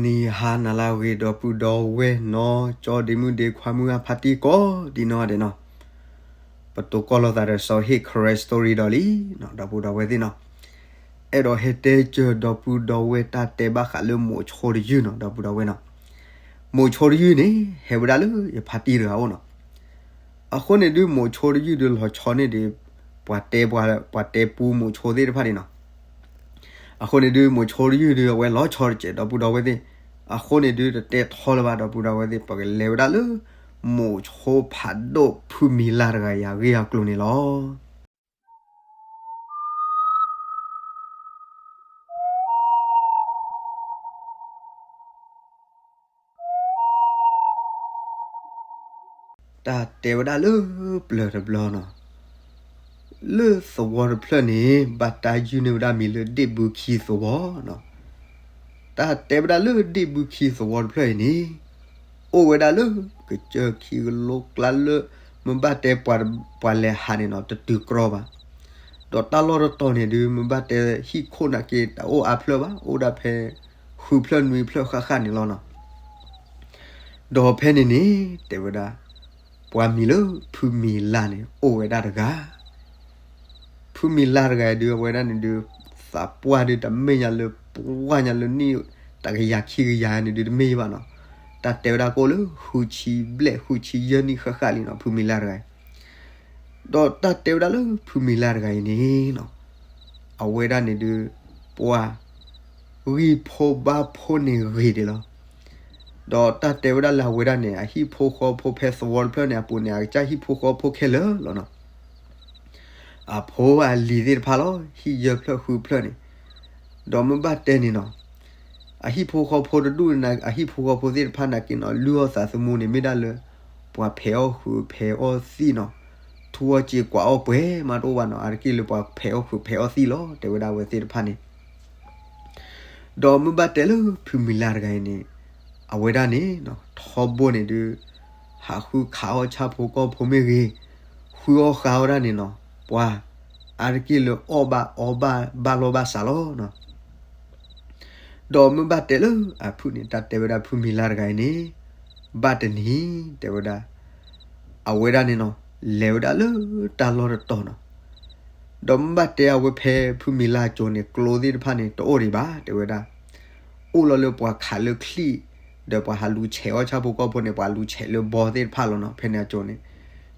နံၤဟါနၤလၢအဂ့ၤ ဒီပုၢ်ဒီဝဲၢ်နီၢ်ကၠီ ဒ့မုၣ်ဒ့ခွါ မုၢ်ဂၢ်ဖါတံၢ်ကိးဒံနီၢ်ဂၤဒဲးနီၤ, ပတိၢ်ကီၢ်လိာ်သးဒီးစီၤဟ့ၣ် Karen Story ဒီးလံနီၤ ဒီပုၢ်ဒီဝဲၢ်သ့ၣ်နီၤ, အဲၣ်ဒိးဟဲတဲစၢၤဒီပုၢ်ဒီဝဲၢ်တၢ်တဲဘၣ်ဃးလၢမိးဆိတယုၢ်နီၤ ဒီပုၢ်ဒီဝဲၢ်နီၤ, မိးဆိတယုၢ်န့ၣ် ဟဲဝဲဒၣ်လၢယဖါတံၢ်တဂၤအအိၣ်နီၤ, အဃိန့ၣ်ဒုး မိးဆိတယုၢ်ဒုးလီၤဆီန့ၢ်ဒုး ပှၤတဲပှၤ ပှၤတဲပူမိးဆိသ့ၣ်တဖၣ်န့ၣ်နီၤ, အဃိန့ၣ်ဒုး မိးဆိတယုၢ်ဒုး အဝဲလီၤဆီတစဲး ဒီပုၢ်ဒီဝဲၢ်သ့ၣ်, အဃိန့ၣ်ဒုး တတဲထီလၢၤဘၣ် ဒီပုၢ်ဒီဝဲၢ်သ့ၣ်, ပကလဲၤဝဲဒၣ်လၢ မိးဆိဖးဒိၣ်ဖုမံၤလၢ်တဂၤအံၤအဂ့ၢ်အကျိၤန့ၣ်လီၤ. တၢ်တဲဝဲဒၣ်လၢပျၢၤတဘျီနီၤ, လၢသဝီတဖျၢၣ်န့ၣ် ဘၣ်တၢ်ယုၢ်န့ၢ်ဝဲဒၣ်မံၤလၢဒ့ၣ်ဘုခံသဝီနီၤ, တၢ်တဲဝဲဒၣ်လၢဒ့ၣ်ဘုခံသဝီတဖျၢၣ်အံၤန့ၣ် အိၣ်ဝဲဒၣ်လၢ ကစၢၢ်ခံကလိကျါလၢ မ့ၢ်ဘၣ်တဲပှၤ ပှၤလဲၤဟးန့ၣ်နီၤ တတုၤကြီဘၣ်, ဒီးတၢ်လီၢ်တတီၤန့ၣ်ဒုး မ့ၢ်ဘၣ်တဲဟံၣ်ခိၣ်နာ်က့ တအိၣ်အါဖျၢၣ်ဘၣ်, အိၣ်ဒၣ်ဖဲ ဃုဖျၢၣ်နွံဖျၢၣ်ဃၣ်ဃၣ်န့ၣ်လီၤနီၤ. ဒီးဖဲန့ၣ်န့ၣ် တဲဝဲဒၣ် ပှၤမံၤလၢဖုမံၤလၢ်န့ၣ် အိၣ်ဝဲဒၣ်တဂၤ ဖုမံၤလၢ်တဂၤအံၤဒုး အဝဲဒၣ်န့ၣ်ဒုး သးပှၢ်ဒုးတမ့ၢ်ညါလၢ ပှၢ်ညါလၢနံၣ်တကယၤခံကယၤန့ၣ်ဒုးတမ့ၢ်ဘၣ်နီၤ, တၢ်တဲဝဲဒၣ်ကအိၣ်လၢဃုဆံဘျဲၣ်ဃုဆံယဲၢ်နံၣ်ဃၣ်ဃၣ်လံနီၤ ဖုမံၤလၢ်တဂၤအံၤ, ဒီးတၢ်တဲဝဲဒၣ်လၢဖုမံၤလၢ်တဂၤအံၤန့ၣ်နီၤ, အဝဲဒၣ်န့ၣ်ဒုး ပှၤ ဂံၢ်ဖိဘါဖိန့ၣ်ဂ့ၤဒံးလီၤ. ဒီးတၢ်တဲဝဲဒၣ်လၢအဝဲဒၣ်န့ၣ် အဟံၣ်ဖိဃီဖိဖဲသဝီတဖျၢၣ်န့ၣ် အပူၤန့ၣ် အကစၢ်ဟံၣ်ဖိဃီဖိခဲလၢာ်လီၤနီၤ. အဖိအလံၤသ့ၣ်တဖၣ်လီၤ ဟံၣ်ယဲၢ်ဖျၢၣ်ဃုဖျၢၣ်န့ၣ်, ဒီးမ့ၢ်ဘၣ်တဲန့ၣ်နီၤ, အဟံၣ်ဖိဃီဖိတဒူၣ်န့ၣ် အဟံၣ်ဖိဃီဖိသ့ၣ်တဖၣ်နာ်က့နီၤ လုၢ်အီၣ်သးသမူန့ၣ် မ့ၢ်ဒၣ်လၢ ပှၤဖဲးအီၣ်ဃုာ်ဖဲးအီၣ်သံၣ်နီၤ, ထူအီၣ်စ့ကွၢ်အီၣ်ပှဲၤမးတအိၣ်ဘၣ်နီၤ, အါတက့ၢ်လၢပှၤဖဲးအီၣ်ဃုာ်ဖဲးအီၣ်သံၣ်လီၤ တဲဝဲဒၣ်အဝဲသ့ၣ်တဖၣ်န့ၣ် ဒီးမ့ၢ်ဘၣ်တဲလၢဖုမံၤလၢ်တဂၤအံၤန့ၣ်, အဝဲဒၣ်န့ၣ် ထီဘိန့ၣ်ဒုး ဟးဃုခးအီၣ်ဆၣ်ဖိကီၢ်ဖိမ့ၢ်ဂ့ၤ, ဃုအီၣ်ဃုအီၣ်ဝဲဒၣ်န့ၣ်နီၤ, ပှၤ အါတက့ၢ်လၢအီၣ်ဘၣ်အီဘၣ်ဘၣ်လိာ်ဘၣ်စးလီၤနီၤ. ဒီးမ့ၢ်ဘၣ်တဲလၢအဖုၣ်န့ၣ် တၢ်တဲဝဲဒၣ်ဖုမံၤလၢ်တဂၤအံၤန့ၣ်, ဘၣ်တနံၤ တဲဝဲဒၣ် အဝဲဒၣ်န့ၣ်နီၤ, လဲၤဝဲဒၣ်လၢတၢ်လီၢ်တတီၤနီၤ, ဒီးမ့ၢ်ဘၣ်တဲအဝဲဖဲဖုမံၤလၢ်အစိၤန့ၣ် ကျိသ့ၣ်တဖၣ်န့ၣ် တအိၣ်ဒံးဘၣ် တဲဝဲဒၣ်, အိၣ်လီၤလၢပှၤခးလၢချံၣ်, ဒီးပှၤဟးလူၤဆဲးအီၣ်ဆၣ်ဖိကီၢ်ဖိန့ၣ် ပှၤလူၤဆဲးလၢဘီသ့ၣ်တဖၣ်လီၤနီၤ ဖဲန့ၣ်အစိၤန့ၣ်,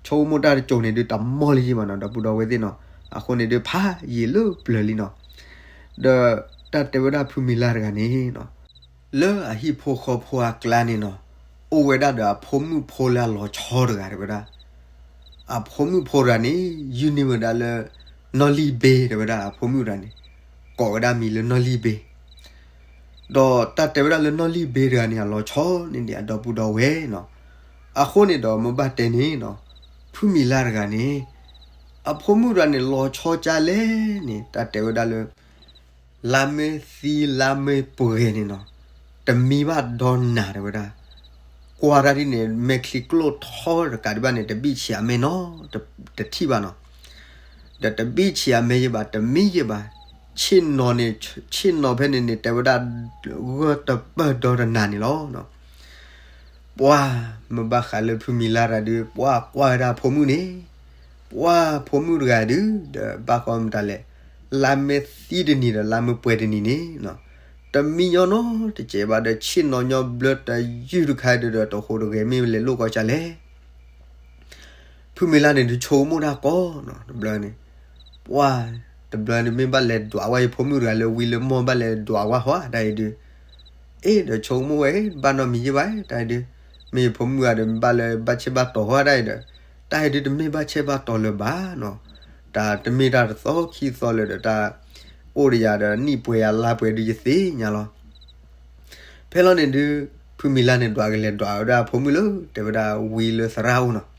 ဆိကမိၣ်တၢ်တစိၤန့ၣ်ဒုးတမီၢ်လၢၤဘၣ်နီၤ ဒီပုၢ်ဒီဝဲၢ်သ့ၣ်နီၤ, အဃိန့ၣ်ဒုးဖးယံာ်လၢပျၢၤလံနီၤ, ဒီးတၢ်တဲဝဲဒၣ်ဖုမံၤလၢ်တဂၤန့ၣ်နီၤ လၢအဟံၣ်ဖိဃီဖိအကျါန့ၣ်နီၤ, အိၣ်ဝဲဒၣ်ဒီးအဖိမုၣ်ဖိလၢအလီၤဆီတဂၤတဲဝဲဒၣ်, အဖိမုၣ်ဖိတဂၤန့ၣ် ယုၢ်န့ၢ်ဝဲဒၣ်လၢ နီၢ်လံၢ်ဘ့ တဲဝဲဒၣ်အဖိမုၣ်တဂၤန့ၣ်, ကိးဝဲဒၣ်မံၤလၢနီၢ်လံၢ်ဘ့, ဒီးတၢ်တဲဝဲဒၣ်လၢနီၢ်လံၢ်ဘ့တဂၤန့ၣ် အလီၤဆီန့ၢ်ဒံးအဒီပုၢ်ဒီဝဲၢ်နီၤ, အဃိန့ၣ်ဒီးမ့ၢ်ဘၣ်တဲန့ၣ်နီၤ, ဖုမံၤလၢ်တဂၤန့ၣ်, အဖိမုၣ်တဂၤန့ၣ် လီၤဆီကၢ်လဲၣ်န့ၣ် တၢ်တဲဝဲဒၣ်လၢ လါမ့ၤသံလါမ့ၤပှဲၤန့ၣ်နီၤ, တမံဘၣ်ဒီးနၤတဲဝဲဒၣ်, ကွၢ်တၢ်ဒ်န့ၣ် မဲာ်ချံကျိၣ်ထီတကးဒံးဘၣ်န့ၣ် တဘံၣ်ဆံးအမဲနီၤ, တထံၣ်ဘၣ်နီၤ, ဒီးတဘံၣ်ဆံးအမဲယဘၣ် တမံယဘၣ်, ဆ့ၣ်နီၤန့ၣ် ဆ့ၣ်နီၤဖဲန့ၣ်န့ၣ် တဲဝဲဒၣ် ဂၢၢ်တပၢၢ်ဒီးတနၤန့ၣ်လီၤ. ပှၤမ့ၢ်ဘၣ်ဃးလၢဖုမံၤလၢ်တဂၤဒုး ပှၤကွၢ်ဝဲဒၣ်အဖိမုၣ်န့ၣ်, ပှၤဖိမုၣ်တဂၤဒုး ဒီးဘၣ်ဃီမတၤလဲၣ်, လါမ့ၤသံတနံၤဒီးလါမ့ၤပှဲၤတနံၤန့ၣ်, တမံညီနီတစဲးဘၣ်ဒီး ဆ့ၣ်နီၤညီဘျၢတယုၢ်တခါဒီး တဟူးတဂဲၤမ့ၢ်လဲၤလိၣ်ကီၢ်ကၢ်လဲၣ် ဖုမံၤလၢ်န့ၣ်ဒုးဆိကမိၣ်တၢ်ကီနီၤ တဘျီန့ၣ်, ပှၤ တဘျီန့ၣ်မ့ၢ်ဘၣ်လဲၤဒွးဝဲယဖိမုၣ်တဂၤလၢဝံၤလၢမီၢ်ဘၣ်လဲၤဒွးဝဲဟီတၢ်အံၤဒုး, အ့ၣ်ဒီးဆိကမိၣ်ဝဲ ဘၣ်နီတမံၤယဘၣ်တၢ်အံၤဒုး, မ့ၢ်ယဖိမုၣ်တဂၤဒီးမ့ၢ်ဘၣ်လဲၤဘၣ်ဆ့ဘၣ်တီၤဟီတၢ်အံၤဒီး, တၢ်အံၤဒုးတမ့ၢ်ဘၣ်ဆ့ဘၣ်တီၤလၢၤဘၣ်နီၤ, တၢ်တမ့ၢ်တၢ်တသီခံသီလၢၤဒီး တၢ်အိၣ်ဒီးယၤဒီးနံၣ်ပှဲၤယၤလါပှဲၤဒုးယသ့ၣ်ညါလီၤ ဖဲလီၤန့ၣ်ဒုး ဖုမံၤလၢ်န့ၣ် ဒွးကလဲၤဒွးဝဲဒၣ်အဖိမုၣ်လၢ တဲဝဲဒၣ်ဝံလၢသရၣ်အိၣ်နီၤ.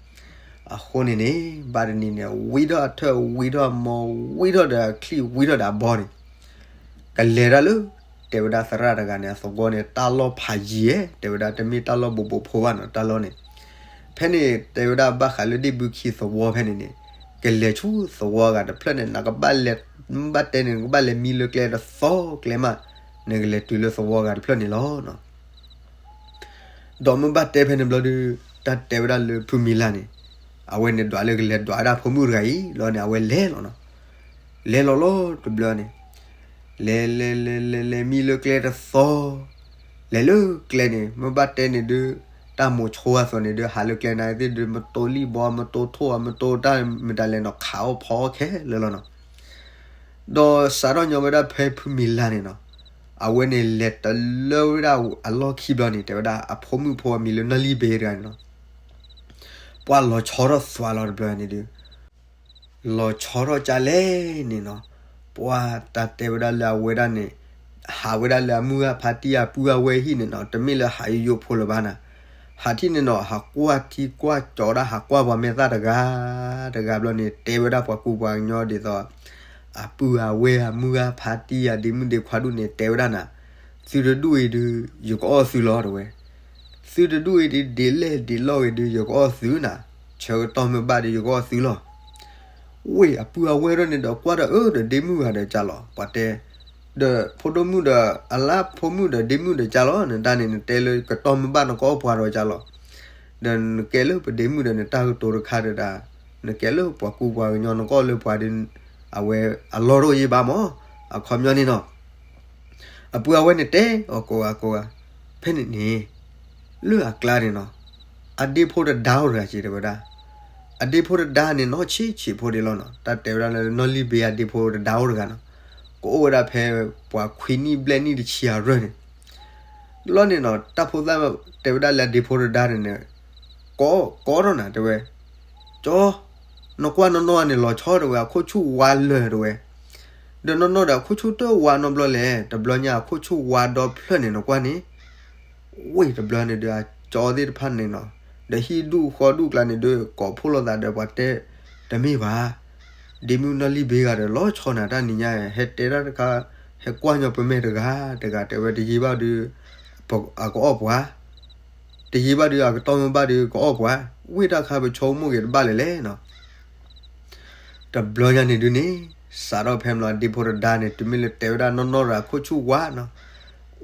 အဃိန့ၣ်န့ၣ် ဘၣ်တနံၤန့ၣ် ဝံထီၣ်အထၢၣ် ဝံထီၣ်အမီၤ ဝံထီၣ်ဒီးအချံၣ် ဝံထီၣ်ဒီးအဘီန့ၣ် ကလဲၤဒၣ်လၢ တဲဝဲဒၣ်သရၣ်တဂၤန့ၣ် အသဝီန့ၣ် တၢ်လီၢ်ဖးယံၤဧါ တဲဝဲဒၣ် တမ့ၢ်တၢ်လီၢ်ဘူးဘူးဖိဘၣ်နီၤ တၢ်လီၢ်န့ၣ်. ဖဲန့ၣ် တဲဝဲဒၣ်ဘၣ်ဃးလၢဒ့ၣ်ဘုခံသဝီဖဲန့ၣ်န့ၣ် ကလဲၤဆူသဝီဂၤတဖျၢၣ်န့ၣ် နကဘၣ်လဲၤ ဘၣ်တဲန့ၣ် နကဘၣ်လဲၤမံလၢကျဲတသီကျဲမး နကလဲၤတုၤလၢသဝီဂၤတဖျၢၣ်န့ၣ်လီၤ. ဒီးမ့ၢ်ဘၣ်တဲဖဲန့ၣ်ဘျီဒုး တၢ်တဲဝဲဒၣ်လၢဖုမံၤလၢ်န့ၣ် အဝဲန့ၣ်ဒွးလၢကလဲၤဒွးဝဲဒၣ်ဖိမုၣ်တဂၤအံၤလီၤန့ၣ် အဝဲလဲၤလီၤနီၤ. လဲၤလီၤလီၤတဘျီန့ၣ် လဲၤလဲၤလဲၤလဲၤလဲၤမံလၢကျဲတသီ လဲၤလၢကျဲန့ၣ် မ့ၢ်ဘၣ်တဲန့ၣ်ဒုး တၢ်မိၤဆိအသိးန့ၣ်ဒုး ဟးလၢကျဲန့ၣ်သ့ၣ်ဒုး မတိလံၣ်ဘီ မတိထိၣ် မတိတၢ်မတၤလဲၣ်နီၤ ခးအီၣ်ဖီအီၣ်ခဲလၢာ်လီၤနီၤ. ဒီးစးထီၣ်ညီဝဲဒၣ်ဖဲဖုမံၤလၢ်န့ၣ်နီၤ အဝဲန့ၣ်လဲၤတလၢဝဲဒၣ်အလီၢ်ခံဘျီန့ၣ် တဲဝဲဒၣ် အဖိမုၣ်ဖိအမံၤလၢနီၢ်လံၣ်ဘ့တဂၤန့ၣ်နီၤ ပှၤလီၤဆီထီၣ်သွါလီၤတဘျီန့ၣ်ဒုး လီၤဆီထီၣ်ကၢ်လဲၣ်န့ၣ်နီၤ ပှၤတၢ်တဲဝဲဒၣ်လၢအဝဲဒၣ်န့ၣ် ဟးဝဲဒၣ်လၢအမုၢ်ဂၢ်ဖါတံၢ်အပုၢ်အဝဲၢ်ဟံၣ်န့ၣ်နီၤ တမ့ၢ်လၢဟးယိယိဖိလၢၤဘၣ်နၤ ဟးထံၣ်န့ၣ်နီၤ ဟးကွၢ်ထံကွၢ်ကၠီဒၣ် ဟးကွၢ်ပှၤမဲာ်သၣ်တဂၤ တဂၤဘျီန့ၣ် တဲဝဲဒၣ်ပှၤကူပှၤကညီဒ်သိး အပုၢ်အဝဲၢ်အမုၢ်ဂၢ်ဖါတံၢ်အဒ့မုၣ်ဒ့ခွါဒူၣ်န့ၣ် တဲဝဲဒၣ်နၤ သုတဒူၣ်အံၤဒုး ယကအီၣ်သုလီၤတဲဝဲ သုတဒူၣ်အံၤဒုး ဒ်လဲၣ်ဒ်လဲၣ်ဂ့ၤဒုး ယကအီၣ်သုနၤ ဆၢကတီၢ်မ့ၢ်ဘၣ်ဒီး ယကအီၣ်သုလီၤ ဝ့ၢ်အပုၢ်အဝဲၢ်ဒၣ်န့ၣ်ဒီး ကွၢ်ဒီးအၢဒီးဒ့မုၣ်ဂၤဒီးကၢ်လီၤ ပှၤတဲ ဒီးဖိဒိၣ်မုၣ်ဒီး အလါဖိမုၣ်ဒီးဒ့မုၣ်ဒီးကၢ်လီၤ နတၢ်န့ၣ် နတဲလၢကတီၢ်မ့ၢ်ဘၣ်နကအီၣ်ပှၤဒီးကၢ်လီၤ ဒီးနကဲလၢပဒ့မုၣ်ဒီးနတၢ်ကတိၤတခါဒီးဒၣ် နကဲလၢပှၤကူပှၤကညီ နကအီၣ်လၢပှၤဒီး အဝဲအလီၢ်တအိၣ်ယံၤဘၣ်မး အခီပညီန့ၣ်နီၤ အပုၢ်အဝဲၢ်န့ၣ်တဲအီၤကိးဂၤကိးဂၤ ဖဲန့ၣ်န့ၣ် လၢအကျါန့ၣ်နီၤ အဒ့ဖိတဒါအိၣ်တဂၤက့ၤတဲဝဲဒၣ် အဒ့ဖိတဒါန့ၣ် နီၢ်ဆံးဆံးဖိဒံးလီၤနီၤ တၢ်တဲဝဲဒၣ်လၢနီၢ်လံၣ်ဘ့အဒ့ဖိတဒါအိၣ်တဂၤနီၤ ကအိၣ်ဝဲဒၣ်ဖဲပှၤခွံနံၣ်ဘျဲၣ်နံၣ်တဆံအရၢၢ်န့ၣ် လီၤန့ၣ်နီၤ တၢ်ဖိသၣ်တဲဝဲဒၣ်လၢအဒ့ဖိတဒါန့ၣ်န့ၣ် ကိး ကိးထီၣ်နၤတဲဝဲ ကၠီ နကွၢ်နီၢ်နီၢ်န့ၣ်လီၤဆီတဲဝဲ အခိၣ်ဆူၣ်ဝါလၢာ်တဲဝဲ ဒီးနီၢ်နီၢ်ဒီးအခိၣ်ဆူၣ်တဝါနီတဘျီလဲၣ် တဘျီညါအခိၣ်ဆူၣ်ဝါဒီဖျၢၣ်န့ၣ် နကွၢ်န့ၣ် ဝ့ၢ်တဘျီန့ၣ်ဒီး အကၠီသ့ၣ်တဖၣ်န့ၣ်နီၤ ဒီးဟံၣ်ဒူၣ်ဃီဒူၣ်ကျါန့ၣ်ဒီး ကိးဖှိၣ်လိာ်သးဒီးပှၤတဲ တမ့ၢ်ဘၣ် ဒ့မုၣ်နီၢ်လံၣ်ဘ့ဂၤဒီးလီၤဆီနၤတၢ်နံၤညါ ဟဲတဲတၢ်တခါ ဟဲကွၢ်ညီပမဲာ်တဂၤ တဂၤတဲဝဲတယံာ်ဘၣ်ဒီး အကအီၣ်ပှၤ တယံာ်ဘၣ်ဒီး အကတီၢ်မ့ၢ်ဘၣ်ဒီး ကအီၣ်ပှၤ ဝ့ၢ်တၢ်ခါပဆိကမိၣ်က့ၤတဘၣ်လဲၣ်လဲၣ်နီၤ တဘျီညါန့ၣ်ဒုးန့ၣ် စးထီၣ်ဖဲမလီၤ ဒ့ဖိတဒါန့ၣ် တုၤမ့ၢ်လၢတဲဝဲဒၣ်နီၢ်နီၢ်ဒီးအခိၣ်ဆူၣ်ဝါနီၤ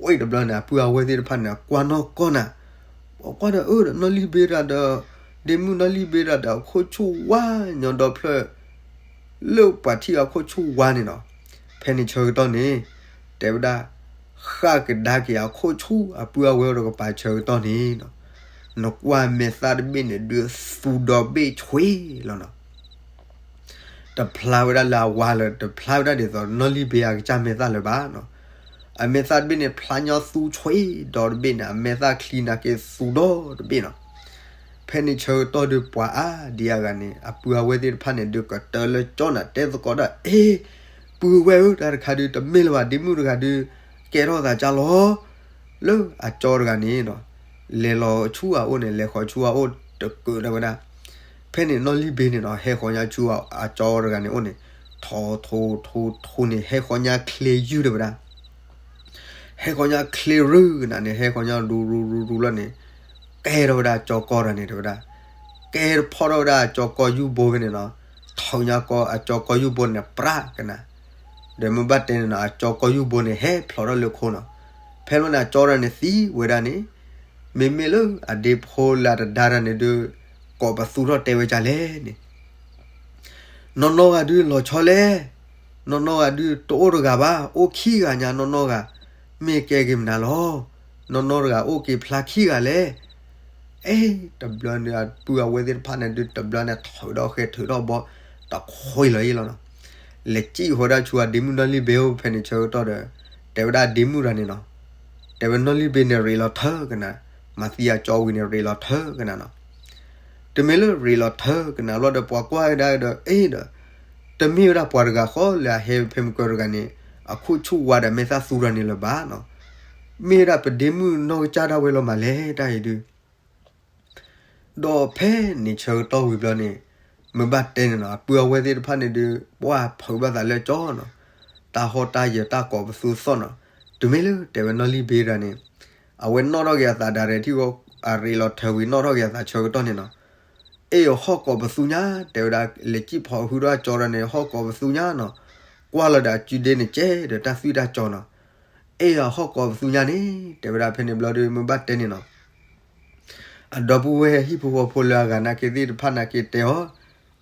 ဝံၤတဘျီန့ၣ် အပုၢ်အဝဲၢ်သ့ၣ်တဖၣ်န့ၣ် အကွၢ်နီၢ်ကီၢ်နၤ ပှၤကွၢ်ဒီးအၢဒီးနီၢ်လံၣ်ဘ့တဂၤဒီး ဒ့မုၣ်နီၢ်လံၣ်ဘ့တဂၤဒီးအခိၣ်ဆူၣ်ဝါညီဒီဖျၢၣ် လၢပှၤထံၣ်အခိၣ်ဆူၣ်ဝါန့ၣ်နီၤ ဖဲန့ၣ်ဆၢကတီၢ်န့ၣ် တဲဝဲဒၣ် ဃၣ်ကဒါက့ၤအခိၣ်ဆူၣ်အပုၢ်အဝဲၢ်တကပၤဆၢကတီၢ်န့ၣ်နီၤ နကွၢ်မဲာ်သၣ်တဘ့ၣ်န့ၣ်ဒုးသူဒီဘ့ၣ်ဆွ့လီၤနီၤ တဖျါဝဲဒၣ်လၢအဝါလၢၤ တဖျါဝဲဒၣ်ဒ်သိးနီၢ်လံၣ်ဘ့အကစၢ်မဲာ်သၣ်လၢၤဘၣ်နီၤ အမဲာ်သၣ်တဘ့ၣ်န့ၣ် ဖျါညီသူဆွ့ဒီတဘ့ၣ်န့ၣ် အမဲာ်သၣ်ချံနာ်က့သူဒီတဘ့ၣ်နီၤ ဖဲန့ၣ်ဆၢကတီၢ်ဒုးပှၤအါဒံအါဂၤန့ၣ် အပုၢ်အဝဲၢ်သ့ၣ်တဖၣ်န့ၣ်ဒုးကတၢၢ်လၢကၠီနၤ တဲသကိးဒၣ် အ့ ပုၢ်ဝဲၢ်ဧၢ တၢ်တခါဒုး တမ့ၢ်လၢၤဘၣ် ဒ့မုၣ်တဂၤဒုး ကဲထီၣ်သးကၢ်လီၤ လၢအကၠီတဂၤန့ၣ်နီၤ လဲၤလီၤဆူအအိၣ်န့ၣ် လဲၤဃီၤဆူအအိၣ်တကၢးဒၣ်ဝဲဒၣ် ဖဲန့ၣ်နီၢ်လံၣ်ဘ့န့ၣ်နီၤ ဟဲဃီၤညါဆူအကၠီတဂၤန့ၣ်အိၣ်န့ၣ် ထိးထိးထိးထိးန့ၣ် ဟဲဃီၤညါချ့ယုၢ်ဒၣ်ဝဲဒၣ် ဟဲဃီၤညါချ့ရုၢ်ကနၤန့ၣ် ဟဲဃီၤညါရူရူရူရူလီၤန့ၣ် ကဲထီၣ်ဝဲဒၣ်အကၠီကီၢ်တဂၤန့ၣ်တဲဝဲဒၣ် ကဲဖီၣ်ထီၣ်ဝဲဒၣ်အကၠီကီၢ်ယူၢ်ဘိဖဲန့ၣ်နီၤ ထုးညါကီၢ်အကၠီကီၢ်ယူၢ်ဘိန့ၣ် ပြးကနၤ ဒီးမ့ၢ်ဘၣ်တဲန့ၣ်နီၤ အကၠီကီၢ်ယူၢ်ဘိန့ၣ် ဟဲဖျိးထီၣ်လၢခိနီၤ ဖဲလီၤန့ၣ် အကၠီတဂၤန့ၣ်သံဝဲဒၣ်န့ၣ် မ့မ့ၢ်လၢအဒ့ဖိလၢတဒါတဂၤန့ၣ်ဒုး ကိးပသူထီၣ်တဲဝဲဒ်လဲၣ်န့ၣ် နီၢ်နီၢ်ဂၤဒုးလီၤဆီလဲၣ်, နီၢ်နီၢ်ဂၤဒုးတအိၣ်တဂၤဘၣ်, အိၣ်ခံဂၤညါနီၢ်နီၢ်ဂၤ, မ့ၢ်ကဲက့ၤမနုၤလီၤ. နီၢ်နီၢ်တဂၤအိၣ်က့ၤဖျါခံဂၤလဲၣ်. အဲ တဘျီန့ၣ် အပုၢ်အဝဲၢ်သ့ၣ်တဖၣ်န့ၣ်ဒုး တဘျီန့ၣ်ထုးထီၣ်ဃဲထုးထီၣ်ဘီ တခွံလီၤယံလီၤနီၤ. လဲၤစံၣ်ဃီဒၣ်ဆူအဒ့မုၣ်နီၢ်လံၢ်ဘ့အိၣ် ဖဲန့ၣ်ဆၢကတီၢ်ဒီး တဲဝဲဒၣ်ဒ့မုၣ်တဂၤန့ၣ်နီၤ, တဲဝဲနီၢ်လံၢ်ဘ့န့ၣ်ရ့လီၤထၢကနၤ, မၤသံအကၠီဝံၤန့ၣ်ရ့လီၤထၢကနၤနီၤ. တမ့ၢ်လၢရ့လီၤထၢကနၤလီၤဒီး ပှၤကွၢ်ကဒါဒီး အဲၣ်ဒီး တမ့ၢ်ဝဲဒၣ်ပှၤတဂၤဃီလၢအဟဲဖဲမုၢ်ကၢတဂၤန့ၣ် အခိၣ်ဆူၣ်ဝါဒီးမဲာ်သၣ်သူတဂၤန့ၣ်လၢၤဘၣ်နီၤ. မ့ၢ်ဝဲဒၣ်ပဒ့မုၣ်နီၢ်ကစၢ်ဒၣ်ဝဲလီၤမးလဲၣ် တၢ်အံၤဒုး ဒီးဖဲန့ၣ်ဆၢကတီၢ်ဝံၤဘျီန့ၣ် မ့ၢ်ဘၣ်တဲန့ၣ်နီၤ အပုၢ်အဝဲၢ်သ့ၣ်တဖၣ်န့ၣ်ဒုး ပှၤဖုးဘၣ်သးလၢကၠီနီၤ, တၢ်ဟီၣ်တၢ်ယၢၤတၢ်ကိးပသူသီၣ်နီၤ. တုၤမ့ၢ်လၢတဲဝဲနီၢ်လံၢ်ဘ့တဂၤန့ၣ် အဝဲနီၣ်ထီၣ်က့ၤအသးဒၣ်ရဲၣ်ထံဂီၢ် အရ့လီၤထၢဝံၤနီၣ်ထီၣ်က့ၤအသးဆၢကတီၢ်န့ၣ်နီၤ, အဲၣ်အီၤဟီၣ်ကိးပသူညါ တဲဝဲဒၣ်လဲၤစံၣ်ဖီးဟုဒီးကၠီဒီးန့ၣ် ဟီၣ်ကိးပသူညါနီၤ, ကွၢ်လီၤဒီးအစုဒ့န့ၣ်ကဲဒီးတၢ်သွံၣ်တၢ်ကၠီနီၤ. အဲၣ်အီၤဟီၣ်ကိးပသူညါန့ၣ် တဲဝဲဒၣ်ဖဲန့ၣ်ဘျီဒုး မ့ၢ်ဘၣ်တဲန့ၣ်နီၤ အဒီပုၢ်ဝဲၢ်ဟံၣ်ဖိဃီဖိလၢအဂၤနာ်က့သ့ၣ်တဖၣ်နာ်က့တဲအီၤ,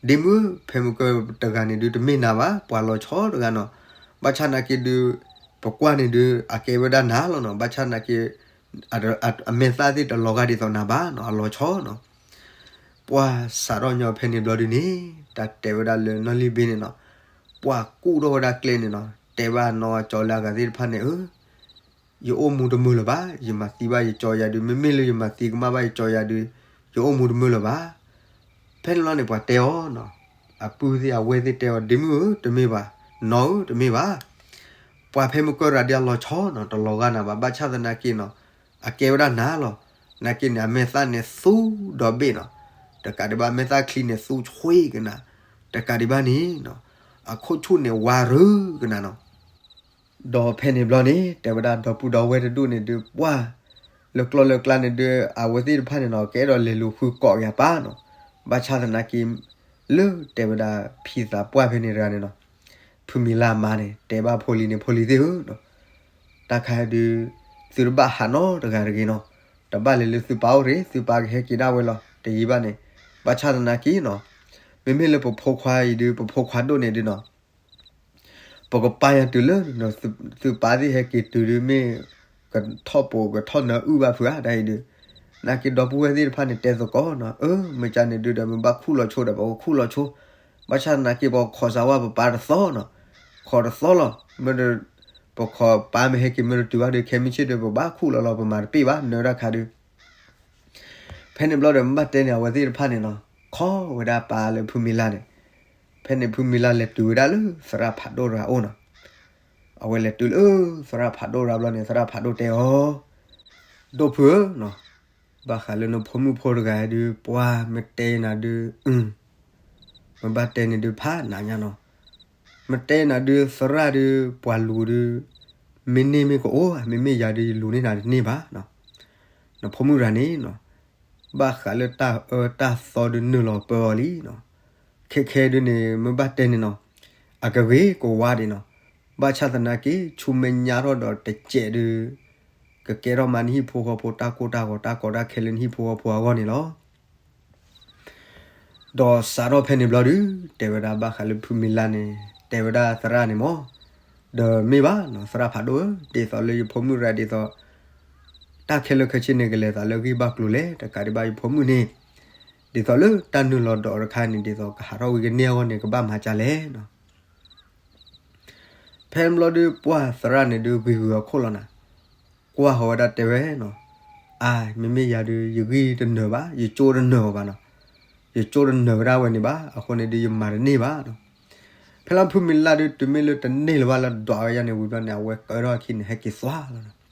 ဒ့မုၣ် ဖဲမုၢ်ကၢၢ်တဂၤန့ၣ်ဒုးတမ့ၢ်နၤဘၣ်, ပှၤလီၤဆီတဂၤနီၤ. ဘၣ်ဆၣ်နာ်က့ဒုး ပကွၢ်န့ၣ်ဒုး အကဲဝဲဒၣ်နၤလီၤနီၤ. ဘၣ်ဆၣ်နာ်က့ အမဲာ်သၣ်သ့ၣ်တလီၤဂာ်ဒ်သိးနၤဘၣ်နီၤ, အလီၤဆီနီၤ. ပှၢ်စးထီၣ်ညီဖဲန့ၣ်ဘျီဒုးန့ၣ် တၢ်တဲဝဲဒၣ်လၢနီၢ်လံၢ်ဘ့န့ၣ်နီၤ, ပှၢ်ကူၣ်ထီၣ်ဝဲဒၣ်ကျဲန့ၣ်နီၤ, တဲဘၣ်နီၢ်ကၠီလၢအဂၤသ့ၣ်တဖၣ်န့ၣ် ဧၢ ယအိၣ်မူတမုာ်လၢၤဘၣ်, ယမၤသံဘၣ်ယကၠီယၤဒုး, မ့မ့ၢ်လၢယမၤသံကမၣ်ဘၣ်ယကၠီယၤဒုး, ယအိၣ်မူတမုာ်လၢၤဘၣ်. ဖဲန့ၣ်လီၤန့ၣ် ပှၤတဲအီၤနီၤ, အပုၢ်သ့ၣ်အဝဲၢ်သ့ၣ်တဲအီၤ, ဒ့မုၣ်ဧၢ, တမ့ၢ်ဘၣ်, နီၢ်ဧၢ, တမ့ၢ်ဘၣ်. ပှၢ်ဖဲမုၢ်ကၢၢ်ရၤဒုးအလီၤဆီနီၤ, တလီၤဂာ်နၤဘၣ်, ဘၣ်ဆၣ်သနာ်က့နီၤ, အကဲဝဲဒၣ်နၤလီၤ. နာ်က့န့ၣ် အမဲာ်သၣ်န့ၣ်သူဒီဘ့ၣ်နီၤ, တကးဒံးဘၣ် အမဲာ်သၣ်ချံန့ၣ်သူဆှ့ကနၤ, တကးဒံးဘၣ်န့ၣ်နီၤ, အခိၣ်ဆူၣ်န့ၣ်ဝါရၢကနၤနီၤ. ဒီးဖဲန့ၣ်ဘျီန့ၣ် တဲဝဲဒၣ်ဒီပုၢ်ဒီဝဲၢ်တဒူၣ်န့ၣ်ဒုး ပှၢ်လၢကျီၢ်လၢကျါန့ၣ်ဒုး အဝဲသ့ၣ်တဖၣ်န့ၣ်နီၤ ကအဲၣ်ဒိးလဲၤလူၤဃုကိးက့ၤအပၢ်နီၤ. ဘၣ်ဆၣ်သနာ်က့ လၢတဲဝဲဒၣ်ဖံသးပှၢ်ဖဲန့ၣ်တဂၤန့ၣ်နီၤ, ဖုမံၤလၢ်မါန့ၣ် တဲဘၣ်ဖိလံၤန့ၣ်, ဖိလံၤသ့ၣ်ဧၢ, တၢ်ခါဒုး သုတဘၣ်ဟးနီတဂၤတဂ့ၤနီၤ, တဘၣ်လဲၤလၢသုပၢ်အိၣ်တဂ့ၤ, သုပၢ်ကဟဲက့ၤဒၣ်ဝဲလီၤ, တယံာ်ဘၣ်န့ၣ်. ဘၣ်ဆၣ်သနာ်က့နီၤ, မ့မ့ၢ်လၢပဖိခွါအံၤဒုး ပဖိခွါဒိၣ်န့ၣ်ဒုးနီၤ ပကပာ်ယၤတုၤလၢ သုပၢ်သ့ၣ်ဟဲက့ၤတုၤဒုး မ့ၢ်ကထီၣ်ပိာ်ကထီၣ်နၢအုၣ်ဘၣ်ဖုးဧါ တၢ်အံၤဒုး. နာ်က့ဒီပုၢ်ဝဲၢ်သ့ၣ်တဖၣ်န့ၣ် တဲသကိးနီၤ, အၢ မ့ၢ်ကန့ၣ်ဒုးဒီး မ့ၢ်ဘၣ်ခူၣ်လီၤဆိဒီး ပကခူၣ်လီၤဆိ, ဘၣ်ဆၣ်သနာ်က့ ပကခိးစၢဝဲပပၢ်တသီနီၤ, ခိးတသီလီၤ, မ့ၢ် ပခိးပၢ်မ့ၢ်ဟဲက့ၤမ့ၢ်တတုၤဘၣ်ဒီး ခဲမုၢ်ဆ့ၣ်ဒီး ပဘၣ်ခူၣ်လီၤလီၤ, ပမၤတပ့ၢ်ဘၣ် နၢတၢ်ခါဒုး. ဖဲန့ၣ်ဘျီဒီး မ့ၢ်ဘၣ်တဲန့ၣ် အဝဲသ့ၣ်တဖၣ်န့ၣ်နီၤ, ခီဝဲဒၣ်ပၢ်လၢဖုမံၤလၢ်န့ၣ်, ဖဲန့ၣ်ဖုမံၤလၢ်လဲၤတုၤဝဲဒၣ်လၢသရၣ်ဖးဒိၣ်တဂၤအအိၣ်နီၤ. အဝဲလဲၤတုၤလၢသရၣ်ဖးဒိၣ်တဂၤဘျီန့ၣ် သရၣ်ဖးဒိၣ်တဲအီၤ, ဒိၣ်ဖုဧၢနီၤ, ဘၣ်ဃးလၢနဖိမုၣ်ဖိတဂၤဒုး ပှၢ်မ့ၢ်တဲနၤဒုး မ့ၢ်ဘၣ်တဲန့ၣ်ဒုးဖးနးညါနီၤ, မ့ၢ်တဲနၤဒုးသရၣ်ဒုး ပှၤလူၤဒုး မ့ၢ်န့ၢ်မ့ၢ်ကအိၣ်, မ့မ့ၢ်ယၤဒုး ယလူၤန့ၢ်နၤတန့ၢ်ဘၣ်နီၤ. နဖိမုၣ်တဂၤန့ၣ်နီၤ, ဘၣ်ဃးလၢတၢ်အၢတၢ်သီဒုးနုာ်လီၤပၢအီၤလံနီၤ. ခဲခဲဒုးန့ၣ် မ့ၢ်ဘၣ်တဲန့ၣ်နီၤ, အကဂ့ၤကဝါဒံးနီၤ. ဘၣ်ဆၣ်သနာ်က့ ဆူမဲာ်ညါထီၣ်ဒီးတစဲးဒုး ကကဲထီၣ်မးနဟံၣ်ဖိဃီဖိတၢ်ကိၢ်တၢ်ဂီၤ တၢ်ကီတၢ်ခဲလၢနဟံၣ်ဖိဃီဖိအဂီၢ်န့ၣ်လီၤ. ဒီးစးထီၣ်ဖဲန့ၣ်ဘျီဒုး တဲဝဲဒၣ်ဘၣ်ဃးလၢဖုမံၤလၢ်န့ၣ် တဲဝဲဒၣ်သရၣ်န့ၣ်မး, ဒီးမ့ၢ်ဘၣ်နီၤ သရၣ်ဖးဒိၣ်ဧၢ, ဒ်သိးလၢယဖိမုၣ်ရၤဒ်သိး တၢ်ခဲလၢာ်ခဲဆ့န့ၣ် ကလဲၤသးလၢဂံၢ်ဘါကျိၤလဲၣ်, တကးဒံးဘၣ်ယဖိမုၣ်န့ၣ် ဒ်သိးလၢတၢ်နုာ်လီၤဒိးတခါန့ၣ် ဒ်သိးကဟးထီၣ်ဝံၤကန့ၢ်အဂီၢ်န့ၣ် ကဘၣ်မၤဒ်လဲၣ်နီၤ. ဖဲန့ၣ်ဘျီဒုး ပှၢ်သရၣ်န့ၣ်ဒုးဂ့ၤဂုာ်အခိၣ်လီၤနၤ, ကွၢ်ဃီၤဝဲဒၣ်တဲဝဲနီၤ, အါ မ့မ့ၢ်ယၤဒုး ယဂံၢ်တနၢၤဘၣ်, ယကၠိတနၢၤဘၣ်နီၤ, ယကၠိတနၢၤဝဲဒၣ်ဝဲန့ၣ်ဘၣ်, အဃိန့ၣ်ဒုးယမၤတန့ၢ်ဘၣ်နီၤ. ဖဲလၢဖုမံၤလၢ်ဒုး တုၤမ့ၢ်လၢတန့ၢ်လၢၤဘၣ်လၢဒွးဝဲယါန့ၣ်ဝံၤဘျီန့ၣ် အဝဲကၢထီၣ်အခံန့ၣ် ဟဲက့ၤသွါလီၤနီၤ.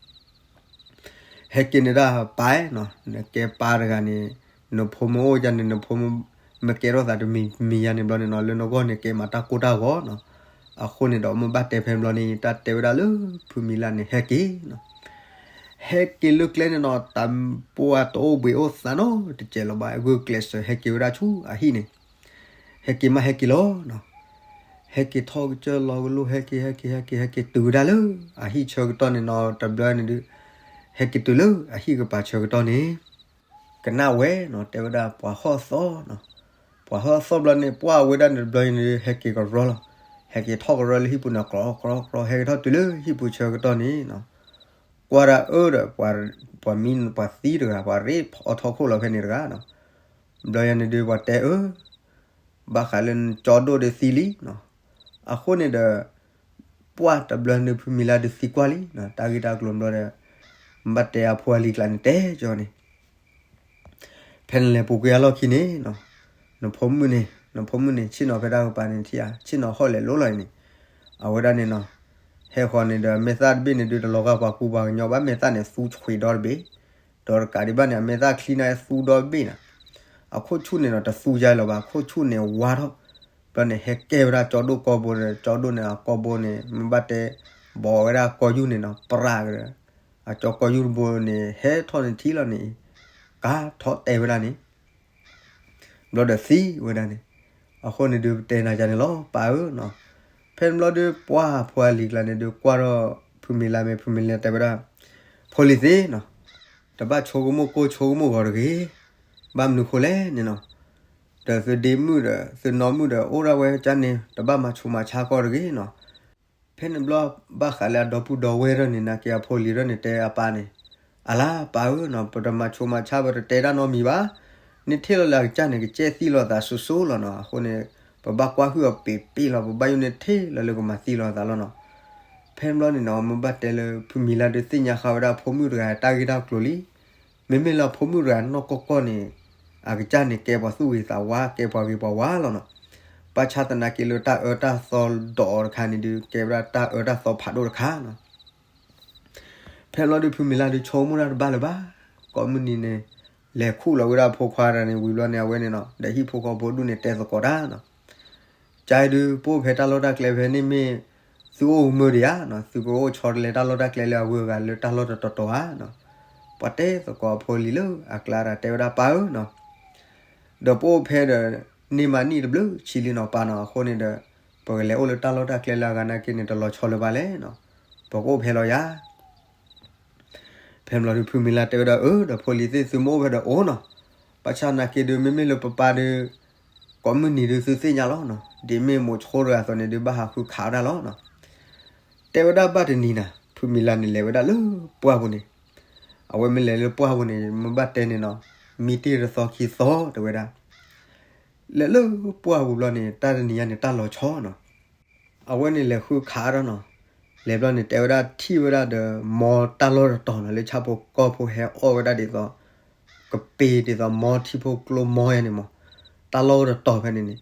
ဟဲက့ၤန့ၣ်ဒၣ်ပၢ်နီၤ, နကဲပၢ်တဂၤန့ၣ် နဖိမ့ၢ်အိၣ်ယါန့ၣ် နဖိမ့ၢ်ကဲထီၣ်သးတမံၤမံၤယါန့ၣ်ဘျီန့ၣ်နီၤ လၢနဂီၢ်န့ၣ်ကဲမးတၢ်ကိၢ်တၢ်ဂီၤနီၤ. အဃိန့ၣ်ဒီးမ့ၢ်ဘၣ်တဲဖဲဘျီန့ၣ် တၢ်တဲဝဲဒၣ်လၢဖုမံၤလၢ်န့ၣ် ဟဲက့ၤနီၤ. ဟဲက့ၤလၢကျဲန့ၣ်နီၤ တၢ်ပှၢ်တအိၣ်ဘှံးအိၣ်သးနီတစဲးလၢၤဘၣ်, ဂုာ်ကျဲးစၢးဟဲက့ၤဝဲဒၣ်ဆူအဟံၣ်န့ၣ် ဟဲက့ၤမးဟဲက့ၤလီၤနီၤ. ဟဲက့ၤထီၣ်ကစၢၢ်လီၤကလိၣ် ဟဲက့ၤ ဟဲက့ၤ ဟဲက့ၤ ဟဲက့ၤတုၤဝဲဒၣ်လၢ အဟံၣ်ဆၢကတီၢ်န့ၣ်နီၤ တဘျီန့ၣ်ဒုး ဟဲက့ၤတုၤလၢအဟံၣ်ကပၤဆၢကတီၢ်န့ၣ် ကနၣ်ဝဲနီၤ တဲဝဲဒၣ်ပှၤဟီၣ်သီနီၤ. ပှၤဟီၣ်သီဘျီန့ၣ် ပှၢ်ဝဲဒၣ်န့ၣ်တဘျီန့ၣ်ဒုး ဟဲက့ၤကရၢလီၤ. ဟဲက့ၤထီၣ်ကရၢလၢဟံၣ်ပူၤန့ၣ် ကြီကြီကြီ ဟဲက့ၤထီၣ်တုၤလၢဟံၣ်ပူၤဆၢကတီၢ်န့ၣ်နီၤ ကွၢ်ဒၣ်အၢဒီး ပှၤမံ ပှၤသံတဂၤ ပှၤရ့အီထီၣ်ခိၣ်လီၤဖဲန့ၣ်တဂၤနီၤ. ဘျီယါန့ၣ်ဒုး ပှၤတဲအၢ ဘၣ်ဃးလၢနကၠီဒိၣ်ဒုးသံလံနီၤ. အဃိန့ၣ်ဒီး ပှၢ်တဘျီန့ၣ် ဖုမံၤလၢဒုးသံကွၢ်လံနီၤ. တၢ်ဂ့ၢ်တၢ်ကျိၤဘျီဒီး ဘၣ်တဲအဖိအလံၤကျါန့ၣ် တဲကၠီန့ၣ် ဖဲနလဲၤပူၤကွံာ်အလီၢ်ခံန့ၣ်နီၤ နဖိမုၣ်န့ၣ် နဖိမုၣ်န့ၣ် ဆ့ၣ်နီၤဖဲတၢ်ကပၤန့ၣ်ထံၣ်ဧါ, ဆ့ၣ်နီၤဟီၣ်လဲၤလိၤလီၤအံၤန့ၣ် အဝဲဒၣ်န့ၣ်နီၤ ဟဲဃီၤန့ၣ်ဒီး မဲာ်သၣ်တဘ့ၣ်န့ၣ်ဒုး တလီၤဂာ်ပှၤကူပှၤကညီဘၣ်, မဲာ်သၣ်န့ၣ်သူဆွံးဒီတဘ့ၣ်, ဒီးတကးဒံးဘၣ်န့ၣ် အမဲာ်သၣ်ချံန့ၣ်သူဒီတဘ့ၣ်နီၤ. အခိၣ်ဆူၣ်န့ၣ်နီၤ တသူယါလီၤဘၣ်, အခိၣ်ဆူၣ်န့ၣ်ဝါထီၣ်, ဘျီန့ၣ်ဟဲကဲဝဲဒၣ်ကၠီဒိၣ်ကီဘိန့ၣ်, ကၠီဒိၣ်န့ၣ်အကီဘိန့ၣ် မ့ၢ်ဘၣ်တဲ ဘီးဝဲဒၣ်ကီယူၢ်န့ၣ်နီၤ ပြးကဒီး, အကၠီကီယူၢ်တဘိန့ၣ် ဟဲထီၣ်န့ၣ်ထံလီၤန့ၣ် ကါထီၣ်တဲဝဲဒၣ်န့ၣ် ဘျီဒီးသံဝဲဒၣ်န့ၣ်, အဃိန့ၣ်ဒုး ပတဲနၤယါန့ၣ်လီၤ ပၢ်ဧၢနီၤ. ဖဲန့ၣ်ဘျီဒုး ပှၢ်ဖိအလံၤကျါန့ၣ်ဒုး ကွၢ်ထီၣ်ဖုမံၤလါမ့ၢ် ဖုမံၤလါတဲဝဲဒၣ်, ဖိလံၤသ့ၣ်နီၤ, တဘၣ်ဆိကမိၣ်ကိၢ်ဆိကမိၣ်ဂီၤတဂ့ၤ, ဘၣ်မနုၤဃိလဲၣ်န့ၣ်နီၤ, ဒီးသုဒ့မုၣ်ဒီး သုနီၢ်မုၣ်ဒီး အိၣ်ဒၣ်ဝဲကန့ၣ် တဘၣ်မၤဆူးမၤဆါကီးတဂ့ၤနီၤ. ဖဲန့ၣ်ဘျီ ဘၣ်ဃးလၢအဒီပုၢ်ဒီဝဲၢ်ထီၣ်န့ၣ် နာ်က့အဖိလံၤထီၣ်န့ၣ် တဲအပၢ်န့ၣ်, အလါပၢ်ဧၢနီၤ, ပတမၤဆူးမၤဆါ ပတတဲတၢ်နီတမံၤဘၣ်. နထံၣ်လီၤလၢအကစၢ်န့ၣ် ကစဲၣ်သံလိာ်သးစိၤစိၤလီၤနီၤ. အဃိန့ၣ် ပဘၣ်ကွၢ်ဟုၣ်အီၤပ့ၤပ့ၤလီၤ, ပဘၣ်ယိၣ်န့ၣ်ထံၣ်လီၤလၢကမၤသံလိာ်သးလီၤနီၤ. ဖဲန့ၣ်ဘျီန့ၣ်နီၤ မ့ၢ်ဘၣ်တဲလၢ ဖုမံၤလါဒုးသ့ၣ်ညါဃာ်ဝဲဒၣ်ဖိမုၣ်တဂၤတၢ်ဂ့ၢ်တၢ်ကျိၤလံ. မ့မ့ၢ်လၢအဖိမုၣ်တဂၤနီၢ်ကီၢ်ကီၢ်န့ၣ် အကစၢ်န့ၣ် ကဲပှၤသူၣ်ဂ့ၤသးဝါ ကဲပှၤဂ့ၤပှၤဝါလီၤနီၤ. ဘၣ်ဆၣ်သနာ်က့လၢတၢ်အၢတၢ်သီဒိးအီၤတခါန့ၣ်ဒုး ကဲဝဲဒၣ်တၢ်အၢတၢ်သီဖးဒိၣ်တခါနီၤ. ဖဲန့ၣ်ဘျီဒုး ဖုမံၤလါဒုး ဆိကမိၣ်တၢ်တဘၣ်လၢၤဘၣ်. ကိးမုၢ်နံၤန့ၣ် လဲၤခူၣ်လီၤဝဲဒၣ်ဖိခွါတဂၤန့ၣ်ဝံၤဘျီန့ၣ် အဝဲန့ၣ်နီၤ ဒီးဟံၣ်ဖိဃီဖိဒူၣ်န့ၣ် တဲသကိးတၢ်နီၤ. ကၢ်အံၤဒုး ပအိၣ်ဖဲတၢ်လီၢ်တၢ်ကျဲဖဲန့ၣ်မ့ၢ် သုအိၣ်ကမၢၢ်ဒံးဧါနီၤ, သုကအိၣ်ဆီတလဲတၢ်လီၢ်တၢ်ကျဲလၢအဂုၤအဂၤလၢတၢ်လီၢ်တတီၤတီၤဧါနီၤ. ပှၤတဲသကိးအဖိလံၤလၢအကျါဒီး တဲဝဲဒၣ်ပၢ်ဧၢနီၤ, ဒီးပအိၣ်ဖဲဒီး န့ၢ်မးနံၣ်တဘျုးဆံလံနီၤပၢ်နီၤ, အဃိန့ၣ်ဒီး ပကလဲၤအိၣ်လၢတၢ်လီၢ်တၢ်ကျဲလၢအဂၤနာ်က့န့ၣ် တလီၤဆီလၢၤဘၣ်လဲၣ်နီၤ, ပကအိၣ်ဖဲလီၤယၤ. ဖဲန့ၣ်ဘျီဒုး ဖုမံၤလါတဲဝဲဒၣ် အၢ ဒီးဖိလံၤသ့ၣ် သုမ့ၢ်အိၣ်ဖဲဒီးအိၣ်နီၤ, ဘၣ်ဆၣ်နာ်က့ဒုး မ့မ့ၢ်လၢပပၢ်ဒုး ကိးမုၢ်နံၤဒုး သုသ့ၣ်ညါလီၤနီၤ, ဒ်မ့ၢ်မိၤဆိတဂၤအသိးန့ၣ်ဒုး ဘၣ်ဟးဃုခးဝဲဒၣ်လီၤနီၤ. တဲဝဲဒၣ်ဘၣ်တနံၤနၤ ဖုမံၤလါန့ၣ် လဲၤဝဲဒၣ်လၢပှၢ်ပူၤန့ၣ်, အဝဲမ့ၢ်လဲၤလၢပှၢ်ပူၤန့ၣ် မ့ၢ်ဘၣ်တဲန့ၣ်နီၤ, မံတ့ၢ်တသီခံသီတဲဝဲဒၣ် လဲၤလၢပှၢ်ပူၤဘျီန့ၣ် တၢ်တနံၤညါန့ၣ် တၢ်လီၤဆီနီၤ. အဝဲန့ၣ်လဲၤဃုခးဒီးနီၤ, လဲၤဘျီန့ၣ် တဲဝဲဒၣ်ထံၣ်ဝဲဒၣ်ဒီး မီတၢ်လီၢ်တတီၤနီၤ လၢဆၣ်ဖိကီၢ်ဖိဟဲအီၣ်ဝဲဒၣ်ဒ်သိး ကပ့ၤဒ်သိးမီထံဖိကျိမီယါန့ၣ်မး, တၢ်လီၢ်တတီၤဖဲန့ၣ်န့ၣ်,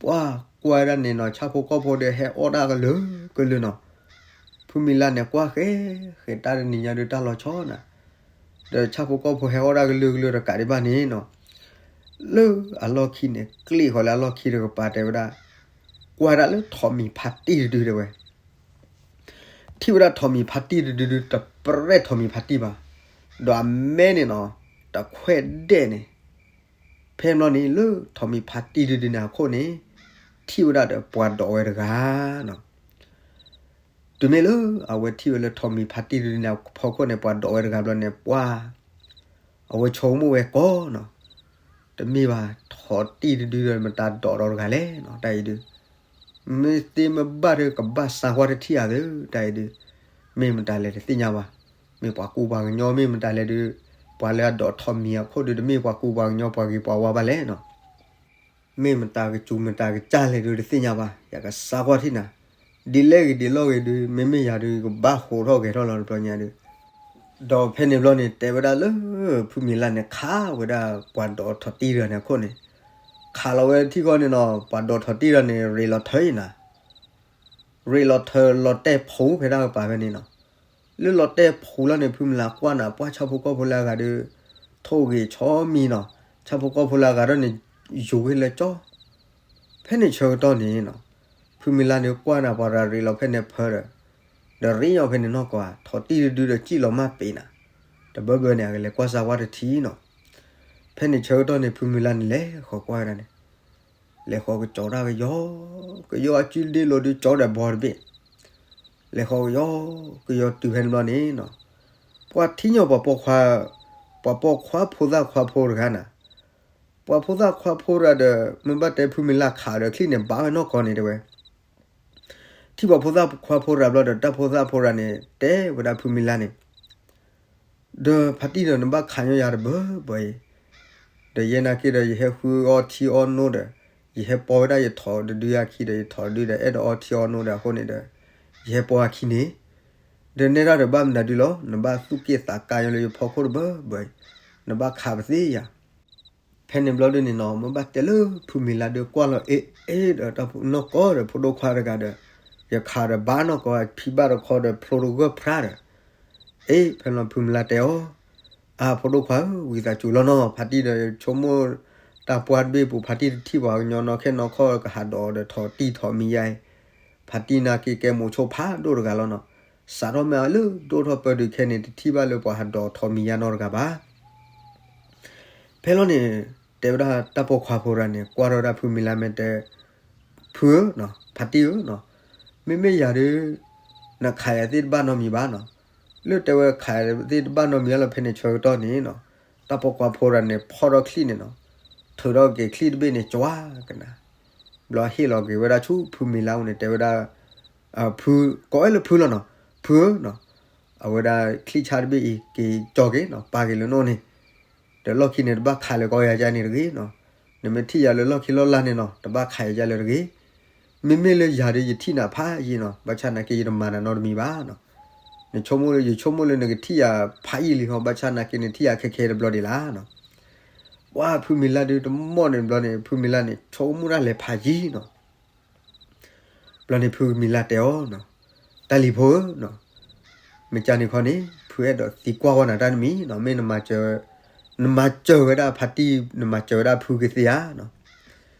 ပှၢ်ကွၢ်ဝဲဒၣ်န့ၣ်နီၤ ဆၣ်ဖိကီၢ်ဖိဒီးဟဲအီၣ်ဒၣ်ကလုာ်ကလုာ်နီၤ. ဖုမံၤလါန့ၣ် ကွၢ်ဃဲဃဲ တၢ်တနံၤညါဒုးတၢ်လီၤဆီနီၤ ဒီးဆၣ်ဖိကီၢ်ဖိဟဲအီၣ်ဒၣ်ကလုာ်ကလုာ်တကးဒံးဘၣ်န့ၣ်နီၤ, လၢအလီၢ်ခံန့ၣ် ကျ့ၣ်ဃီလၢအလီၢ်ခံတကပၤတဲဝဲဒၣ်, ကွၢ်ဒၣ်လၢထိးမံၤဖါတံၢ်တဒုတဲဝဲ, ထံၣ်ဝဲဒၣ်ထိးမံၤဖါတံၢ်တဒုဒုး တပြဲၢ်ထိးမံၤဖါတံၢ်ဘၣ်, ဒီးအမဲန့ၣ်နီၤ တခွဲးဒဲးန့ၣ်, ဖဲန့ၣ်ဘျီန့ၣ် လၢထိးမံၤဖါတံၢ်တဒုန့ၣ်အခိၣ်န့ၣ် ထံၣ်ဝဲဒၣ်ဒီးပှၤဒိးဝဲတဂၤနီၤ. တုၤမ့ၢ်လၢအဝဲထံၣ်ဝဲလၢထိးမံၤဖါတံၢ်တဒုန့ၣ်အဖီခိၣ်န့ၣ် ပှၤဒိးဝဲတဂၤဘျီန့ၣ် ပှၢ် အဝဲဆိကမိၣ်ဝဲကီးနီၤ, တမ့ၢ်ဘၣ် ထိးတံၢ်တဒုဒီးမတၤဒိးဒီးတဂၤလဲၣ်နီၤ တၢ်အံၤဒုး, မ့ၢ်သ့မ့ၢ်ဘၣ်ဒီးကဘၣ်စါကွၢ်တထံၣ်ဧါသၢ တၢ်အံၤဒုး, မ့ၢ်မတၤလဲၣ်တသ့ၣ်ညါဘၣ်, မ့ၢ်ပှၤကူပှၤကညီမ့ၢ်မတၤလဲၣ်ဒုး, ပှၤလၢအဒိးထိးမံၤအခိၣ်ဒုး တမ့ၢ်ပှၤကူပှၤကညီပှၤဂ့ၤပှၤဝါဘၣ်လဲၣ်နီၤ. မ့ၢ်မတၤကစူၤမတၤကစၢ်လဲၣ်ဒုးတသ့ၣ်ညါဘၣ်, ယကစါကွၢ်ထံၣ်နၤ, ဒ်လဲၣ်ဂ့ၤဒ်လဲၣ်ဂ့ၤဒုး မ့မ့ၢ်ယၤဒုး ကဘၣ်ဟးထီၣ်ဂဲၤထီၣ်လီၤတဘျီညါဒုး, ဒီးဖဲန့ၣ်ဘျီန့ၣ် တဲဝဲဒၣ်လၢ ဖုမံၤလါန့ၣ် ခးဝဲဒၣ်ပှၤဒိးထိးတံၢ်တဂၤန့ၣ်အခိၣ်န့ၣ်, ခးလီၤဝဲထံၣ်ဃီန့ၣ်နီၤ ပှၤဒိးထိးတံၢ်တဂၤန့ၣ် ရ့လီၤထၢအံၤနၤ ရ့လီၤထၢလီၤတဲာ်ဖိဖဲဒၣ်ကပၤဖဲန့ၣ်နီၤ, လၢလီၤတဲာ်ဖိလီၤန့ၣ် ဖုမံၤလါကွၢ်နၤ ပှၢ်ဆၣ်ဖိကီၢ်ဖိလၢအဂၤဒီး ထိၣ်ဂ့ၤဆီမံၤနီၤ, ဆၣ်ဖိကီၢ်ဖိလၢအဂၤဒီးန့ၣ် ယူၤဝဲလၢကၠီ, ဖဲန့ၣ်ဆၢကတီၢ်န့ၣ်နီၤ, ဖုမံၤလါန့ၣ်ကွၢ်နၤပှၤရၤရ့လီၤဖဲန့ၣ်ဖၢဒီး, ဒီးရ့ညီဖဲန့ၣ်နီၢ်ကီၢ်ဧါ ထိးတံၢ်တဒုဒီးစံၣ်လီၤမၢ်ပ့ၤနၤ, တဘၢဘၢန့ၣ် အကလဲၤကွၢ်စါဝါတထံၣ်နီၤ, ဖဲန့ၣ်ဆၢကတီၢ်န့ၣ် ဖုမံၤလါန့ၣ် လဲၤဃီၤကွၢ်ဝဲဒၣ်န့ၣ် လဲၤဃီၤကကၠီတၢ်ကယီ, ကယီအစုဒ့လိာ်ဒုးကၠီဒီးဘီတဘ့ၣ်, လဲၤဃီၤကယီ, ကယီတုၤဖဲန့ၣ်ဘျီန့ၣ်နီၤ, ပှၤထံၣ်ညီပှၤပိာ်ခွါ, ပှၤပိာ်ခွါဖိသၣ်ခွါဖိတဂၤနၤ, ပှၤဖိသၣ်ခွါဖိတဂၤဒီး မ့ၢ်ဘၣ်တဲဖုမံၤလါခးဒီးချံၣ်န့ၣ် ဘၣ်ဝဲနီၢ်ကီၢ်န့ၣ်တဲဝဲ, ထံၣ်ပှၤဖိသၣ်ခွါဖိတဂၤဘျီဒီး တၢ်ဖိသၣ်ဖိတဂၤန့ၣ် တဲဝဲဒၣ်ဖုမံၤလါန့ၣ် ဒီးဖါတံၢ်ဒီးနဘၣ်ခးညီယၤတဘၢဘၢအံၤ, ဒီးယဲနာ်က့ဒီး ယဟဲဃုအီထံအီနိဒီး, ယဟဲပိာ်ဝဲဒၣ်ယထိးတဒုအခံဒီး ယထိးတဒုဒီး အဲၣ်ဒိးအီထံအီနိဒီးအဃိန့ၣ်ဒီး, ယဟဲပိာ်အခံန့ၣ်, ဒီးနဲဒၣ်ဒီးဘၣ်မနုၤဒုလီၤ နဘၣ်သူၣ်က့ၣ်သးကါညီလၢယဖီခိၣ်တဘၢဘၢအံၤ, နဘၣ်ခးပသ့ယၤ ဖဲန့ၣ်ဘျီဒုန့ၣ်နီၤ မ့ၢ်ဘၣ်တဲလၢဖုမံၤလါဒုးကွၢ်လီၤအ့ၣ်အ့ၣ်ဒီး တၢ်နီၢ်ကီၢ်ဒီးဖိဒိၣ်ခွါတဂၤဒီး, ယခးဒီးဘၣ်နီၢ်ကီၢ်ဖံဘၣ်တခီဒီးဖျိတဂၢၢ်ဖျါဒီး, အ့ၣ် ဖဲလီၤဖုမံၤလါတဲအီၤ, အါ ဖိဒိၣ်ခွါဧၢ ဝံသးစူၤလီၤနီၤ ဖါတံၢ်ဒီးဆိကမိၣ်, တၢ်ပှၢ်တဘ့ၣ်ပူၤ ဖါတံၢ်တထံၣ်ပှၤကညီနီၢ်ခဲနီၢ်ခီၣ်ကဟးဒီးဒီးထိးတံၢ်ထိးမံၤယါအံၤ, ဖါတံၢ်နာ်က့ကဲမိၤဆိဖးဒိၣ်တဂၤလီၤနီၤ, စးထီၣ်မ့ၢ်အလၢဒိၣ်ထီၣ်ပၢဒုးခဲန့ၣ် တထံၣ်ဘၣ်လၢပှၤဟးဒီးထိးမံၤယါနီတဂၤဘၣ် ဖဲလီၤန့ၣ်, တဲဝဲဒၣ်တၢ်ပိာ်ခွါဖိတဂၤန့ၣ် ကွၢ်ထီၣ်ဝဲဒၣ်ဖုမံၤလါမ့ၢ်တဲ, ဖုဧၢ, ဖါတံၢ်ဧၢ, မ့မ့ၢ်ယၤဒုး, နခးယၤသ့ၣ်တဘၣ်နီတမံၤဘၣ်နီၤ, လၢတဲဝဲခးယၤသ့ၣ်တဘၣ်နီတမံၤလၢဖဲန့ၣ်ဆၢကတီၢ်န့ၣ်နီၤ, တၢ်ပိာ်ခွါဖိတဂၤန့ၣ် ဖီၣ်ထီၣ်ချံၣ်န့ၣ်နီၤ, ထုးထီၣ်က့ၤချံၣ်တဘ့ၣ်န့ၣ် ကွၢ်ကနၤ, ဘျီဟ့ၣ်လီၤက့ၤဝဲဒၣ်ဆူဖုမံၤလါအအိၣ်န့ၣ် တဲဝဲဒၣ်, ဖု, ကိးဝဲလၢဖုလီၤနီၤ, ဖုဧၢနီၤ, အဝဲဒၣ်ချံၣ်ဆၣ်တဘ့ၣ်အံၤ က့ၤကၠီၤက့ၤနီၤ, ပာ်က့ၤလၢနအိၣ်န့ၣ်, ဒီးလီၢ်ခံန့ၣ် တဘၣ်ခးလၢၤကီယၤကန့ၣ်တဂ့ၤနီၤ, နမ့ၢ်ထံၣ်ယၤလၢလီၢ်ခံလီၢ်လၢ်န့ၣ်နီၤ တဘၣ်ခးယၤကလၢၤတဂ့ၤ, မ့မ့ၢ်လၢယၤဒီးယထံၣ်နၤဖးယံာ်နီၤ, ဘၣ်ဆၣ်နာ်က့ယတမၤနၤနီတမံၤဘၣ်နီၤ, နဆိကမိၣ်လၢ ယဆိကမိၣ်လၢနကထံၣ်ယၤဖးယံာ်လံဟီ, ဘၣ်ဆၣ်နာ်က့နထံၣ်ယၤခဲခဲတဘျီဒံးလၢ်နီၤ, ပှၤဖုမံၤလါဒုးတမီၢ်န့ၣ်ဘျီန့ၣ် ဖုမံၤလါန့ၣ် ဆိကမိၣ်တၢ်လဲၤဖးယံာ်နီၤ ဘျီန့ၣ်ဖုမံၤလါတဲအီၤနီၤ, တၢ်လံၤဖိဧၢနီၤ, မ့ၢ်ကန့ၣ်ခီန့ၣ် ဖုအဲၣ်ဒိးသံကွၢ်ဝဲနၤတၢ်တမံၤနီၤ, မ့ၢ်နမၤစၢၤ, နမၤစၢၤဝဲဒၣ်ဖါတံၢ် နမၤစၢၤဝဲဒၣ်ဖုကသ့ဧါနီၤ,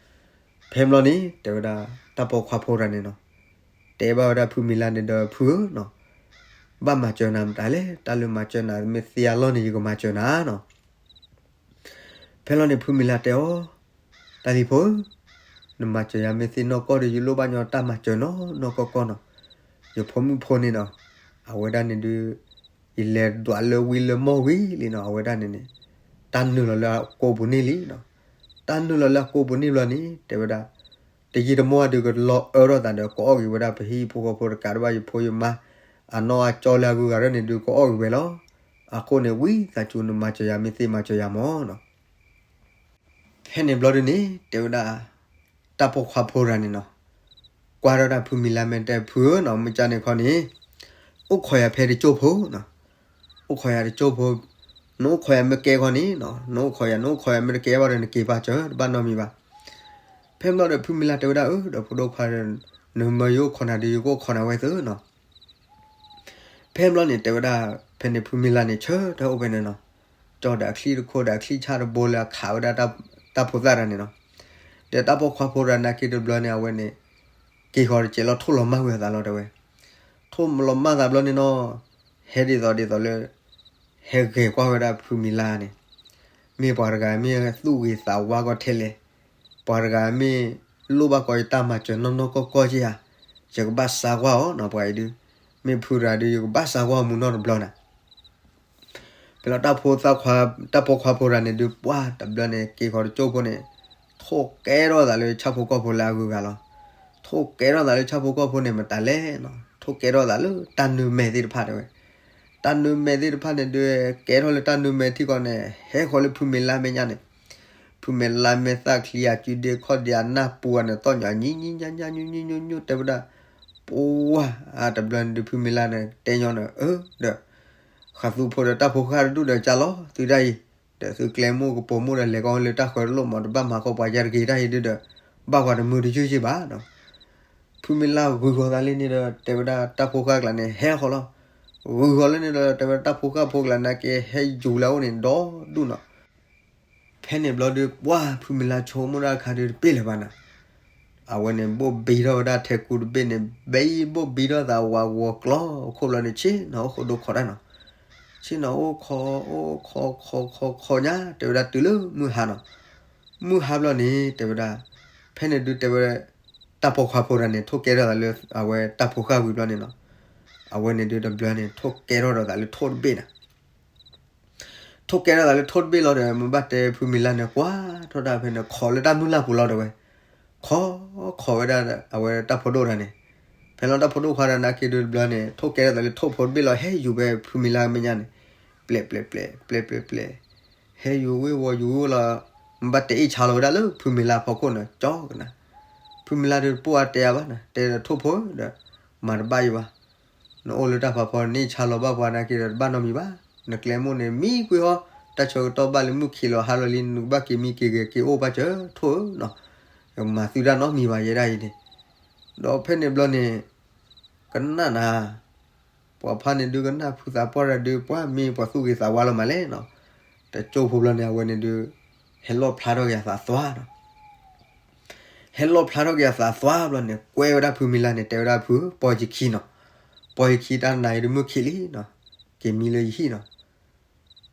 ဖဲဘျီန့ၣ် တဲဝဲဒၣ် တၢ်ပိာ်ခွါဖိတဂၤန့ၣ်နီၤ, တဲဘၣ်ဝဲဒၣ်ဖုမံၤလါန့ၣ်ဒီး ဖုဧၢနီၤ, ဘၣ်မၤစၢၤနၤမတၤလဲၣ်, တၢ်လၢမၤစၢၤနၤ မ့ၢ်သ့အလီၢ်န့ၣ် ယကမၤစၢၤနၤနီၤ ဖဲလီၤန့ၣ် ဖုမံၤလါတဲအီၤ, တၢ်လံၤဖိဧၢ, နမၤစၢၤယၤမ့ၢ်သ့နီၢ်ကီၢ်ဒီး ယလိၣ်ဘၣ်ညီတၢ်မၤစၢၤနီၢ်နီၢ်ကီၢ်ကီၢ်နီၤ, ယဖိမုၣ်ဖိန့ၣ်ဒီး အဝဲဒၣ်န့ၣ်ဒုး ယလဲၤဒွးလၢဝံလၢမီၢ်ဝံၤလံနီၤ, အဝဲဒၣ်န့ၣ်န့ၣ် တၢ်နုာ်လီၤလၢအကိာ်ပူၤန့ၣ်လံနီၤ, တၢ်နုာ်လီၤလၢအကိာ်ပူၤန့ၣ်ဘျီန့ၣ် တဲဝဲဒၣ် တယံာ်တမီၢ်ဒုး ကလီၤအၢထီၣ်သးဒီး ကအီၣ်က့ၤဝဲဒၣ်ပဟံၣ်ဖိဃီဖိတကးဒံးဘၣ် ယဖိယမါ အနီၢ်အကၠီလၢအဂုၤအဂၤဒၣ်န့ၣ်ဒုး ကအီၣ်က့ၤဝဲလီၤ. အဃိန့ၣ် ဝံသးစူၤ နမၤစၢၤယၤမ့ၢ်သ့ မၤစၢၤယၤမၢ်နီၤ. ဖဲန့ၣ်ဘျီဒုးန့ၣ် တဲဝဲဒၣ် တၢ်ပိာ်ခွါဖိတဂၤန့ၣ်နီၤ, ကွၢ်ထီၣ်ဒၣ်ဖုမံၤလါမဲာ်တဲ ဖုဧၢနီၤ, မ့ၢ်ကန့ၣ်ခီန့ၣ် အိၣ်ခိးယၤဖဲတကၠိၢ်ဖိနီၤ, အိၣ်ခိးယၤတကၠိၢ်ဖိ, နအိၣ်ခိးယၤမ့ၢ်ကဲခီန့ၣ်နီၤ, နအိၣ်ခိးယၤ နအိၣ်ခိးယၤမ့ၢ်တကဲဘၣ်ဒီး နက့ၤပာ်စၢၤ တဘၣ်နီတမံၤဘၣ်. ဖဲဘျီဒီး ဖုမံၤလါတဲဝဲဒၣ် အၢ ဒီးဖိဒိၣ်ခွါ, နမၢယအိၣ်ခိးနၤဒီး ယကအိၣ်ခိးနၤဝဲသ့နီၤ. ဖဲဘျီန့ၣ် တဲဝဲဒၣ် ဖဲန့ၣ်ဖုမံၤလါန့ၣ် ဆၢထၢၣ်အိၣ်ဖဲန့ၣ်နီၤ, ကၠီဒီးအချံၣ်တခိၣ်ဒီးအချံၣ်ဆၣ်တဘိလၢအခးဝဲဒၣ်တၢ်ဖိသၣ်တဂၤန့ၣ်နီၤ. ဒီးတၢ်ပိာ်ခွါဖိတဂၤနာ်က့တဘျီန့ၣ် အဝဲန့ၣ် က့ၤဃီၤတစဲးလီၤ ထိၣ်လီၤမၢ်ဝံၤအသးလီၤတဲဝဲ. ထိၣ်လီၤမၢ်သးဘျီန့ၣ်နီၤ, ဟဲဒ်သိးဒ်သိးလၢ ဟဲဂဲၤကွၢ်ဝဲဒၣ်ဖုမံၤလါန့ၣ်, မ့ၢ်ပှၤတဂၤမ့ၢ်သူၣ်ဂ့ၤသးဝါကီထဲလဲၣ်, ပှၤတဂၤမ့ၢ်လိၣ်ဘၣ်ကီယတၢ်မၤစၢၤနီၢ်နီၢ်ကီၢ်ကီၢ်က့ဧါ, ယကဘၣ်စါကွၢ်အီၤနီၤ ပှၤအံၤဒုး, မ့ၢ်ဖုတဂၤဒုး ယကဘၣ်စါကွၢ်အီၤမုၢ်နီၢ်တဘျီနၤ. ဖဲလီၤတၢ်ဖိသၣ်ခွါ, တၢ်ပိာ်ခွါဖိတဂၤန့ၣ်ဒုး ပှၢ်တဘျီန့ၣ် က့ၤဃီၤတကၠိၢ်ဖိန့ၣ် ထိၣ်ကဲထီၣ်သးလၢဆၣ်ဖိကီၢ်ဖိလၢအဂုၤအဂၤလီၤ. ထိၣ်ကဲထီၣ်သးလၢဆၣ်ဖိကီၢ်ဖိန့ၣ် မတၤလဲၣ်နီၤ, ထိၣ်ကဲထီၣ်သးလၢတၢ်နၢမဲာ်သ့ၣ်တဖၣ်တဲဝဲ. တၢ်နၢမဲာ်သ့ၣ်တဖၣ်န့ၣ်ဒုး ကဲထီၣ်လၢတၢ်နၢမဲာ်ထံကီၢ်န့ၣ် ဟဲဃီၤလၢဖုမံၤလါမဲာ်ညါန့ၣ်, ဖုမံၤလါမဲာ်သၣ်ချံအစုဒ့ခီၣ်ဒ့ အနၢ်ပူၤအန့ၣ် သီၣ်ညါညံညံညါညါညူညူညူညူ တဲဝဲဒၣ်, ပှၢ်, တဘျီန့ၣ်ဒုး ဖုမံၤလါန့ၣ် တဲညီနုၢ် အၢ ဒီး ဃးသူဖိဒီးတၢ်ဖိဃၢ်တဒူၣ်ဒီး ကၢ်လီၤသုတၢ်အံၤ, ဒီးသုကျဲမိၢ်ကပိာ်မိၢ်ဒီး လဲၤကီၢ်လၢတၢ်ဃၢၤတလိၣ်မး တဘၣ်မၤဃီပှၤယါတဂ့ၤတၢ်အံၤဒုးဒီး ဘၣ်ပှၤတမုာ်တယုၢ်ယ့ၢ်ဘၣ်နီၤ. ဖုမံၤလါဂုၤဃီၤသးလံန့ၣ်ဒီး တဲဝဲဒၣ်တၢ်ဖိဃၢ်ကျါန့ၣ် ဟဲဃီၤလီၤ. ဂုၤဃီၤလၢန့ၣ်ဒီး တဲဝဲဒၣ်တၢ်ဖိဃၢ်ဖိကျါန့ၣ်က့ ဟဲယူၤလၢအအိၣ်န့ၣ် ဒီဒူၣ်နီၤ. ဖဲန့ၣ်ဘျီဒုး ပှၢ် ဖုမံၤလါဆိကမိၣ်တၢ်တခါဒုးတပ့ၢ်လၢၤဘၣ်နၤ. အဝဲန့ၣ် ဘိၣ်ဘံထီၣ်ဝဲဒၣ်ထဲကူတဘ့ၣ်န့ၣ် ဘဲဘိၣ်ဘံထီၣ်သးဝးဂီၤကျီ ခိၣ်ဘျီန့ၣ် ဆ့ၣ်နီၤအိၣ်ဃိဒိခိးတၢ်နီၤ. ဆ့ၣ်နီၤအိၣ်ခိး အိၣ်ခိးခိးခိးခိးညါ တဲဝဲဒၣ်တုၤလၢမုၢ်ဟါနီၤ. မုၢ်ဟါဘျီန့ၣ် တဲဝဲဒၣ် ဖဲန့ၣ်ဒုးတဲဝဲ တၢ်ပိာ်ခွါဖိတဂၤန့ၣ် ထိၣ်ကဲထီၣ်သးလၢအဝဲတၢ်ဖိဃၢ်ဝံၤဘျီန့ၣ်နီၤ. အဝဲန့ၣ်ဒုးတဘျီန့ၣ် ထိၣ်ကဲထီၣ်ဒီးသးလၢထိၣ်တဘ့ၣ်နၤ. ထိၣ်ကဲထီၣ်သးလၢထိၣ်တဘ့ၣ်လီၤဒီး မ့ၢ်ဘၣ်တဲဖုမံၤလါန့ၣ် ကွၢ်ထီၣ်တၢ်ဖဲန့ၣ် ခိးလၢတၢ်မုၢ်လၢ်ပူၤလီၤတဲဝဲ. ခိး ခိးဝဲဒၣ်အဝဲတၢ်ဖိဒိၣ်တဂၤန့ၣ်. ဖဲလီၤတၢ်ဖိဒိၣ်ခွါတဂၤနာ်က့ဒုးတဘျီန့ၣ် ထိၣ်ကဲထီၣ်သးလၢထိၣ်ဖိတဘ့ၣ်လီၤ ဟဲယူၤဖဲဖုမံၤလါမဲာ်ညါန့ၣ်. ပျဲၢ်ပျဲၢ်ပျဲၢ် ပျဲၢ်ပျဲၢ်ပျဲၢ် ဟဲယူၤဝ့ၤဝီၤယူၤဝ့ၤလီၤ. မ့ၢ်ဘၣ်တဲအ့ၣ်ဆါလီၤဝဲဒၣ်လၢဖုမံၤလါဖီခိၣ်န့ၣ် ကၠီကနၤ. ဖုမံၤလါဒုးတပိၢ်အါတဲအါဘၣ်နၤ တဲဒီးထိၣ်ဖိဒီး မၤတဘၣ်ယံၤဘၣ်. နအိၣ်လၢတၢ်ဖးဖီန့ၣ် ဆါလီၤဘၣ်ပှၤနာ်က့ဒီးတဘၣ်နီတမံၤဘၣ်. နကျဲမိၢ်န့ၣ် မံကွံာ်ဟီ တၢ်ဆၢကတီၢ်ဘၣ်လၢမုၢ်ခံးလီၤဟါလီၤလံ နကဘၣ်က့ၤမံက့ၤဂဲၤက့ၤအိၣ်ဘၣ်စၢၤထိၣ်ဧၢနီၤ. ယကမၤသုတၢ်နီတမံၤဘၣ်ယဲဒၣ်အံၤန့ၣ်. ဒီးဖဲန့ၣ်ဘျီန့ၣ် ကနၣ်နၤ ပှၤဖးန့ၣ်ဒုးကနၣ်ဖုသးပှၢ်တဂၤဒုး ပှၤမ့ၢ်ပှၤသူၣ်ဂ့ၤသးဝါလီၤမးလဲၣ်နီၤ. တကၠိဖိဘျီန့ၣ် အဝဲန့ၣ်ဒုး ဟဲလီၣ်ဖျါထီၣ်က့ၤအသးသွါနီၤ. ဟဲလီၣ်ဖျါထီၣ်က့ၤအသးသွါဘျီန့ၣ် ကွဲဝဲဒၣ်ဖုမံၤလါန့ၣ် တဲဝဲဒၣ်ဖု ပိာ်ယခံနီၤ. ပိာ်ယခံတၢ်နၤအံၤဒုးမုၢ်ခံးလံနီၤ. က့ၤမံလၢယဟံၣ်နီၤ.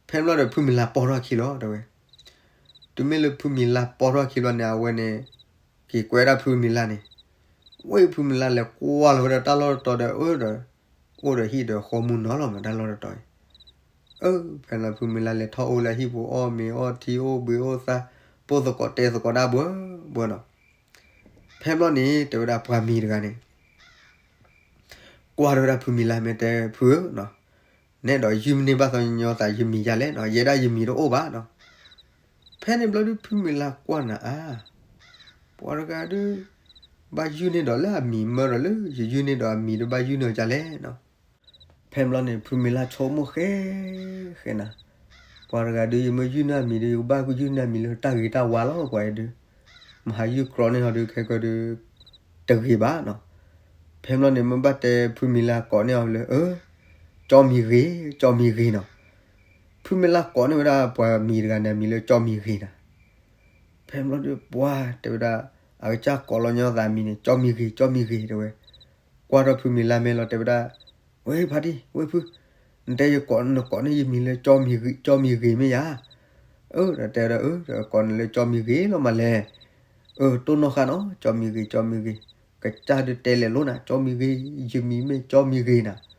ဖဲဘျီဒီးဖုမံၤလါပိာ်ထီၣ်ခံလီၤတဲဝဲ. တုၤမ့ၢ်လၢဖုမံၤလါပိာ်ထီၣ်ခံဘျီန့ၣ် အဝဲန့ၣ် က့ၤကွဲဒၣ်ဖုမံၤလါန့ၣ် ဝဲဖုမံၤလါလဲၤကွၢ်လီၤဝဲဒၣ်တၢ်လီၢ်တတီၤဒီး အၢဒီး အိၣ်ဒီးဟံၣ်ဒီးဃီမူနီၤလီၤမးတၢ်လီၢ်တတီၤအံၤ. အၢ ဖဲန့ၣ်ဖုမံၤလၢ်လဲၤထီၣ်အိၣ်လၢဟံၣ်ပူၤ အီၣ်မ့ၤအီထံ အိၣ်ဘှံးအိၣ်သါ, ပိၢ်သကိးတဲသကိးဒၣ်ဘှီဘှီနီၤ. ဖဲဘျီန့ၣ် တဲဝဲဒၣ်ပှၤမံၤတဂၤန့ၣ် ကွၢ်ထီၣ်ဝဲဒၣ်ဖုမံၤလၢ် မ့ၢ်တဲဖုဧၢနီၤ, နဲဒိးယုၢ်မ့ၢ်န့ၢ်ဘၣ်သီညီသး ယမံၤယၤလဲၣ်နီၤ, ယဲဒၣ်ယမံၤတအိၣ်ဘၣ်နီၤ. ဖဲန့ၣ်ဘျီဒုးဖုမံၤလၢ်ကွၢ်နၤအါ, ပှၤတဂၤဒုး ဘၣ်ယုၢ်န့ၢ်ဒီးလၢအမံၤ မၢဒီးလၢယယုၢ်န့ၢ်ဒီးအမံၤဒုး ဘၣ်ယုၢ်န့ၢ်အီၤဒ်လဲၣ်နီၤ. ဖဲဘျီန့ၣ် ဖုမံၤလၢ်ဆိကမိၣ်ဃဲဃဲနၤ, ပှၤတဂၤဒုး ယမ့ၢ်ယုၢ်န့ၢ်အမံၤဒုး ယကဘၣ်ယုၢ်န့ၢ်အမံၤလၢတၢ်ဂ့ၤတၢ်ဝါလီၤ ပှၤအံၤဒုး, မဟါယုၢ်ကြီန့ၢ်ဟီဒုး ခဲကဒုး တဂ့ၤဘၣ်နီၤ. ဖဲဘျီန့ၣ် မ့ၢ်ဘၣ်တဲဖုမံၤလၢ်ကိးန့ၢ်အီၤလၢ အၢ ကၠီမံၤဂ့ၤ ကၠီမံၤဂ့ၤနီၤ. ဖုမံၤလၢ်ကိးန့ၢ်ဝဲဒၣ်ပှၤမံၤတဂၤန့ၣ် အမံၤလၢကၠီမံၤဂ့ၤနၤ. ဖဲဘျီဒုးပှၤတဲဝဲဒၣ် အကစၢ်ကိးလီၤညီသးအမံၤန့ၣ် ကၠီမံၤဂ့ၤ ကၠီမံၤဂ့ၤတဲဝဲ, ကွၢ်ထီၣ်ဖုမံၤလၢ်မဲာ်လီၤ တဲဝဲဒၣ်, ဝဲဖါတံၢ် ဝဲဖု, နတဲယကိး နကိးန့ၢ်ယမံၤလၢ ကၠီမံၤဂ့ၤ မ့ၢ်ယၤ, အၢ ဒီးတဲဝဲဒၣ် အၢ ဒီးကိးန့ၢ်လၢကၠီမံၤဂ့ၤလီၤမးလဲၣ်, အၢ တိၢ်နီၣ်ဃာ်နီၤ ကၠီမံၤဂ့ၤ ကၠီမံၤဂ့ၤ, ကစၢ်ဒုးတဲလဲၤလိာ်နၤ ကၠီမံၤဂ့ၤ ယမံၤမ့ၢ်ကၠီမံၤဂ့ၤနၤ,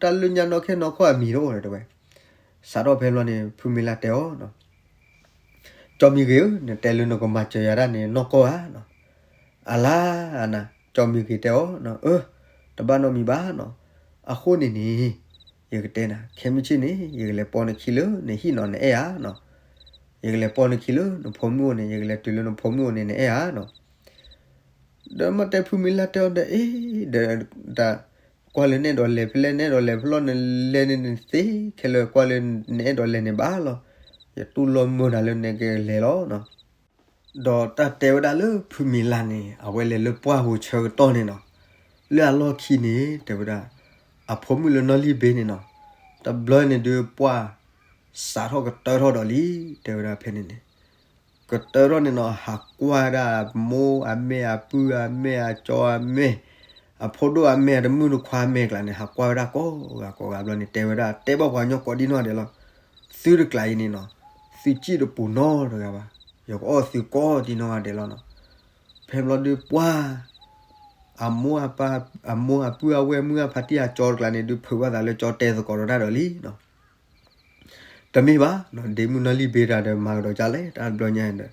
တၢ်လၢညါနီၢ်ခဲနီၢ်ခီၣ်အမံၤတအိၣ်ဒီးတဲဝဲ, စးထီၣ်ဖဲဘျီန့ၣ် ဖုမံၤလၢ်တဲအီၤ ကၠီမံၤဂ့ၤဧၢ နတဲလၢနကမၤစၢၤယၤဒၣ်န့ၣ် နီၢ်ကီၢ်ဧါနီၤ. အလါနၤ ကၠီမံၤဂ့ၤတဲအီၤ, အၢ တဘၣ်နီတမံၤဘၣ်နီၤ. အဃိန့ၣ်န့ၣ် ယကတဲနၤ ခဲမုၢ်ဆ့ၣ်န့ၣ် ယကလဲၤပိာ်နခံလၢနဟံၣ်နီၤ နအဲၣ်ဧါနီၤ. ယကလဲၤပိာ်နခံလၢနဖိမုၣ်အိၣ်န့ၣ် ယကလဲၤတုၤလၢနဖိမုၣ်အိၣ်န့ၣ် နအဲၣ်ဧါနီၤ. ဒီးမ့ၢ်တဲဖုမံၤလၢ်တဲအီၤဒီး အ့ ဒီး တၢ် ကွၢ်လၢနအဲၣ်ဒိးလဲၤဖဲလဲၣ် နအဲၣ်ဒိးလဲၤဖဲလဲၣ် နလဲၤန့ၣ်နသ့ခဲလၢာ် ကွၢ်လၢနအဲၣ်ဒိးလဲၤန့ၣ်ဘၣ်လီၤ. ယတူၢ်လိာ်မုာ်နၤလၢနကလဲၤလီၤနီၤ. ဒီးတၢ်တဲဝဲဒၣ်လၢဖုမံၤလၢ်န့ၣ် အဝဲလဲၤလၢပှၢ်ပူၤဆၢကတီၢ်န့ၣ်နီၤ, လၢအလီၢ်ခံန့ၣ် တဲဝဲဒၣ် အဖိမုၣ်လၢနီၢ်လံၣ်ဘ့န့ၣ်နီၤ, တဘျီန့ၣ်ဒုးပှၢ် စးထီၣ်ကတၢၢ်ထီၣ်ဒီးလံ, တဲဝဲဒၣ်ဖဲန့ၣ်န့ၣ် ကတၢၢ်ထီၣ်န့ၣ်နီၤ ဟးကွၢ်ဝဲဒၣ်အမိၢ်အမဲာ် အပုၢ်အမဲာ် အကၠီအမဲာ်, အဖိဒိၣ်အမဲာ် အတမုၣ်တခွါအမဲာ်ကျါန့ၣ် ဟးကွၢ်ဝဲဒၣ်ကိးဂၤကိးဂၤဘျီန့ၣ် တဲဝဲဒၣ် တဲဘၣ်ပှၤကညီကိးဒံနီၢ်ဒဲးလီၤ. သုတကျါအံၤန့ၣ်နီၤ သုစံၣ်တပူၤနီတဂၤဘၣ်, ယကအီၣ်သုကိးဒံနီၢ်ဂၤဒဲးလီၤနီၤ. ဖဲဘျီဒုးပှၢ် အမိၢ်အပၢ် အမိၢ်အပုၢ်အဝဲၢ် မုၢ်အဖါတံၢ်အကၠီတကျါန့ၣ် ဒုးဖုးဘၣ်သးလၢကၠီတဲသကိးဒီးတၢ်ဒီးလံနီၤ. တမ့ၢ်ဘၣ်နီၤ ဒ့မုၣ်နီၢ်လံၣ်ဘ့တၢ်ဒီးမၤကဒီးကလဲၣ် တၢ်တဘျီညါဒီး,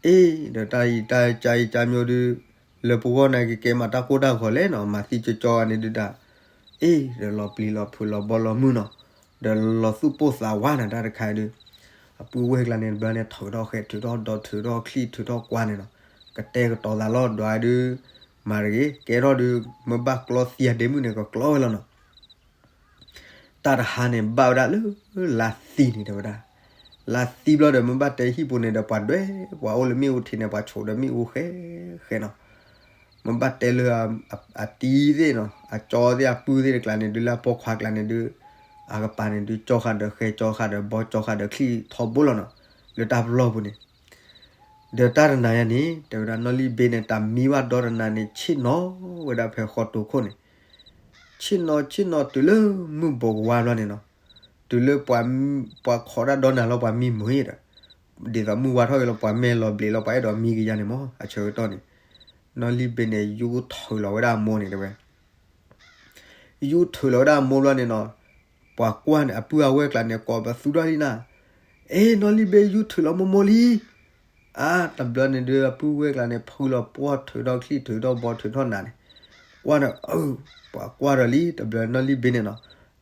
အ့ ဒီးတၢ်အံၤတၢ်ကၠါအံၤကၠါမၠိဒုး လၢပဂီၢ်န့ၣ်ကကဲမးတၢ်ကိၢ်တၢ်ဂီၤလဲၣ်နီၤ မၤသံကၠီကၠီန့ၣ်ဒုးတၢ်, အ့ ဒီးလီၤပျံၤလီၤဖုးလီၤဘီလီၤမုၢ်နီၤ, ဒီးလီၤသူၣ်ပိၢ်သးဝးနၤတၢ်တခါဒုး, အပုၢ်ဝဲၢ်ကျါန့ၣ် တဘျီန့ၣ် ထုးထီၣ်ဃဲ ထုးထီၣ်ဒီး ထုးထီၣ်ချံ ထုးထီၣ်ကွၢ်န့ၣ်နီၤ, ကတဲကတီၤသးလီၤ ဒွးဒုး, မၤတဂ့ၤ ကဲထီၣ်ဒုး မ့ၢ်ဘၣ်ကျီသံအဒ့မုၣ်န့ၣ် ကကျီဝဲလီၤနီၤ. တၢ်တဟါန့ၣ် ဘၣ်ဝဲဒၣ်လၢ လါသံန့ၣ်တဲဝဲဒၣ်, လါသံဘျီဒီး မ့ၢ်ဘၣ်တဲဟံၣ်ပူၤန့ၣ်ဒီး ပှၤဒွဲၣ် ပှၤအိၣ်လၢမ့ၣ်အူထံးန့ၣ် ပှၤဆိးဒီးမ့ၣ်အူဃဲဃဲနီၤ, မ့ၢ်ဘၣ်တဲလၢ အတံၤသ့ၣ်နီၤ အကၠီသ့ၣ် အပုၢ်သ့ၣ်တကျါန့ၣ်ဒုး လၢအပိာ်ခွါကျါန့ၣ်ဒုး, အကပၤန့ၣ်ဒုး ကၠီဃာ်ဒီးဃဲ ကၠီဃာ်ဒီးဘီ ကၠီဃာ်ဒီးချံထီဘိလီၤနီၤ, လၢတၢ်ပလီၢ်ပူၤန့ၣ် ဒီးတၢ်တနၤညါန့ၣ် တဲဝဲဒၣ်နီၢ်လံၣ်ဘ့န့ၣ် တၢ်မံဘၣ်ဒီတနၤန့ၣ် ဆ့ၣ်နီၤဝဲဒၣ်ဖဲဃီတိၤခိၣ်န့ၣ်, ဆ့ၣ်နီၤဆ့ၣ်နီၤတုၤလၢမုၢ်ဘိးကဝါဘျီန့ၣ်နီၤ, တုၤလၢပှၤခိးတၢ်ဒီနၤလီၤ ပှၤမံမုာ်ဒီး, ဒ်သိးမုၢ်ဝါထီၣ်က့ၤလီၤ ပှၤမဲာ်လီၤဘျံးလီၤ ပှၤအဲၣ်ဒိးမံက့ၤယါန့ၣ်မး အဆၢကတီၢ်န့ၣ်, နီၢ်လံၣ်ဘ့န့ၣ် ယူထုးလီၤဝဲဒၣ်အမိၢ်န့ၣ်တဲဝဲ ယူထုးလီၤဝဲဒၣ်အမိၢ်ဘျီန့ၣ်နီၤ, ပှၤကွၢ်န့ၣ် အပုၢ်အဝဲၢ်ကျါန့ၣ် ကိးပသူထီၣ်လံနၤ, အ့ နီၢ်လံၣ်ဘ့ယူထုးလီၤမိၢ်မိၢ်လံ, အါ တဘျီန့ၣ်ဒုး အပုၢ်ဝဲၢ်ကျါန့ၣ် ဖုလီၤပှီၢ်ထုးထီၣ်ချံထုးထီၣ်ဘီထုးထီၣ်နၤန့ၣ်, ကွၢ်န့ၣ် အၢ ပှၤကွၢ်ဒီးလံ တဘျီနီၢ်လံၣ်ဘ့န့ၣ်နီၤ,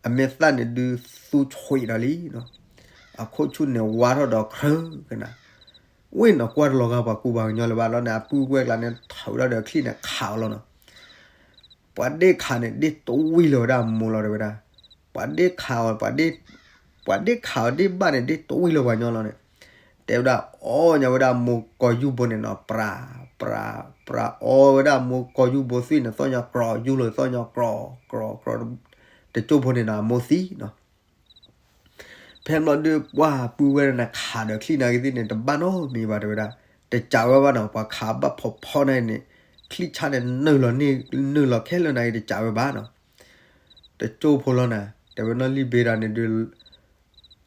အမဲာ်သၣ်န့ၣ်ဒုးသူဆွံးဒီးလံနီၤ, အခိၣ်ဆူၣ်န့ၣ်ဝါထီၣ်ဒီးခြၢကနၤ, ဝ့ၢ်နီၤ ကွၢ်တလီၤဂာ်ပှၤကူပှၤကညီလၢၤဘၣ်လီၤန့ၣ် အပုၢ်ဝဲၢ်ကျါန့ၣ် ထုးထီၣ်ဒီးချံန့ၣ်ခးအီၤလီၤနီၤ ပှၤဒ့ၣ်ခးန့ၣ် ဒ့ၣ်တဝံၢ်လီၤဝဲဒၣ်အမိၢ်လီၤတဲဝဲဒၣ်, ပှၤဒ့ၣ်ခးအီၤ ပှၤဒ့ၣ်ခးအီၤဒ့ၣ်ဘၣ်န့ၣ် ဒ့ၣ်တဝံၢ်လီၤပှၤညီလီၤန့ၣ်, တဲဝဲဒၣ်အီၣ်ညါဝဲဒၣ်အမိၢ်ကီၢ်ယူၢ်ဘိန့ၣ်နီၤ ပြး ပြး ပြး အီၣ်ဝဲဒၣ်အမိၢ်ကီၢ်ယူၢ်ဘိသွံၣ်န့ၣ် သီၣ်ညါကြီး ယူၢ်လီၤသီၣ်ညါကြီး ကြီး ကြီး, တကၠိၢ်ဖိန့ၣ်နီၤ အမိၢ်သံနီၤ ဖဲဘျီဒုးပှၢ်ပုၢ်ဝဲၢ်န့ၣ် ခးဒီးချံနၤကသ့ၣ်န့ၣ် တဘၣ်နီတမံၤဘၣ်တဲဝဲဒၣ်, တစးဝဲဘၣ်နီၤ ပှၤခးဘၣ်ဖီဖီန့ၣ်န့ၣ်, ချံဆါန့ၣ် နုာ်လီၤန့ၣ် နုာ်လီၤခဲလၢာ်နၤက့ၤတစးဝဲဘၣ်နီၤ, တကၠိၢ်ဖိလီၤနၤ တဲဝဲနီၢ်လံၣ်ဘ့ဒီးန့ၣ်ဒုး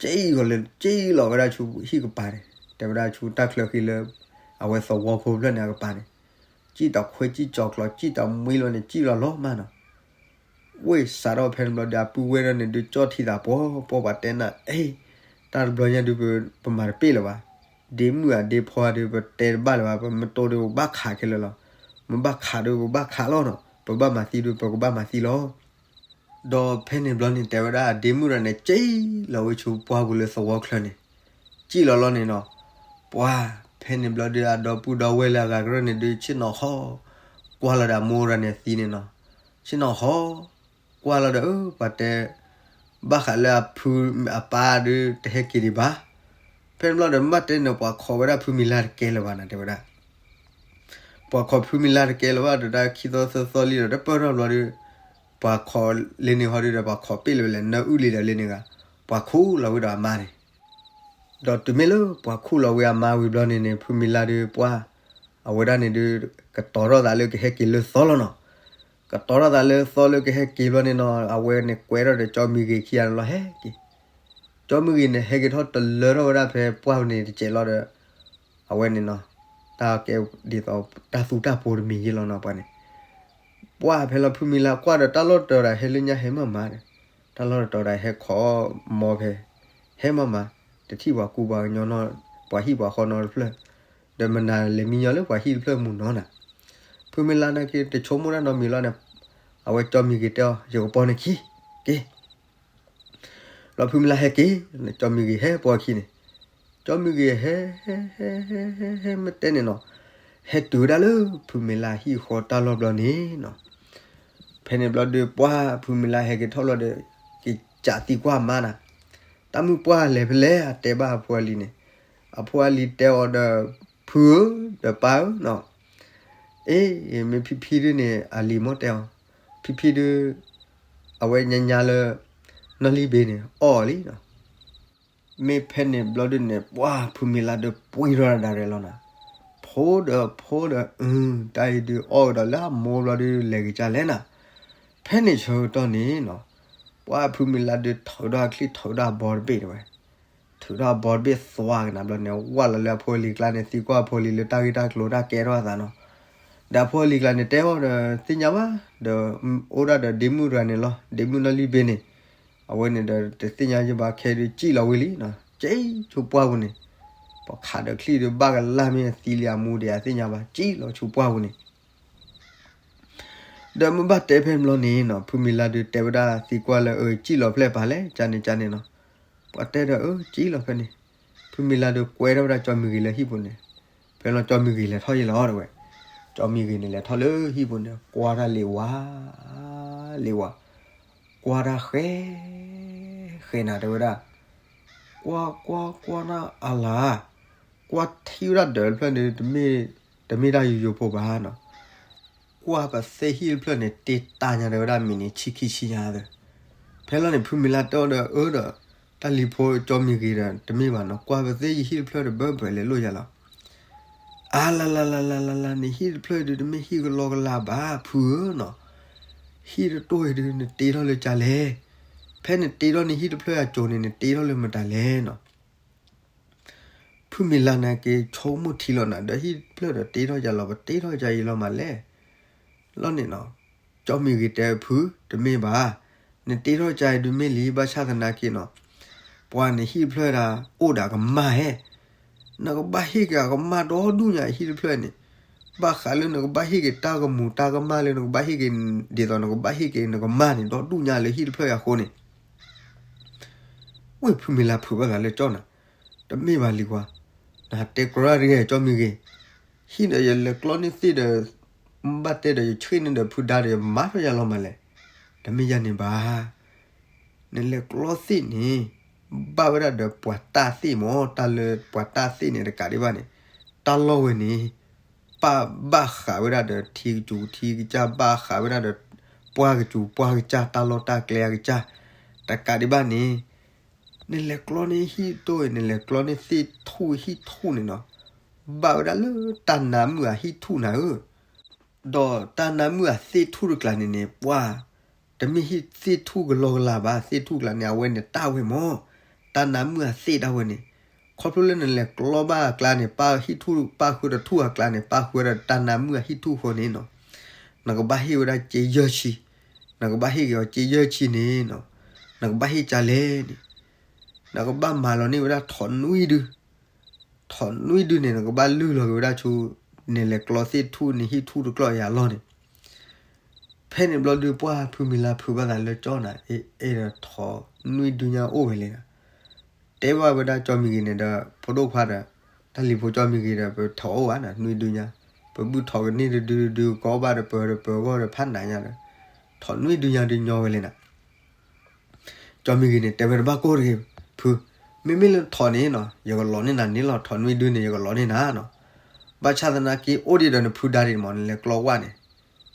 က့ၣ်ဂီၤလၢ က့ၣ်လီၤဝဲဒၣ်ဆူဟံၣ်ကပၤန့ၣ် တဲဝဲဒၣ်ဆူတၢ်ချၢဃံလၢ အဝဲသဝီဖိဖျၢၣ်န့ၣ်အကပၤန့ၣ်, ကံၣ်တၢ်ခွဲကံၣ်ကၠီၤကျီၤ ကံၣ်တၢ်မှံလီၤန့ၣ် ကံၣ်လီၤလီၤမးနီၤ, ဝ့ၢ်စးထီၣ်ဖဲန့ၣ်ဘျီဒီး အပုၢ်ဝဲၢ်ဒၣ်န့ၣ်ဒုး ကၠီၣ်ထံသးပှီၤပှီၤ ပှၤတဲနၤ, အ့, တၢ်တဘျီညါဒုး ပမၤတပ့ၢ်လၢၤဘၣ်. ဒ့မုၣ်ဧါဒ့ဖိဧါဒုး ပတဲတဘၣ်လၢၤဘၣ်, ပမတိၢ်ဒုး ပဘၣ်ခးခဲလၢာ်လီၤ. မ့ၢ်ဘၣ်ခးဒုး ပဘၣ်ခးလီၤနီၤ, ပဘၣ်မၤသံဒုး ပကဘၣ်မၤသံလီၤ. ဒီးဖဲန့ၣ်ဘျီန့ၣ် တဲဝဲဒၣ် ဒ့မုၣ်တဂၤန့ၣ် ကၠံၣ်လီၤဝဲဆူပှၢ်ပူၤလၢသဝီချၢန့ၣ်, ကၠံၣ်လီၤလီၤန့ၣ်နီၤ. ပှၢ်ဖဲန့ၣ်ဘျီဒီး အဒီပုၢ်ဒီဝဲၢ်လၢအဂၤကရၢၢ်န့ၣ်ဒုး ဆ့ၣ်နီၤဟီ ကွၢ်လီၤဒီးအမိၢ်တဂၤန့ၣ်သံန့ၣ်နီၤ, ဆ့ၣ်နီၤဟီ ကွၢ်လီၤဒီး အၢ ပှၤတဲ ဘၣ်ဃးလၢအဖုအပၢ်ဒုး တဟဲက့ၤဒံးဘၣ်. ဖဲန့ၣ်ဘျီဒီး မ့ၢ်ဘၣ်တဲန့ၣ် ပှၤခိးဝဲဒၣ်ဖုမံၤလါတကဲလၢၤဘၣ်နၤ တဲဝဲဒၣ်. ပှၤခိးဖုမံၤလါတကဲလၢၤဘၣ်ဒီး တၢ်ခံသီသၢသီလံဒီး တပၢၢ်ထီၣ်ဘျီဒီး ပှၤခိးလၢန့ၣ်ဟီဒီး ပှၤခိးပ့ၢ်လၢၤဝဲလဲၣ် နၢအုၣ်လံဒီးလၢန့ၣ်ဂၤ, ပှၤခူၣ်လီၤဝံၤဒီးအမါန့ၣ် ဒီးတုၤမ့ၢ်လၢပှၤခူၣ်လီၤဝံၤအမါဝံၤဘျီန့ၣ်န့ၣ် ဖုမံၤလါဒီးပှၢ် အဝဲဒၣ်န့ၣ်ဒုး ကတီၤထီၣ်သးလၢကဟဲက့ၤလၢသီလီၤနီၤ. ကတီၤထီၣ်သးလၢသီလၢကဟဲက့ၤဘျီန့ၣ်နီၤ အဝဲန့ၣ်ကွဲထီၣ်ဒီးကၠီမံၤဂ့ၤခံဂၤန့ၣ်လီၤ ဟဲက့ၤ. ကၠီမံၤဂ့ၤန့ၣ် ဟဲက့ၤထီၣ်တလၢထီၣ်ဝဲဒၣ်ဖဲပှၢ်ပူၤန့ၣ်တစဲးလီၤဒီး အဝဲန့ၣ်နီၤ တၢ်ကဲဒ်သိးတၢ်သူတၢ်ပိၤတမံၤယ့လီၤနီၤ ပှၤန့ၣ် ပှၢ်ဖဲလီၤဖုမံၤလါကွၢ်ဒီး တၢ်လီၢ်တတီၤဒၣ်ဟဲလၢညါဟဲမးမးဒီး တၢ်လီၢ်တတီၤဒၣ်ဟဲခိးမီဖဲ ဟဲမးမး တထံၣ်ပှၤကူပှၤကညီနီၤ ပှၤဟံၣ်ပှၤဃီနီတဖျၢၣ် ဒီးမနၤလဲၤမံညီလၢပှၤဟံၣ်တဖျၢၣ်မူနီၤနၤ. ဖုမံၤလါနာ်က့ တဆိကမိၣ်တၢ်နီတမံၤလီၤန့ၣ် အဝဲကၠီမံၤဂ့ၤတဲအီၤ ယကပီၤနခံ က့ၤ လီၤဖုမံၤလါဟဲက့ၤ ကၠီမံၤဂ့ၤဟဲပီၤခံန့ၣ် ကၠီမံၤဂ့ၤဟဲ ဟဲ ဟဲ ဟဲ ဟဲ ဟဲ မ့ၢ်တဲန့ၣ်နီၤ ဟဲတုၤဝဲဒၣ်လၢဖုမံၤလါဟံၣ်ဃီတၢ်လီၢ်ဘျီန့ၣ်နီၤ. ဖဲန့ၣ်ဘျီဒီး ပှၢ်ဖုမံၤလါဟဲက့ၤထီၣ်ဘျီဒီး ကစးသံကွၢ်အမါနၤ, တၢ်မုၣ်ပှၢ်လဲၤဖဲလဲၣ် အတဲဘၣ်အဖိအလံၤန့ၣ်, အဖိအလံၤတဲအီၤဒီး ဖုဧၢ ဒီးပၢ်ဧၢနီၤ, အ့ မ့ၢ်ဖံဖံဒုန့ၣ် အလံၤမ့ၢ်တဲအီၤ, ဖံဖံဒု အဝဲညါညါလၢ နီၢ်လံၢ်ဘ့န့ၣ် အီၣ်လံနီၤ. မ့ၢ်ဖဲန့ၣ်ဘျီဒုန့ၣ် ပှၢ်ဖုမံၤလါဒီးပှံၢ်ထီၣ်ဒၣ်ရဲၣ်လီၤနၤ, ဖိဒီးဖိဒီး အု တၢ်အံၤဒုးအီၣ်ကဒီးလၢအမိၢ်ဘျီဒု လဲၤကစၢ်လဲၣ်နၤ. ဖဲန့ၣ်ဆၢကတီၢ်န့ၣ်နီၤ, ပှၢ်ဖုမံၤလါဒုးထုးထီၣ်အချံၣ်ထုးထီၣ်အဘီတဘ့ၣ်တဝဲ, ထုးထီၣ်အဘီတဘ့ၣ်သွါကနၤဘျီန့ၣ် ဝၢ်လီၤလၢအဖိအလံၤကျါန့ၣ် သံကွၢ်အဖိအလံၤလၢတၢ်ဂ့ၢ်တၢ်ကျိၤတၢ်ကဲထီၣ်အသးနီၤ. ဒီးအဖိအလံၤကျါန့ၣ် တဲအီၤဒီးသ့ၣ်ညါဘၣ်, ဒီးအိၣ်ဒၣ်ဒီးဒ့မုၣ်တဂၤန့ၣ်လီၤ, ဒ့မုၣ်နီၢ်လံၢ်ဘ့န့ၣ်, အဝဲန့ၣ်ဒီးတသ့ၣ်ညါယဘၣ်ခဲဒုး ကံၣ်လီၤဝံၤလံနီၤ, ကံၣ်ဆိပှၢ်ပူၤန့ၣ်, ပှၤခးဒီးချံၣ်ဒုးဘၣ်ကလၢ်မ့ၢ်သံလံအမူဒံး အသ့ၣ်ညါဘၣ် ကံၣ်လီၤဆိပှၢ်ပူၤန့ၣ် ဒီးမ့ၢ်ဘၣ်တဲဖဲန့ၣ်ဘျီန့ၣ်နီၤ ဖုမံၤလါဒုးတဲဝဲဒၣ်သံကွၢ်လၢ အၢ ကံၣ်လီၤဖျဲၣ်ပၤလဲၣ် ကန့ၣ်ကန့ၣ်နီၤ, ပှၤတဲဒီး အၢ ကံၣ်လီၤဖဲန့ၣ်, ဖုမံၤလါဒုးကွဲထီၣ်ဝဲဒၣ်ကၠီမံၤဂ့ၤလၢဟံၣ်ပူၤန့ၣ်, ဖဲလီၤကၠီမံၤဂ့ၤလဲၤထီၣ်ယံၤလီၤတဲဝဲ, ကၠီမံၤဂ့ၤန့ၣ်လဲၤထီၣ်လၢဟံၣ်ပူၤန့ၣ် ကွၢ်တၢ်လံၤဝါ လံၤဝါ, ကွၢ်တၢ်ဃဲ ဃဲနၤတဲဝဲဒၣ်, ကွၢ်ကွၢ်ကွၢ်နၤအလၤ ကွၢ်ထံၣ်ဝဲဒၣ်ဒီးတဖျၢၣ်န့ၣ် တမ့ၢ်တၢ်ယိယိဖိဘၣ်နီၤ, ကွၢ်ပသ့ၣ်ဟံၣ်တဖျၢၣ်န့ၣ် တ့တၢ်ညါတဲဝဲဒၣ်မံၤန့ၣ် ဆံခံဆံညါသၢ, ဖဲလီၤန့ၣ် ဖုမံၤလါတဲအီၤဒီးအၢဒီး တၢ်လံၤဖိကၠီမံၤဂ့ၤဒီး တမ့ၢ်ဘၣ်နီၤ ကွၢ်ပသ့ၣ်ယဟံၣ်တဖျၢၣ်ဒီးဘၢဘၢလဲၤလိာ်ယၤလီၤ, အါလါလါလါလါလါလါ နဟံၣ်တဖျၢၣ်ဒုး တမ့ၢ်ဟံၣ်ကလီကလီဘၣ် ဖုဧၢနီၤ, ဟံၣ်တတိၢ်အံၤဒုး နတ့ထီၣ်လၢကလဲၣ်, ဖဲနတ့ထီၣ်နဟံၣ်တဖျၢၣ်အစိၤန့ၣ် နတ့ထီၣ်လၢမတၤလဲၣ်နီၤ ဖုမံၤလါနာ်က့ ဆိကမိၣ်ထံလီၤနၤ ဒီးဟံၣ်တဖျၢၣ်ဒီးတ့ထီၣ်ယၤလီၤ ပတ့ထီၣ်ယၤအံၤလီၤမးလဲၣ်, လီၤန့ၣ်နီၤ, ကၠီမံၤဂ့ၤတဲဖု တမ့ၢ်ဘၣ်, နတ့ထီၣ်ယၤအံၤဒုးမ့ၢ်လံ ဘၣ်ဆၣ်သနာ်က့နီၤ, ပှၤနဟံၣ်တဖျၢၣ်ဒၣ် အိၣ်ဒီးအကမၢ်ဟဲ, နကဘၣ်ဟ့ၣ်က့ၤအကမၢ်ဒီဒူၣ်ညါ ဟံၣ်တဖျၢၣ်န့ၣ်, ဘၣ်ဃးလၢနကဘၣ်ဟ့ၣ်က့ၤတၢ်ကမူၤတၢ်ကမၣ်လၢနကဘၣ်ဟ့ၣ်က့ၤ ဒ်သိးနကဘၣ်ဟ့ၣ်က့ၤနကမၢ်န့ၣ် ဒီဒူၣ်ညါလၢဟံၣ်တဖျၢၣ်အံၤအဃိန့ၣ် ဝ့ၢ်ဖုမံၤလါဖုးဘၣ်သးလၢကၠီနၤ, တမ့ၢ်ဘၣ်လံကွၢ်, နတဲကြၢးတဂ့ၤ ကၠီမံၤဂ့ၤ, ဟံၣ်ဒီးယလဲၤကျီန့ၢ်သ့ၣ်ဒီး ဘၣ်တဲဒီးယဆှ့ၣ်န့ၢ်ဒီးဖုဒါဒီးယမၤထီၣ်ယၤလီၤမးလဲၣ်, တမ့ၢ်ယၤန့ၣ်ဘၣ်, နလဲၤကျီသ့ၣ်န့ၣ် ဘၣ်ဝဲဒၣ်ဒီးပှၤတၢ်သ့ၣ်မး တၢ်လၢပှၤတၢ်သ့ၣ်န့ၣ်တကးဒံးဘၣ်န့ၣ်, တၢ်လီၢ်ဝဲန့ၣ် ပၢ်ဘၣ်ဃးဝဲဒၣ်ဒီးထံကစူၤထံကစၢ် ဘၣ်ဃးဝဲဒၣ်ဒီး ပှၢ်ကစူၤပှၢ်ကစၢ် တၢ်လီၢ်တၢ်ကျဲအကစၢ်, တကးဒံးဘၣ်န့ၣ်, နလဲၤကျီန့ၢ်ဟံၣ်တိၢ် နလဲၤကျီန့ၢ်သ့ၣ်ထူၣ်ဟံၣ်ထူၣ်န့ၣ်နီၤ, ဘၣ်ဝဲဒၣ်လၢတၢ်နါမုၣ်အဟံၣ်ထူၣ်နၤဧၢ ဒီးတၢ်နါမုၣ်အသ့ၣ်ထူၣ်တကျါန့ၣ်န့ၣ် ပှၤ တမ့ၢ်ဟံၣ်သ့ၣ်ထူၣ်ကလီကလီဘၣ် သ့ၣ်ထူၣ်ကျါန့ၣ် အဝဲန့ၣ်တၢ်ဝဲမး, တၢ်နါမုၣ်အသ့ၣ်တၢ်ဝဲန့ၣ်, ခီဖျိလၢနလဲၤကျီဘၣ်အကျါန့ၣ် ပၢ်ဟံၣ်ထူၣ်ပၢ်ဃုတထူၣ်အကျါန့ၣ် ပၢ်ဃုဒီးတၢ်နါမုၣ်အဟံၣ်ထူၣ်ဃိန့ၣ်နီၤ, နကဘၣ်ဟ့ၣ်ဝဲဒၣ်စ့ယဲၢ်ဆံ, နကဘၣ်ဟ့ၣ်က့ၤအီၤစ့ယဲၢ်ဆံန့ၣ်နီၤ, နကဘၣ်ဟ့ၣ်ကလဲၣ်န့ၣ်, နကဘၣ်မၤလီၤန့ၢ်ဝဲဒၣ်ထိးနွံဒု, ထိးနွံဒုန့ၣ် နကဘၣ်လုၢ်လီၤက့ၤဝဲဒၣ်ဆူ နလဲၤကျီသ့ၣ်ထူၣ် နဟံၣ်ထူၣ်တကျီၢ်ယၤလီၢ်န့ၣ်. ဖဲန့ၣ်ဘျီဒုး ပှၢ်ဖုမံၤလါဖုးဘၣ်သးလၢကၠီနၤ, အ့ အဲၣ်ဒိးထိးနွံဒုညါအိၣ်ဝဲလဲၣ်နီၤ. တဲဘၣ်ဝဲဒၣ်ကၠီမံၤဂ့ၤန့ၣ်ဒီး ဖိဒိၣ်ခွါဒီး တၢ်လံၤဖိကၠီမံၤဂ့ၤဒီး ပထိးအိၣ်ဘၣ်နီၤ နွံဒုညါ, ပဘုၣ်ထိးကန့ၢ်တဒုတဒုကီဘၣ်ဒီး ပၢၤဒီးပၢၤဂီၢ်ဒီးဖးနးညါဒီး ထိးနွံဒုညါဒုညီဝဲလဲၣ်နီၤ. ကၠီမံၤဂ့ၤန့ၣ် တဲဝဲတဘၣ်ကိၢ်တဂ့ၤ, ဖု, မ့မ့ၢ်လၢထိးန့ၣ်နီၤ ယကလီၤန့ၢ်နၤန့ၣ်လီၤ, ထိးနွံဒုန့ၣ် ယကလီၤန့ၢ်နၤနီၤ. ဘၣ်ဆၣ်သနာ်က့ အိၣ်ဒံးဒီးနဖုဒါဒံးမး နလဲၤကျီဝၣ်န့ၣ်,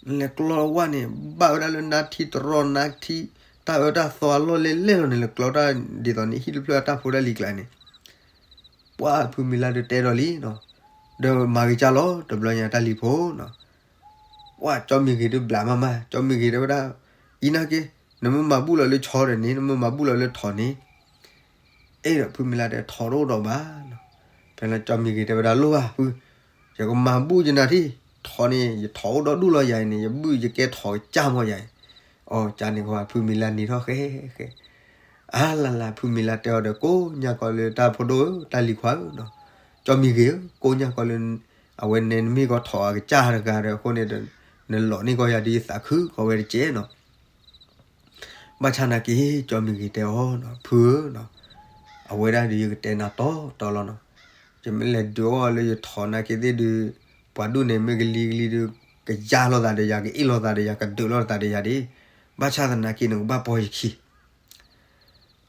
နလဲၤကျီဝၣ်န့ၣ် ဘၣ်ဝဲဒၣ်လၢနါထံတရီနါထံ တၢ်အၢတၢ်သီအလီၢ်လဲၣ်လဲၣ်လီၤ, နလဲၤကျီတၢ်ဒ်သိးနဟံၣ်တဖျၢၣ်အတၢ်ဖိတၢ်လံၤကျါန့ၣ်. ပှၢ်ဖုမံၤလါဒုးတဲဒီးလံနီၤ, ဒီးမၤဂ့ၤကၢ်လီၤ တဘျီညါတၢ်လံၤဖိနီၤ. ပှၢ်ကၠီမံၤဂ့ၤဒုးဘျးမးမး, ကၠီမံၤဂ့ၤတဲဝဲဒၣ်, အံၤနာ်က့ နမ့ၢ်မၤဘူၣ်လီၤလၢဆီဒီးန့ၣ် နမ့ၢ်မၤဘူၣ်လီၤလၢထိးန့ၣ်, အဲၣ်ဒိးဖုမံၤလါတဲထိးတအိၣ်ဒီးဘၣ်နီၤ. ဖဲလၢကၠီမံၤဂ့ၤတဲဝဲဒၣ်လိၣ်ဘၣ်ဖု, ယကမၤဘူၣ်ယနၤထံၣ်, ထိးန့ၣ် ယထိးအိၣ်ဒီဒူၣ်လီၤယၤအံၤန့ၣ် ယဘုၣ်ယကဲထိးကစၢ်မီၢ်ယၤအံၤ. အီၤကန့ၣ်ကီး ဖုမံၤလါနံၤထီၣ်ဃဲဃဲ အါလၢ်လၢ် ဖုမံၤလါတဲအီၤဒီး ကိးညါကီးလၢတၢ်ဖိဒိၣ်ဧၢ တၢ်လံၤခွါဧၢနီၤ, ကၠီမံၤဂ့ၤဧၢ ကိးညါကီးလၢ အဝဲနဲနမ့ၢ်ကီးထိးအကစၢ်တဂၤဒီး အဃိန့ၣ်ဒီး နလီၤန့ၢ်ကီးယၤဒ်ယသးခုကီးဝဲတကဲးနီၤ. ဘၣ်ဆၣ်နာ်က့ ကၠီမံၤဂ့ၤတဲအီၤနီၤ ဖုဧၢနီၤ, အဝဲဒၣ်ဒုးယကတဲနၤတီတီလီၤနီၤ, ယမ့ၢ်လဲၤဒုးအီၤလၢယထိးနာ်က့သ့ၣ်ဒုး ပှၤဒူၣ်န့ၣ်မ့ၢ်ကလံၤကလံၤဒုး ကယါလိာ်သးဒီးယၤ ကအ့ၣ်လိာ်သးဒီးယၤ ကဒုးလိာ်သးဒီးယၤဒ်, ဘၣ်ဆၣ်သနာ်က့ နကဘၣ်ပီၢ်ယခံ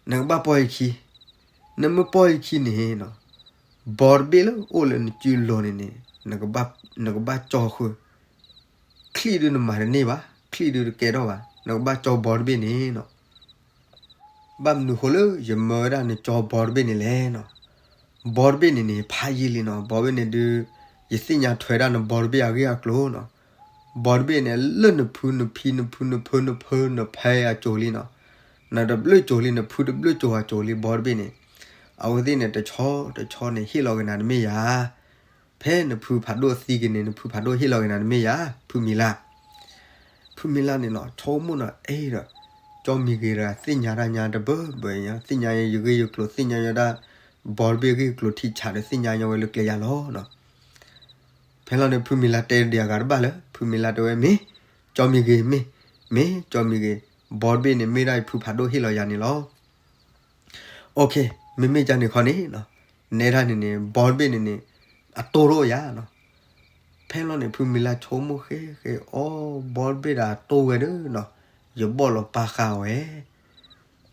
နကဘၣ်ပီၢ်ယခံ, နမ့ၢ်ပီၢ်ယခံန့ၣ်နီၤ, ဘီတဘ့ၣ်လၢအိၣ်လၢနစုလိၤန့ၣ်န့ၣ် နကဘၣ်ကၠီဃုာ်, ချံၣ်ဒုးနမၤတန့ၢ်ဘၣ်, ချံၣ်ဒုးတကဲထီၣ်ဘၣ်, နကဘၣ်ကၠီဘီတဘ့ၣ်န့ၣ်နီၤ. ဘၣ်မနုၤဃိလၢယမၢဝဲဒၣ်နကၠီဘီတဘ့ၣ်န့ၣ်လဲၣ်နီၤ, ဘီတဘ့ၣ်န့ၣ်န့ၣ် ဖးယံာ်လံနီၤ, ဘီဘ့ၣ်န့ၣ်ဒုး ယသ့ၣ်ညါထွဲဒၣ်နဘီတဘ့ၣ်အဂ့ၢ်အကျိၤနီၤ. ဘီတဘ့ၣ်န့ၣ် လၢနဖုနဖံနဖုနဖၢနဖၢနဖၢအစိၤလံနီၤ, နတဘျုးစိၤလံ နဖုတဘျုးစိၤအစိၤလံ ဘီတဘ့ၣ်န့ၣ်, အဝဲသ့ၣ်န့ၣ် တဆီတဆီန့ၣ် ဟ့ၣ်လီၤက့ၤနၤတမ့ၢ်ယၤ, ဖဲနဖုဖးဒိၣ်သံက့ၤန့ၣ် နဖုဖးဒိၣ်ဟ့ၣ်လီၤက့ၤနၤတမ့ၢ်ယၤ, ဖုမံၤလါ ဖုမံၤလါန့ၣ်နီၤ ဆိကမိၣ်နီၤ အဲၣ်ဒီး ကၠီမံၤဂ့ၤတဂၤ သ့ၣ်ညါတၢ်ညါတဘၢဘၢညါ, သ့ၣ်ညါယဂ့ၢ်ယကျိၤ သ့ၣ်ညါယဒၣ် ဘီတဘ့ၣ်ဂ့ၢ်ကျိၤထံဆးဒီး သ့ၣ်ညါညီဝဲလၢကျဲယၤလီၤနီၤ. ဖဲလီၤန့ၣ် ဖုမံၤလါတဲဒံးအဂၤတဘၣ်လၢ ဖုမံၤလါတဲဝဲ မ့ၢ်ကၠီမံၤဂ့ၤ မ့ၢ် မ့ၢ်ကၠီမံၤဂ့ၤ, ဘီတဘ့ၣ်န့ၣ် မ့ၢ်ဒၣ်ယဖုဖးဒိၣ်ဟ့ၣ်လီၤယၤန့ၣ်လီၤ. မ့မ့ၢ်ကန့ၣ်ခီန့ၣ် နဲဒၣ်န့ၣ်န့ၣ် ဘီတဘ့ၣ်န့ၣ်န့ၣ် အတိၢ်တအိၣ်ယၤနီၤ. ဖဲလီၤန့ၣ် ဖုမံၤလါဆိကမိၣ်ဃဲဃဲ အီ ဘီတဘ့ၣ်ဒီးအတိၢ်ဝဲဒီးနီၤ, ယဘီၣ်လီၤပာ်ဃာ်ဝဲ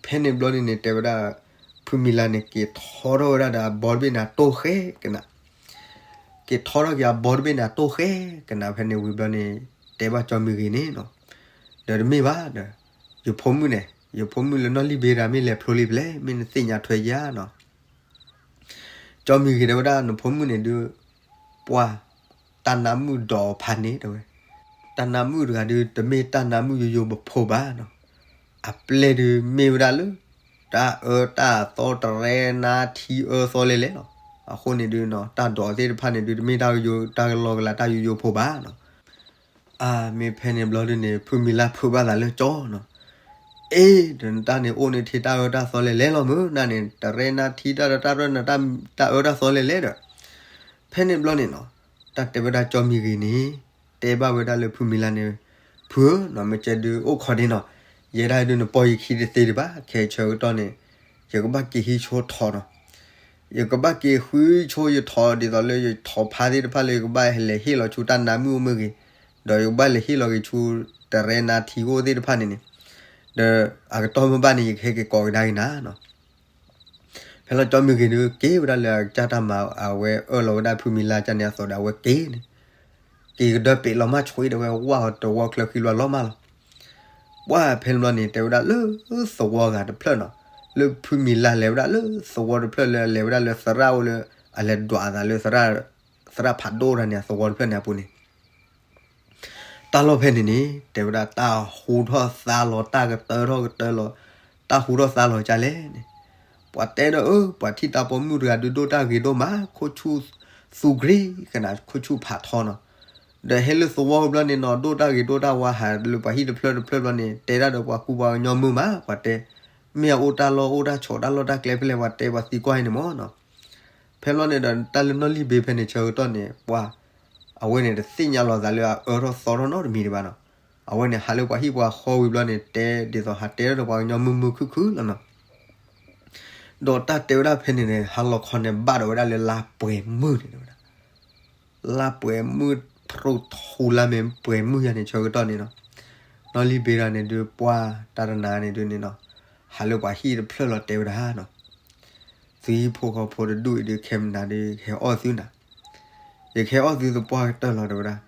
ဖဲန့ၣ်ဘျီန့ၣ်န့ၣ် တဲဝဲဒၣ် ဖုမံၤလါန့ၣ် က့ၤထီထီၣ်ဝဲဒၣ်ဒီးအဘီတဘ့ၣ်န့ၣ် အတိၢ်ဃဲကနၤ, က့ၤထီထီၣ်က့ၤအဘီတဘ့ၣ်န့ၣ် အတိၢ်ဃဲကနၤ ဖဲန့ၣ်ဝံၤဘျီန့ၣ် တဲဘၣ်ကၠီမံၤဂ့ၤန့ၣ်နီၤ, ဒီးတမ့ၢ်ဘၣ်ဒီး ယဖိမုၣ်န့ၣ် ယဖိမုၣ်လၢနီၢ်လံၣ်ဘ့တဂၤ မ့ၢ်လဲၤဖျိလံပလဲၣ် မ့ၢ်နသ့ၣ်ညါထွဲယၤနီၤ. ကၠီမံၤဂ့ၤတဲဝဲဒၣ် နဖိမုၣ်န့ၣ်ဒုး ပှၤ တၢ်နါမုၣ်ဒိးဖးန့ၣ်တဲဝဲ, တၢ်နါမုၣ်တဂၤဒုး တမ့ၢ်တၢ်နါမုၣ်ယိယိပဖိဘၣ်နီၤ, အပျဲၢ်ဒုးမ့ၢ်ဝဲဒၣ်လၢ တၢ်အၢတၢ်သီတရဲနါထံအၢသီလဲၣ်လဲၣ်လီၤ. အဃိန့ၣ်ဒုးနီၤ တၢ်ဒိးသ့ၣ်တဖၣ်န့ၣ်ဒုး တမ့ၢ်တၢ်ယိယိတၢ်ကလီကလီတၢ်ယိယိဖိဘၣ်နီၤ. အၢ မ့ၢ်ဖဲန့ၣ်ဘျီဒုးန့ၣ် ဖုမံၤလါဖုးဘၣ်သးလၢကၠီနီၤ, အ့ ဒီးနတၢ်န့ၣ်အိၣ်န့ၣ်ထံတၢ်အၢတၢ်သီလဲၣ်လဲၣ်လီၤမုၢ် နၢ်န့ၣ် တရဲနါထံတၢ်ဒီးတၢ်ရဲနၤတၢ်အၢတၢ်သီလဲၣ်လဲၣ်ဒီး ဖဲန့ၣ်ဘျီန့ၣ်နီၤ တၢ်တဲဝဲဒၣ်ကၠီမံၤဂ့ၤန့ၣ် တဲဘၣ်ဝဲဒၣ်လၢဖုမံၤလါန့ၣ်, ဖုဧၢနီၤ မ့ၢ်ကဲဒုးအိၣ်ခိးဒ့နီၤ, ယဲဒၣ်ဒုးနပီၢ်ယခံတသ့ဒံးဘၣ် ခဲဆၢကတီၢ်န့ၣ် ယကဘၣ်က့ၤဟံးဆိထိးနီၤ, ယကဘၣ်က့ၤဃုဆိယထိးဒ်သိးလၢယထိးဖါသ့ၣ်တဖၣ်လၢ ယကဘၣ်လဲၤဟ့ၣ်လီၤဆူတၢ်နါမုၣ်အိၣ်မ့ၢ်ဂ့ၤ, ဒီးယကဘၣ်လဲၤဟ့ၣ်လီၤက့ၤဆူတရဲနါထံအိၣ်သ့ၣ်တဖၣ်န့ၣ်န့ၣ်, ဒီးအကတီၢ်မ့ၢ်ဘၣ်န့ၣ် ယကဟဲက့ၤကိးကဒါက့ၤနၤနီၤ. ဖဲလီၤကၠီမံၤဂ့ၤဒုး က့ၤဝဲဒၣ်လၢအကစၢ်တၢ်မၤ အဝဲအၢၣ်လီၤဝဲဒၣ်ဖုမံၤလါကၢ်န့ၣ်အသိးဒီး အဝဲက့ၤန့ၣ်, က့ၤကဒၢပ့းလီၤမၢ်ဆွံဒီးဝဲဝၢ်အီၤတဝီချၢဃံလွးလီၤမၢ်လီၤ. ပှၢ်ဖဲန့ၣ်ဘျီန့ၣ် တဲဝဲဒၣ်လၢသဝီဂၤတဖျၢၣ်နီၤ, လၢဖုမံၤလါလဲၤဝဲဒၣ်လၢသဝီတဖျၢၣ်လၢအလဲၤဝဲဒၣ်လၢသရၣ်အိၣ်လၢ အလဲၤဒွးအသးလၢ သရၣ်ဖးဒိၣ်တၢ်န့ၣ်အသဝီတဖျၢၣ်န့ၣ်အပူၤန့ၣ် တၢ်လီၢ်ဖဲန့ၣ်န့ၣ် တဲဝဲဒၣ်တၢ်ဟူထီၣ်သါလီၤ တၢ်ကတၢထီၣ်ကတၢလီၤ, တၢ်ဟူထီၣ်သါလီၤကၢ်လဲၣ်န့ၣ်, ပှၤတဲဒီးအၢ ပှၤထံၣ်တၢ်ပိာ်မုၣ်တဂၤဒုးဒိၣ်တၢ်ဂ့ၤဒိၣ်မး ခိၣ်ဆူၣ်သူကရံကနၤ ခိၣ်ဆူၣ်ဖးထီနီၤ, ဒီးဟဲလၢသဝီဘျီန့ၣ်နီၤ ဒိၣ်တၢ်ဂ့ၤဒိၣ်တၢ်ဝါ ဟးလၢပှၤဟံၣ်တဖျၢၣ်တဖျၢၣ်ဘျီန့ၣ် တဲဒၣ်ဒီးပှၤကူပှၤကညီမုာ်မး ပှၤတဲ, မ့ၢ်အအိၣ်တၢ်လီၢ်အိၣ်တၢ်ဆိးတၢ်လီၢ်တၢ်ကျဲဖဲလဲၣ် ပှၤတဲပှၤသံကွၢ်အံၤန့ၣ်မးနီၤ. ဖဲဘျီန့ၣ်ဒီး တၢ်လၢနီၢ်လံၣ်ဘ့ဖဲန့ၣ်ဆၢကတီၢ်န့ၣ် ပှၤ အဝဲန့ၣ်တသ့ၣ်ညါလီၤသးလၢအအၢထီၣ်သီထီၣ်နီတမံၤဒံးဘၣ်နီၤ. အဝဲန့ၣ်ဟးလၢပှၤဟံၣ်ပှၤဃီဝံၤဘျီန့ၣ် တဲဒ်သိးဟးတဲဒီးပှၤကညီမုာ်မုာ်ခုၣ်ခုၣ်လီၤနီၤ. ဒီးတၢ်တဲဝဲဒၣ်ဖဲန့ၣ်န့ၣ် ဟါလီၤခီန့ၣ် ဘၣ်ဒီးဝဲဒၣ်လၢလါပှဲၤမုၢ်န့ၣ်ဝဲဒၣ် လါပှဲၤမုၢ် ဖရိထူလါမ့ၢ်ပှဲၤမုၢ်ယၤန့ၣ်ဆၢကတီၢ်န့ၣ်နီၤ, နီၢ်လံၣ်ဘ့ဒၣ်န့ၣ်ဒုး ပှၢ်တၢ်တနၤန့ၣ်ဒုးန့ၣ်နီၤ, ဟးလၢပှၤဟံၣ်တဖျၢၣ်လီၤတဲဝဲဒၣ်နီၤ, သုဟံၣ်ဖိဃီဖိတဒူၣ်အံၤဒုး ခဲမနၤဒုး ယကဟဲအီၣ်သုနၤ, ယကဟဲအီၣ်သုသပှၢ်ကတၢၢ်လီၤတဲဝဲဒၣ်.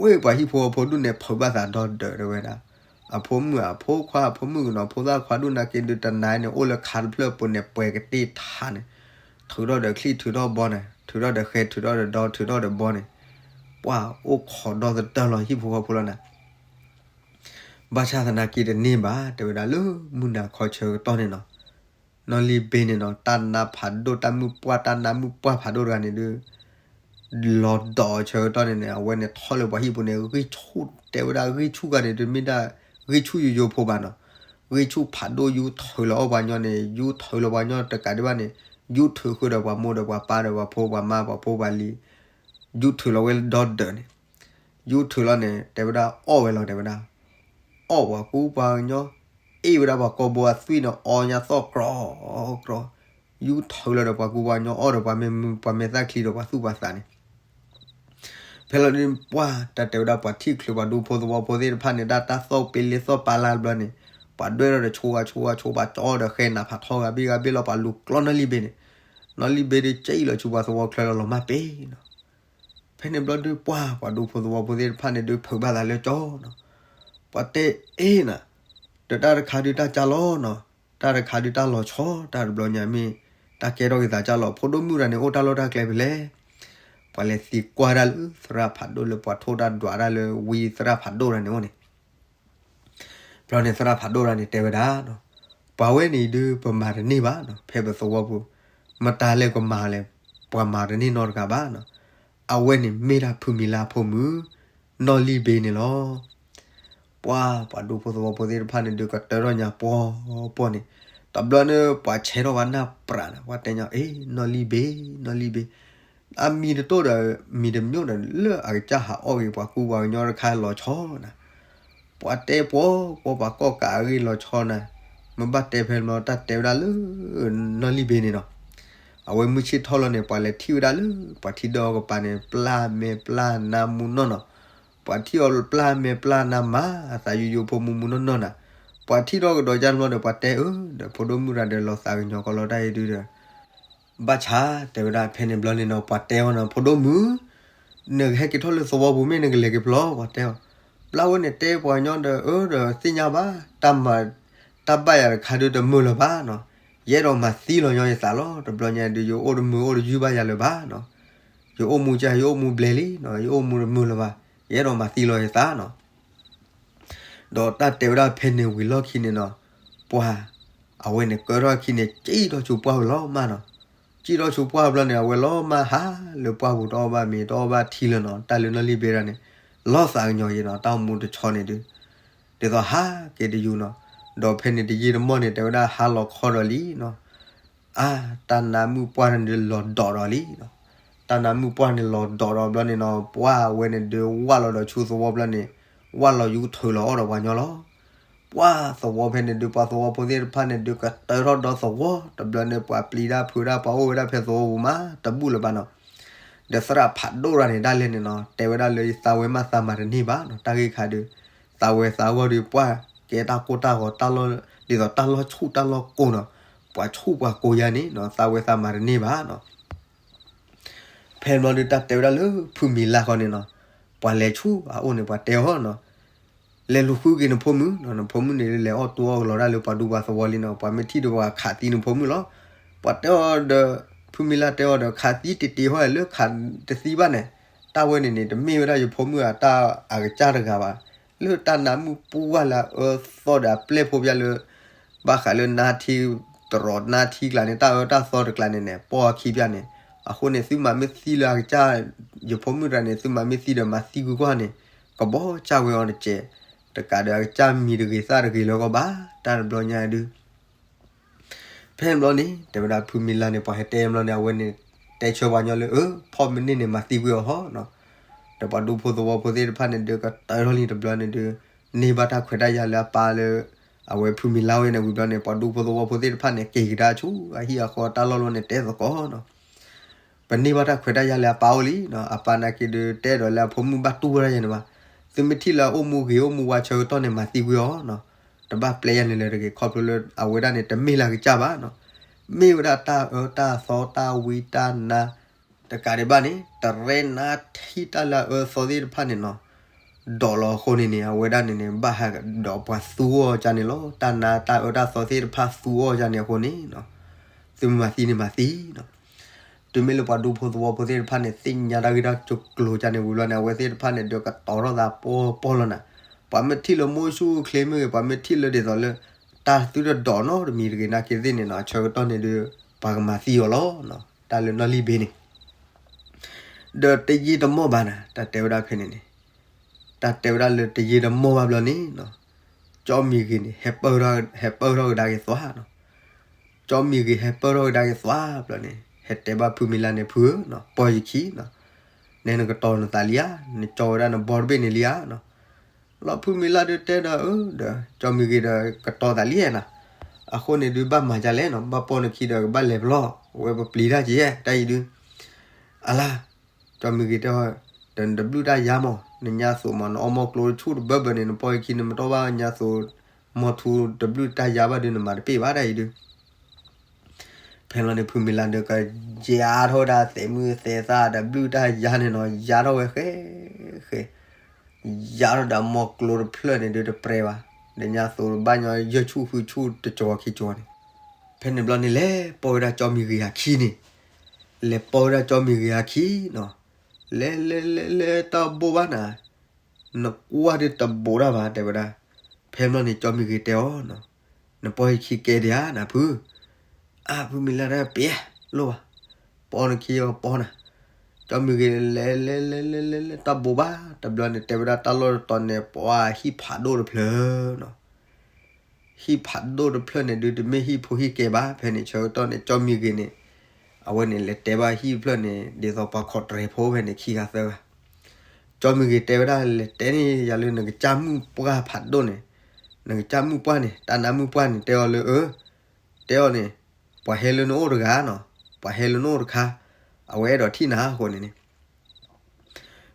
ဝ့ၢ်ပှၤဟံၣ်ဖိဃီဖိဒူၣ်န့ၣ် ဖုးဘၣ်သးဒီဒၢးတဲဝဲဒၣ်, အဖိမုၣ်အဖိခွါ အဖိမုၣ်ကနီၤ ဖိသၣ်ခွါဒူၣ်နာ်က့ဒုး တနၤန့ၣ် အိၣ်လၢခါတဖျၢၣ်ပူၤန့ၣ် ပှဲၤကတ့ၢ်ထါန့ၣ်, ထုးထီၣ်ဒီးချံၣ်ထုးထီၣ်ဘီန့ၣ် ထုးထီၣ်ဒီးဃဲ ထုးထီၣ်ဒီးဒီ ထုးထီၣ်ဒီးဘီန့ၣ်, ပှၢ်အိၣ်ခိးဒီသဒၢလီၤ ဟံၣ်ဖိဃီဖိလီၤနၤ. ဘၣ်ဆၣ်သနာ်က့တန့ၢ်ဘၣ် တဲဝဲဒၣ်လၢမုၢ်နၤခီဆၢကတီၢ်န့ၣ်နီၤ, နီၢ်လံၣ်ဘ့န့ၣ်နီၤ တၢ်နါဖးဒိၣ် တၢ်မုၢ်ပှၢ် တၢ်နါမုၢ်ပှၢ်ဖးဒိၣ်တဂၤန့ၣ်ဒုး လီၤဒိးအဆၢကတီၢ်န့ၣ်န့ၣ် အဝဲန့ၣ်ထီၣ်လၢပှၤဟံၣ်ပူၤန့ၣ် ဂံၢ်ဆူၣ် တဲဝဲဒၣ်ဂံၢ်ဆူၣ်ဂၤန့ၣ် တမ့ၢ်ဒၣ်ဂံၢ်ဆူၣ်ယိယိဖိဘၣ်နီၤ, ဂံၢ်ဆူၣ်ဖးဒိၣ် ယူထုးလီၤအီၣ်ပှၤညီန့ၣ် ယူထုးလီၤပှၤညီတကးဒံးဘၣ်န့ၣ်, ယူထုးဃုာ်ဒီးပှၤမိၢ်ဒီးပှၤပၢ်ဒီးပှၤဖိပှၤမါ ပှၤဖိပှၤလံၤ, ယူထုးလီၤဝဲဒီဒၢးန့ၣ်, ယူထုးလီၤန့ၣ် တဲဝဲဒၣ်အီၣ်ဝဲလီၤ တဲဝဲဒၣ်, အီၣ်ပှၤကူပှၤကညီ, အ့ၣ်ဝဲဒၣ်ပှၤကိာ်ဘိအသွံၣ်န့ၣ် အီညါသီၣ်ကြီကြီ, ယူထုးလီၤဒီးပှၤကူပှၤကညီ အီၣ်ဒီးပှၤမ့ၢ်မုာ် ပှၤမ့ၢ်သၣ်ချံဒီးပှၤသူၣ်ပှၤသးန့ၣ် ဖဲလီၤဒုး ပှၢ်တၢ်တဲဝဲဒၣ် ပှၤထံၣ်ချုးပှၤဒူဖိသဝီဖိသ့ၣ်တဖၣ်န့ၣ် တၢ်တၢ်သီၣ်ပ့လ့သီၣ်ပာ်လၢဘျီန့ၣ်, ပှၤဒွဲၣ်ထီၣ်ဒီးဆိဂၤဆိဂၤဆိ ပှၤကၠီဒီးဃဲနးဖးထီဂၤဘ့ၣ်ဂၤဘ့ၣ်လီၤ ပှၤလူၤကျီနီၢ်လံၣ်ဘ့န့ၣ်, နီၢ်လံၣ်ဘ့ဒုးကံၣ်လီၤဆူပှၤသဝီချၢလီၤ လီၤမၢ်ပ့ၤနီၤ. ဖဲန့ၣ်ဘျီဒုး ပှၢ်ပှၤဒူဖိသဝီဖိသ့ၣ်တဖၣ်န့ၣ်ဒုး ဖုးဘၣ်သးလၢကၠီနီၤ, ပှၤတဲအ့ၣ်နၤ, ဒီးတၢ်တခါဒုးတၢ်ကၢ်လီၤနီၤ, တၢ်တခါဒုးတၢ်လီၤဆီ တၢ်တဘျီညါမ့ၢ် တၢ်ကဲထီၣ်က့ၤသးကၢ်လီၤ ဖိဒိၣ်မုၣ်တဂၤန့ၣ် အိၣ်တၢ်လီၢ်တၢ်ကျဲဖဲလဲၣ်. ပှၤလဲၤသံကွၢ်ဒၣ်လၢသရၣ်ဖးဒိၣ်လၢပှၤထိၣ်တၢ်ဒွးဒၣ်လၢဝံသရၣ်ဖးဒိၣ်တဂၤန့ၣ်အိၣ်န့ၣ် ဘျီန့ၣ်သရၣ်ဖးဒိၣ်တဂၤန့ၣ် တဲဝဲဒၣ်နီၤ, ပှၤဝဲန့ၣ်ဒုး ပမၤတန့ၢ်ဘၣ်နီၤ, ဖဲပသဝီပူၤ မတၤလဲၣ်ကမၤလဲၣ်, ပှၤမၤတန့ၢ်နီတဂၤဘၣ်နီၤ, အဝဲန့ၣ်မ့ၢ်ဒၣ်ဖုမံၤလါဖိမုၣ် နီၢ်လံၣ်ဘ့န့ၣ်လီၤ. ပှၤပှၤဒူဖိသဝီဖိသ့ၣ်တဖၣ်န့ၣ်ဒုး ကတၢၢ်ထီၣ်ညါပှီၤပှီၤန့ၣ်, တဘျီန့ၣ် ပှၤဆဲးထီၣ်ဝဲနၢ်ပြးန့ၣ် ပှၤတဲညီ အ့ၣ် နီၢ်လံၣ်ဘ့ နီၢ်လံၣ်ဘ့, အမံၤတတိၢ်ဒီး မံၤတမျိၣ်ဒီး လၢအကစၢ်ဟးအီၣ်ဂ့ၤ ပှၤကူပှၤကညီတခါလီၤဆီနၤ, ပှၤတဲပှီၤပှီၤ ပှၤကီၢ်ကးအဂ့ၢ်လီၤဆီနၤ, မ့ၢ်ဘၣ်တဲဖဲမ့ၢ်တၢ်တဲဝဲဒၣ်လၢ နီၢ်လံၣ်ဘ့န့ၣ်နီၤ, အဝဲမုၢ်ဆ့ၣ်ထီၣ်လီၤန့ၣ် ပှၤလဲၤထံၣ်ဝဲဒၣ်လၢ ပှၤထံဒီကပၤန့ၣ် ပျၢ်မဲာ်ပျၢ်နါမူနီၢ်နီၢ်, ပှၤထံၣ်အီၤပျၢ်မဲာ်ပျၢ်နါမး အသးယိယိဖိမူမူနီၢ်နီၢ်နၤ, ပှၤထံၣ်ထီၣ်ကဒီးကၢ်တဘျီဒီး ပှၤတဲအၢ ဒီးဖိဒိၣ်မုၣ်တဂၤဒီး လီၤသးကညီၤကီးလီၤတၢ်အံၤဒုဒီး ဘၣ်ဆၣ်တဲဝဲဒၣ်ဖဲန့ၣ်ဘျီန့ၣ်နီၤ ပှၤတဲအီၤနီၤ ဖိဒိၣ်မုၣ်, နကဟဲက့ၤထီၣ်လၢသဝီပူၤမ့ၢ်နကလဲၤက့ၤဖျီ ပှၤတဲအီၤ, ပျၢ်ဝဲန့ၣ်တဲပှၤကညီဒီး အၢ ဒီးသ့ၣ်ညါဘၣ်, တၢ်မၤ, တၢ်ဘၣ်ယၤတခါဒုတမုာ်လၢၤဘၣ်နီၤ, ယအဲၣ်ဒိးမၤသံလီၤညီယသးလီၤ, တဘျီညါဒုး ယအိၣ်တမုာ်အိၣ်တယုၢ်ဘၣ်ယၤလၢၤဘၣ်နီၤ, ယအိၣ်မူကယအိၣ်မူဘျဲလံနီၤ, ယအိၣ်မူတမုာ်လၢၤဘၣ်, ယအဲၣ်ဒိးမၤသံလီၤယသးနီၤ ဒီးတၢ်တဲဝဲဒၣ်ဖဲန့ၣ်ဝံၤလီၢ်ခံန့ၣ်နီၤ, ပှၤ, အဝဲန့ၣ်ကၢထီၣ်ခံန့ၣ် စံၣ်ထီၣ်ဆူပှၢ်ဝဲလီၤမးနီၤ, စံၣ်ထီၣ်ဆူပှၢ်ဘျီန့ၣ် အဝဲလီၤမၢ်ဟးလၢပှၢ်ပူၤတအီၣ်ဘၣ်မ့ၤတအီၣ်ဘၣ်ထံလၢၤနီၤ, တၢ်လၢနီၢ်လံၣ်ဘ့ဒၣ်န့ၣ်, လီၤသးကညီၤယံၤနီၤ, တၢ်အိၣ်မူတဆီန့ၣ်ဒုး, ဒ်သိးဟးက့ၤတယူၤနီၤ, ဒီးဖဲန့ၣ်တယံာ်တမီၢ်န့ၣ် တဲဝဲဒၣ်ဟါလီၤခီဒီးလံနီၤ အါ, တၢ်နါမုၢ်ပှၢ်န့ၣ်ဒုးလီၤဒိးဒီးလံနီၤ, တၢ်နါမုၢ်ပှၢ်န့ၣ်လီၤဒိးဒီးဘျီန့ၣ်နီၤ, ပှၢ်အဝဲန့ၣ်ဒုးဝၢ်လီၤဒီးဆူသဝီဘျီန့ၣ်, ဝၢ်လီၤယူထုးလီၤအီၣ်ဒီးပှၤညီလီၤ. ပှၢ်သဝီဖဲန့ၣ်ဒုး ပှၤသဝီဖိသ့ၣ်တဖၣ်န့ၣ်ဒုး ကတၢၢ်ထီၣ်ဒီသဝီ, တဘျီန့ၣ် ပှၤပျံၤတၢ်ဖုးတၢ် ပှၤအိၣ်ဝဲဒၣ်ဖဲသဝီပူၤမး တဘူၣ်လၢၤဘၣ်နီၤ ဒီးသရၣ်ဖးဒိၣ်တဂၤန့ၣ် ဒၣ်လဲာ်န့ၣ်နီၤ တဲဝဲဒၣ်လၢ သးဝဲမးသးမၤတန့ၢ်ဘၣ်နီၤ, တၢ်ဂ့ၢ်ခါဒုး, သးဝဲသးဂီၢ်ဒုး ပှၢ်ကဲတၢ်ကိၢ်တၢ်ဂီၤတၢ်လီၢ်, ဒ်သိးတၢ်လီၢ်ဆူၣ်တၢ်လီၢ်ကိၢ်နီၤ, ပှၤဆူၣ်ပှၤကိၢ်ယါန့ၣ်နီၤ သးဝဲသးမၤတန့ၢ်ဘၣ်နီၤ. ဖဲဘျီဒုး တၢ်တဲဝဲဒၣ်လၢဖုမံၤလါဃီန့ၣ်နီၤ, ပှၤလဲၤဆူအအိၣ်န့ၣ် ပှၤတဲအီၤနီၤ လဲၤလူၤဃုက့ၤနဖိမုၣ်နီၤ, နဖိမုၣ်န့ၣ်လဲၤအီၣ်တူၢ်အီၣ်ကလီၤဒၣ်လၢပှၤဒူပှၤသဝီလံနီၤ, ပှၤမ့ၢ်ထံၣ်ဒီးပှၤခးသံနဖိမုၣ်လီၤ. ပှၤတဲအီၤဒီး, ဖုမံၤလၢတဲအီၤဒီး ခးသံတ့ၢ်တ့ၢ်ဟီလၢခးတသံဘၣ်န့ၣ်, တၢ်ဝဲန့ၣ်န့ၣ် တမ့ၢ်ဝဲဒၣ်ယဖိမုၣ်အတၢ်အကစၢ်တဂၤဘၣ်, လၢတၢ်နါမုၢ်ပှၢ်လၢအအၢသီဒီးအပျဲၢ်ဖိပျၢ်လၢ ဘၣ်ဃးလၢနါထံ, တရီးနါထံကျါန့ၣ် တၢ်အၢတၢ်သီတကျါန့ၣ်န့ၣ် ပှၢ်အခံပျၢ်န့ၣ်, အဃိန့ၣ် သုမၤမ့ၢ်သံလၢအကစၢ် ယဖိမုၣ်တဂၤန့ၣ် သုမၤမ့ၢ်သံဒီးမၤသံကွံာ်ကွၢ်န့ၣ် ကဘီၣ်စၢ်ဝဲအီၤတစဲး, တကးဒီးအကစၢ်မံၤတဂ့ၤသၣ်တဂ့ၤလၢၤကီးဘၣ်, တၢ်တဘျီညါဒုး ဖဲန့ၣ်ဘျီန့ၣ် တဲဝဲဒၣ်ဖုမံၤလၢ်န့ၣ် ပှၤဟဲတဲဘျီန့ၣ် အဝဲန့ၣ် တဲဆၢပှၤညီလၢ အၢ ဖီၣ်မ့ၢ်န့ၢ်န့ၣ် မၤသံကွံာ်အီၤဟီနီၤ. ဒီးပှၤဒူဖိသဝီဖိသ့ၣ်တဖၣ်န့ၣ်ဒုး ကတၢၢ်ထီၣ်လံတဘျီန့ၣ်ဒုး န့ၢ်ဘၣ်တၢ်ခွဲးတၢ်ယာ်လၢအပၢ်လၢ အဝဲဖုမံၤလၢ်ဝဲန့ၣ်ဝံၤဘျီန့ၣ် ပှၤဒူဖိသဝီဖိသ့ၣ်တဖၣ်န့ၣ် က့ၤကဒါဆူ အဟံၣ်အဃီတၢ်လီၢ်လီၤန့ၣ် တဲသကိးနီၤ. ပန့ၢ်ဘၣ်တၢ်ခွဲးတၢ်ယာ်လၢအပၢ်အိၣ်လံနီၤ. အပၢ်နာ်က့ဒုး တအဲၣ်ဒိးလၢအဖိမုၣ်ဘၣ်တူၢ်ဝဲဒၣ်ယၤန့ၣ်ဘၣ်. သုမ့ၢ်ထံၣ်လၢအအိၣ်မူဂ့ၤအိၣ်မူဝါဆၢကတီၢ်န့ၣ် မၤသံကွံာ်အီၤနီၤ. တဘၣ်ပျဲယၤန့ၣ်လၢၤတဂ့ၤ ခီဖျိလၢအဝဲဒၣ်န့ၣ် တမ့ၢ်လၢအကစၢ်ဘၣ်နီၤ. မ့ၢ်ဝဲဒၣ်တၢ်အၢတၢ်သီတၢ်ဝံတၢ်နါ တကးဒံးဘၣ်န့ၣ် တရဲနါထံၣ်တၢ်လၢအအၢအသီသ့ၣ်တဖၣ်န့ၣ်နီၤ. ဒိးလီၤအဃိန့ၣ်န့ၣ် အဝဲဒၣ်န့ၣ်န့ၣ် ဘၣ်ဟးဒီးပှၤသူအီၤကန့ၣ်လီၤ. တၢ်နါတၢ်အၢတၢ်သီသ့ၣ်တဖၣ်သူအီၤကန့ၣ်အဃိန့ၣ်နီၤ. သုမၤသံန့ၣ်မၤသံနီၤ. တုၤမ့ၢ်လၢပှၤဒူဖိသဝီဖိသ့ၣ်တဖၣ်န့ၣ် သ့ၣ်ညါတၢ်ဂ့ၢ်တၢ်ကျိၤကန့ၣ်ဝံၤဘျီန့ၣ် အဝဲသ့ၣ်တဖၣ်န့ၣ် ဒုးကတီၤထီၣ်သးပီပီလီၤနၤ. ပှၤမ့ၢ်ထံၣ်လၢမိၢ်ဆူၣ်ချ့မ့ၢ်ဂ့ၤ ပှၤမ့ၢ်ထံၣ်လၢဒ်သိးလၢ တၢ်သုတဒိးနီတမံၤတဂ့ၤ နာ်က့သ့ၣ်န့ၣ်နီၤ အဆၢကတီၢ်န့ၣ်ဒုး ပှၤကမၤသံအီၤလီၤနီၤ. တၢ်လၢနီၢ်လံၢ်ဘ့န့ၣ် ဒီးတယံာ်တမီၢ်ဘၣ်နၤ တၢ်တဲဝဲဒၣ်ဖဲန့ၣ်န့ၣ် တၢ်တဲဝဲဒၣ်လၢတယံာ်တမီၢ်ဘၣ်ဘျီန့ၣ်နီၤ ကၠီမံၤဂ့ၤန့ၣ် ဟဲပၢၢ်ထီၣ်ကဒါက့ၤသွါနီၤ. ကၠီမံၤဂ့ၤဟဲပၢၢ်ထီၣ်ကဒါက့ၤသွါဘျီန့ၣ် ဟဲတဲဘၣ်ဖုမံၤလၢ်န့ၣ် ဖုဧၢနီၤ ပီၢ်ယခံနီၤ နဲနကတီၤနသးလံဧါ နကၠီဝဲဒၣ်နဘီတဘ့ၣ်န့ၣ်လံဧါနီၤ. လီၤဖုမံၤလၢ်ဒုးတဲဒီး အၢ ဒီး ကၠီမံၤဂ့ၤဒီး ကတီၤသးလံဧါနီၤ. အဃိန့ၣ်ဒုး ဘၣ်မၤဒ်လဲၣ်နီၤ ဘၣ်ပိာ်နခံဒီး ကဘၣ်လဲၤပလီၢ် အဝဲပပျံၤတၢ်က့ၤ တၢ်အံၤဒုး အလါ ကၠီမံၤဂ့ၤတဲအီၤ ဒီးနတဘျုးတၢ်ယါမး နညါသိးမး နအီမီၢ်ကျိတဆူၣ်တဘၢဘၢန့ၣ် နပီၢ်ယခံန့ၣ် မ့ၢ်တီၢ်ဘၣ်ညါသိး မီၢ်ထူတဘျုးတၢ်ယါဘၣ်ဒုး နမၤတပ့ၢ်ဘၣ်တၢ်အံၤဒုး ဖဲလီၤန့ၣ် ဖုမံၤလၢ်ဒုး ကယါထီၣ်ဝဲဒၣ်သဲးမုၢ်သဲးသၣ် တဘျုးတၢ်ယါန့ၣ်နီၤ ယါထီၣ်ဝဲဃဲဃဲ ယါထီၣ်ဒီးအမီၢ်ကျိတဖျၢၣ်န့ၣ်ဒုးတပြဲၤဘၣ် ဒီးညါသိးဘၣ်ညီယဲၢ်ဆူၣ်ဃုဆူၣ်တကၠီၤခံကၠီၤန့ၣ် ဖဲန့ၣ်ဘျီန့ၣ် လဲၤပိာ်ဝဲဒၣ်ကၠီမံၤဂ့ၤအခံန့ၣ် လဲၤပိာ်ဝဲဒၣ်ကၠီမံၤဂ့ၤအခံနီၤ လဲၤလဲၤလဲၤလဲၤတၢ်ဘိၣ်ဘၣ်နၤ နကွၢ်ဒုးတဘိးတၢ်ဘၣ် တဲဝဲဒၣ်. ဖဲဘျီန့ၣ် ကၠီမံၤဂ့ၤတဲအီၤနီၤ, နပီၢ်ယခံကဲဒံးဧါ နဖု, အါ ဖုမံၤလၢ်ဒၣ်ပျဲ လိၣ်ဘၣ်, ပီၢ်နခံအီၤပီၢ်နၤ, ကၠီမံၤဂ့ၤလဲၤလဲၤလဲၤလဲၤလဲၤလဲၤ တၢ်ဘိးဘၣ် တဘျီန့ၣ် တဲဝဲဒၣ်တၢ်လီၢ်တတီၤန့ၣ် ပှၤဟံၣ်ဖးဒိၣ်တဖျၢၣ်နီၤ ဟံၣ်ဖးဒိၣ်တဖျၢၣ်န့ၣ်ဒုး တမ့ၢ်ဟံၣ်ဖိဟံၣ်ကဲဘၣ်. ဖဲန့ၣ်ဆၢကတီၢ်န့ၣ် ကၠီမံၤဂ့ၤန့ၣ် အဝဲန့ၣ်လဲၤတဲဘၣ်ဟံၣ်တဖျၢၣ်န့ၣ် ဒ်သိးပှၤခိးတြဲၤဖိဖဲန့ၣ် ခံဂၤသၢဂၤ. ကၠီမံၤဂ့ၤတဲဝဲဒၣ် လဲၤတဲန့ၢ်ယၤလၢနကစၢ်မုၣ်ပှၢ်ဖးဒိၣ်န့ၣ်, နကစၢ်မုၣ်ပှၢ်န့ၣ် တၢ်နါမုၣ်ပှၢ်န့ၣ် တဲအီၤလၢ အၢ တဲအီၤန့ၣ် ပှၤဟဲလၢနအိၣ်တဂၤနီၤ, ပှၤဟဲလၢနအိၣ်တခါ, အဝဲအဲၣ်ဒိးထံၣ်နၤအဃိန့ၣ်န့ၣ်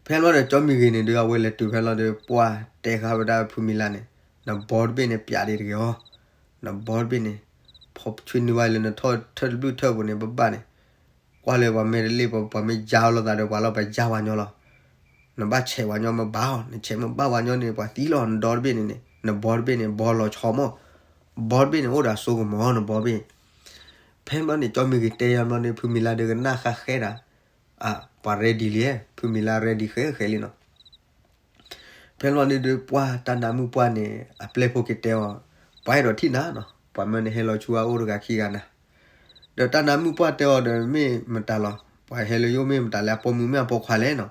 ဖဲလီၤဒီး ကၠီမံၤဂ့ၤန့ၣ်ဒုး အဝဲလဲၤတုၤဖဲလီၤဒီး ပှၢ်တဲဃာ်ဝဲဒၣ်ဖုမံၤလၢ်န့ၣ်, နဘီတဘ့ၣ်န့ၣ် ပျးဒံးတဂ့ၤအီၤ, နဘီတဘ့ၣ်န့ၣ် ဖီဆွံနုာ်ဝဲလၢနထီၣ်ထၢၣ်တဘျုးထၢၣ်ပူၤန့ၣ် ဘၣ်ဘၣ်န့ၣ်, ကွၢ်လၢပှၤမ့ၢ်တလ့ၣ် ပှၤမ့ၢ်ယါလိာ်သးဒီးပှၤလီၤ ပှၤယါပှၤညီလီၤ. နဘၣ်ဆဲးပှၤညီမ့ၢ်ဘၣ်အီၤ, နဆဲးမ့ၢ်ဘၣ်ပှၤညီန့ၣ် ပှၤသံလီၤ. နဒီတဘ့ၣ်န့ၣ်န့ၣ် နဘီတဘ့ၣ်န့ၣ် ဘီလီၤဆီမီၢ်, ဘီတဘ့ၣ်န့ၣ် အိၣ်ဒီးအစိကမီၤ နဘီတဘ့ၣ်. ဖဲဘျီန့ၣ် ကၠီမံၤဂ့ၤတဲယါဘျီန့ၣ် ဖုမံၤလၢ်ဒုးကနၣ်ဃာ်ဃဲဒၣ်, အါ ပှၤ ready လံ, ဖုမံၤလၢ် ready ဃဲဃဲလံနီၤ. ဖဲဘျီန့ၣ်ဒုး ပှၢ်တၢ်နါမုၣ်ပှၢ်န့ၣ် အပျဲၢ်ဖိက့ၤတဲအီၤ, ပှၤအဲၣ်ဒိးထံၣ်နၤနီၤ, ပှၤမၢနဟဲလီၤဆူအအိၣ်တဂၤခံဂၤနၤ. ဒီးတၢ်နါမုၣ်ပှၢ်တဲအီၤဒီး မ့ၢ်မတၤလီၤ, ပှၤဟဲလၢယအိၣ်မ့ၢ်မတၤလဲၣ်, အပိာ်မုၣ်မ့ၢ်အပိာ်ခွါလဲၣ်နီၤ.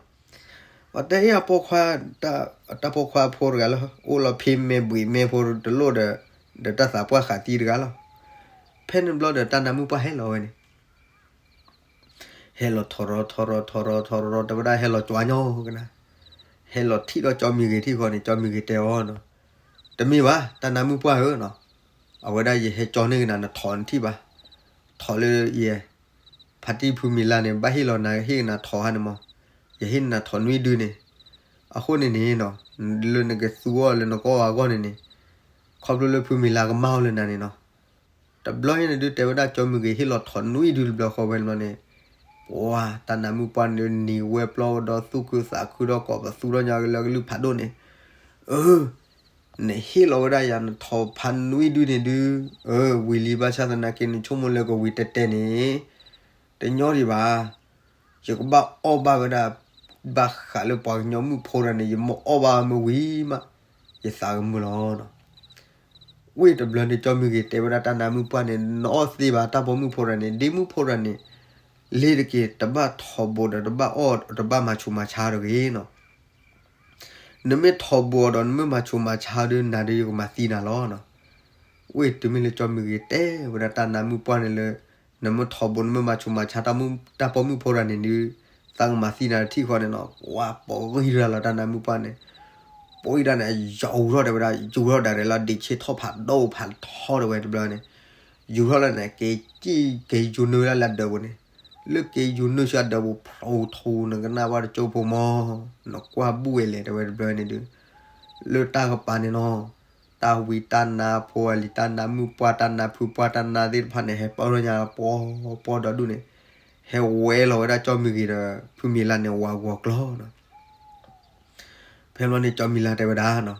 ပှၤတဲအီၤ အပိာ်ခွါ, တၢ်ပိာ်ခွါဖိတဂၤလီၤ, အိၣ်လီၤဖံးမဲဘှံးမဲဖိတလိၣ်ဒီး, ဒီးတၢ်သးပှၢ်ဃာ်သံတဂၤလီၤ. ဖဲန့ၣ်ဘျီဒီး တၢ်နါမုၣ်ပှၢ်ဟဲလီၤဝဲန့ၣ် ဟဲလီၤထီရီၤထီရီၤထီရီၤထီရီၤ တဲဝဲဒၣ်ဟဲလီၤကွၢ်ညီကနၤ, ဟဲလီၤထံၣ်ဒီးကၠီမံၤဂ့ၤထံၣ်ဃီန့ၣ် ကၠီမံၤဂ့ၤတဲအီၤနီၤ, တမ့ၢ်ဘၣ် တၢ်နါမုၣ်ပှၢ်ဧၢနီၤ, အဝဲဒၣ်ယဟဲကၠီန့ၢ်ကနၤ နထိးနထံၣ်ဘၣ်, ထိးလၢယဲ, ဖါတံၢ်ဖုမံၤလၢ်န့ၣ် ဘၣ်ဟ့ၣ်လီၤနၤဟ့ၣ်ကနၤထိးဟါန့ၣ်မး, ယဟ့ၣ်နၤထိးနွံဒုန့ၣ်, အဃိန့ၣ်န့ၣ်နီၤ, လၢနကသူအီၤလၢနကအီၣ်အဂီၢ်န့ၣ်န့ၣ်, ခီဖျိလၢဖုမံၤလၢ်ကမၢ်အီၤလၢနၤန့ၣ်နီၤ တဘျီညါန့ၣ်ဒုး တဲဝဲဒၣ်ကၠီမုၢ်ဂ့ၤ ဟ့ၣ်လီၤထိးနွံဒုတဘျီဃီဝဲန့ၣ်ဘျီန့ၣ်, ပှၤတၢ်နါမုၣ်ပှၢ်န့ၣ်ဒုး နံၤဝဲပျီဒီးသူၣ်ခုသးခုဒီးကိးပသူထီၣ်ညါလၢကလုၢ်ဖးဒိၣ်န့ၣ်, အၢ, နဟ့ၣ်လီၤဝဲဒၣ်ယၤနထိးဖးနွံဒုန့ၣ်ဒုး, အၢ, ဝံၤလံဘၣ်ဆၣ်သနာ်က့ နဆိကမိၣ်လၢကဝံၤတဲတဲန့ၣ်, တညီဒံးဘၣ် ယကဘၣ်အီၣ်ဘၣ်ဝဲဒၣ်, ဘၣ်ဃးလၢပှၤကညီမုၣ်ဖိတဂၤန့ၣ် ယမ့ၢ်အီၣ်ဘၣ်မ့ၢ်ဝံၤမး, ယသးကမုာ်လီၤနီၤ. ဝ့ၢ်တဘျီန့ၣ် ကၠီမုၢ်ဂ့ၤတဲဝဲဒၣ်တၢ်နါမုၣ်ပှၢ်န့ၣ် နအီၣ်သ့ဘၣ်တၢ်ပိာ်မုၣ်ဖိတဂၤန့ၣ် ဒ်မုၣ်ဖိတဂၤန့ၣ်, လ့ၤတက့ၢ်, တဘၣ်ထီၣ်ဘိးဒီးတဘၣ်အီၣ်တဘၣ်မၤဆူးမၤဆါတဂ့ၤနီၤ. နမ့ၢ်ထီၣ်ဘိးအီၤဒီးနမ့ၢ်မၤဆူးမၤဆါဒီး နၤဒီးယကမၤသံနၤလီၤနီၤ. ဝ့ၢ်တုၤမ့ၢ်လၢကၠီမုၢ်ဂ့ၤတဲဝဲဒၣ်တၢ်နါမုၣ်ပှၢ်န့ၣ်လၢ နမ့ၢ်ထီၣ်ဘိးနမ့ၢ်မၤဆူးမၤဆါတၢ်မုၣ်တၢ်ပိာ်မုၣ်ဖိတဂၤန့ၣ်ဒီး သးကမၤသံနၤတထံၣ်ဃီန့ၣ်နီၤ. ပှၤပိာ်ဂံၢ်တၢ်လီၤတၢ်နါမုၣ်ပှၢ်န့ၣ် ပိာ်ဂံၢ်တၢ်န့ၣ် ယီၤအူထီၣ်တဲဝဲဒၣ် ယူၤထီၣ်ဒၣ်ရဲၣ်လီၤ ဒ့းဆ့ထီၣ်ဖးဒိၣ်ဖးထီတဲဝဲတဘျီန့ၣ် ယူၤထီၣ်လၢန့ၣ် က့ၤကံၣ်က့ၤယူၤနုာ်ဝဲဒၣ်လၢအဒၢးပူၤန့ၣ် လၢက့ၤယူၤနုာ်ဆူအဒၢးပူၤ ဖျိထူနကနၣ်ဘၣ်တကၠိဖိမီၤ နကွၢ်ဘူၣ်ဝဲလဲၣ်တဲဝဲတဘျီန့ၣ်ဒီး လၢတၢ်ကပၤန့ၣ်နီၤ တၢ်ဝံတၢ်နါဖိအလံၤ တၢ်နါမုၣ်ပှၢ် တၢ်နါဖုပှၢ် တၢ်နါသ့ၣ်တဖၣ်န့ၣ် ဟဲပၢၢ်ထီၣ်ညါပှီပှီဒီဒူၣ်န့ၣ် ဟဲဝဲလီၤဝဲဒၣ်ကၠီမုၢ်ဂ့ၤဒီး ဖုမံၤလါန့ၣ် ဝးဂီၤကျီနီၤ. ဖဲဘျီန့ၣ် ကၠီမံၤလါတဲဝဲဒၣ်နီၤ,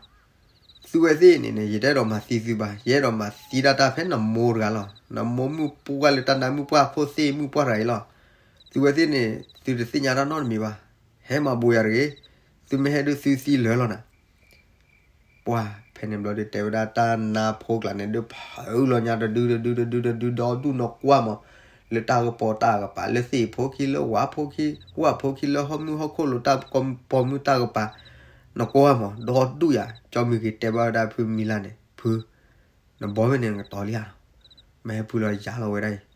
သုဝဲသ့ၣ်န့ၣ်န့ၣ် ယတအဲၣ်ဒိးမၤသံသုဘၣ်, ယအဲၣ်ဒိးမၤသံဒၣ်တၢ်ဖဲနမိၢ်တဂၤလီၤ. နမိၢ်မုၣ်ပှၢ်လၢတၢ်နါမုၣ်ပှၢ်ဖိသ့ၣ်မုၣ်ပှၢ်တဂၤအံၤလီၤ. သုဝဲသ့ၣ်န့ၣ် သုတသ့ၣ်ညါတၢ်နီတမံၤဘၣ်. ဟဲမၤဘူးယၤတဂ့ၤ, သုမ့ၢ်ဟဲဒုးသုသံလၢာ်လီၤနၤ. ပှၤဖဲန့ၣ်ဘျီဒီးတဲဝဲဒၣ်တၢ်နါဖိကျါန့ၣ် ဒုးဖုးလီၤညါတဒုတဒုတဒုတဒုဒီဒူၣ်နီၤကွၢ်မး, လၢတၢ်ကပီၤတၢ်ကပၤ လၢသ့ၣ်ဖိခံ လၢဝၣ်ဖိခံ ဝၣ်ဖိခံ လၢဟီၣ်မုၢ်ဟီၣ်ခိၣ်လိၤတၢ်ပိာ်မုၣ်တၢ်ကပၤ နီၤကွၢ်မး ဒီဒူၣ်ယၤ. ကၠီမုၢ်ဂ့ၤတဲဘၣ်ဝဲဒၣ်ဖုမံၤလါန့ၣ် ဖု နဘီမ့ၢ်န့ၣ်ကတီၤလံဧါနီၤ, မ့ၢ်ဟဲဖုးလီၤယၤလီၤဝဲဒၣ်အံၤ.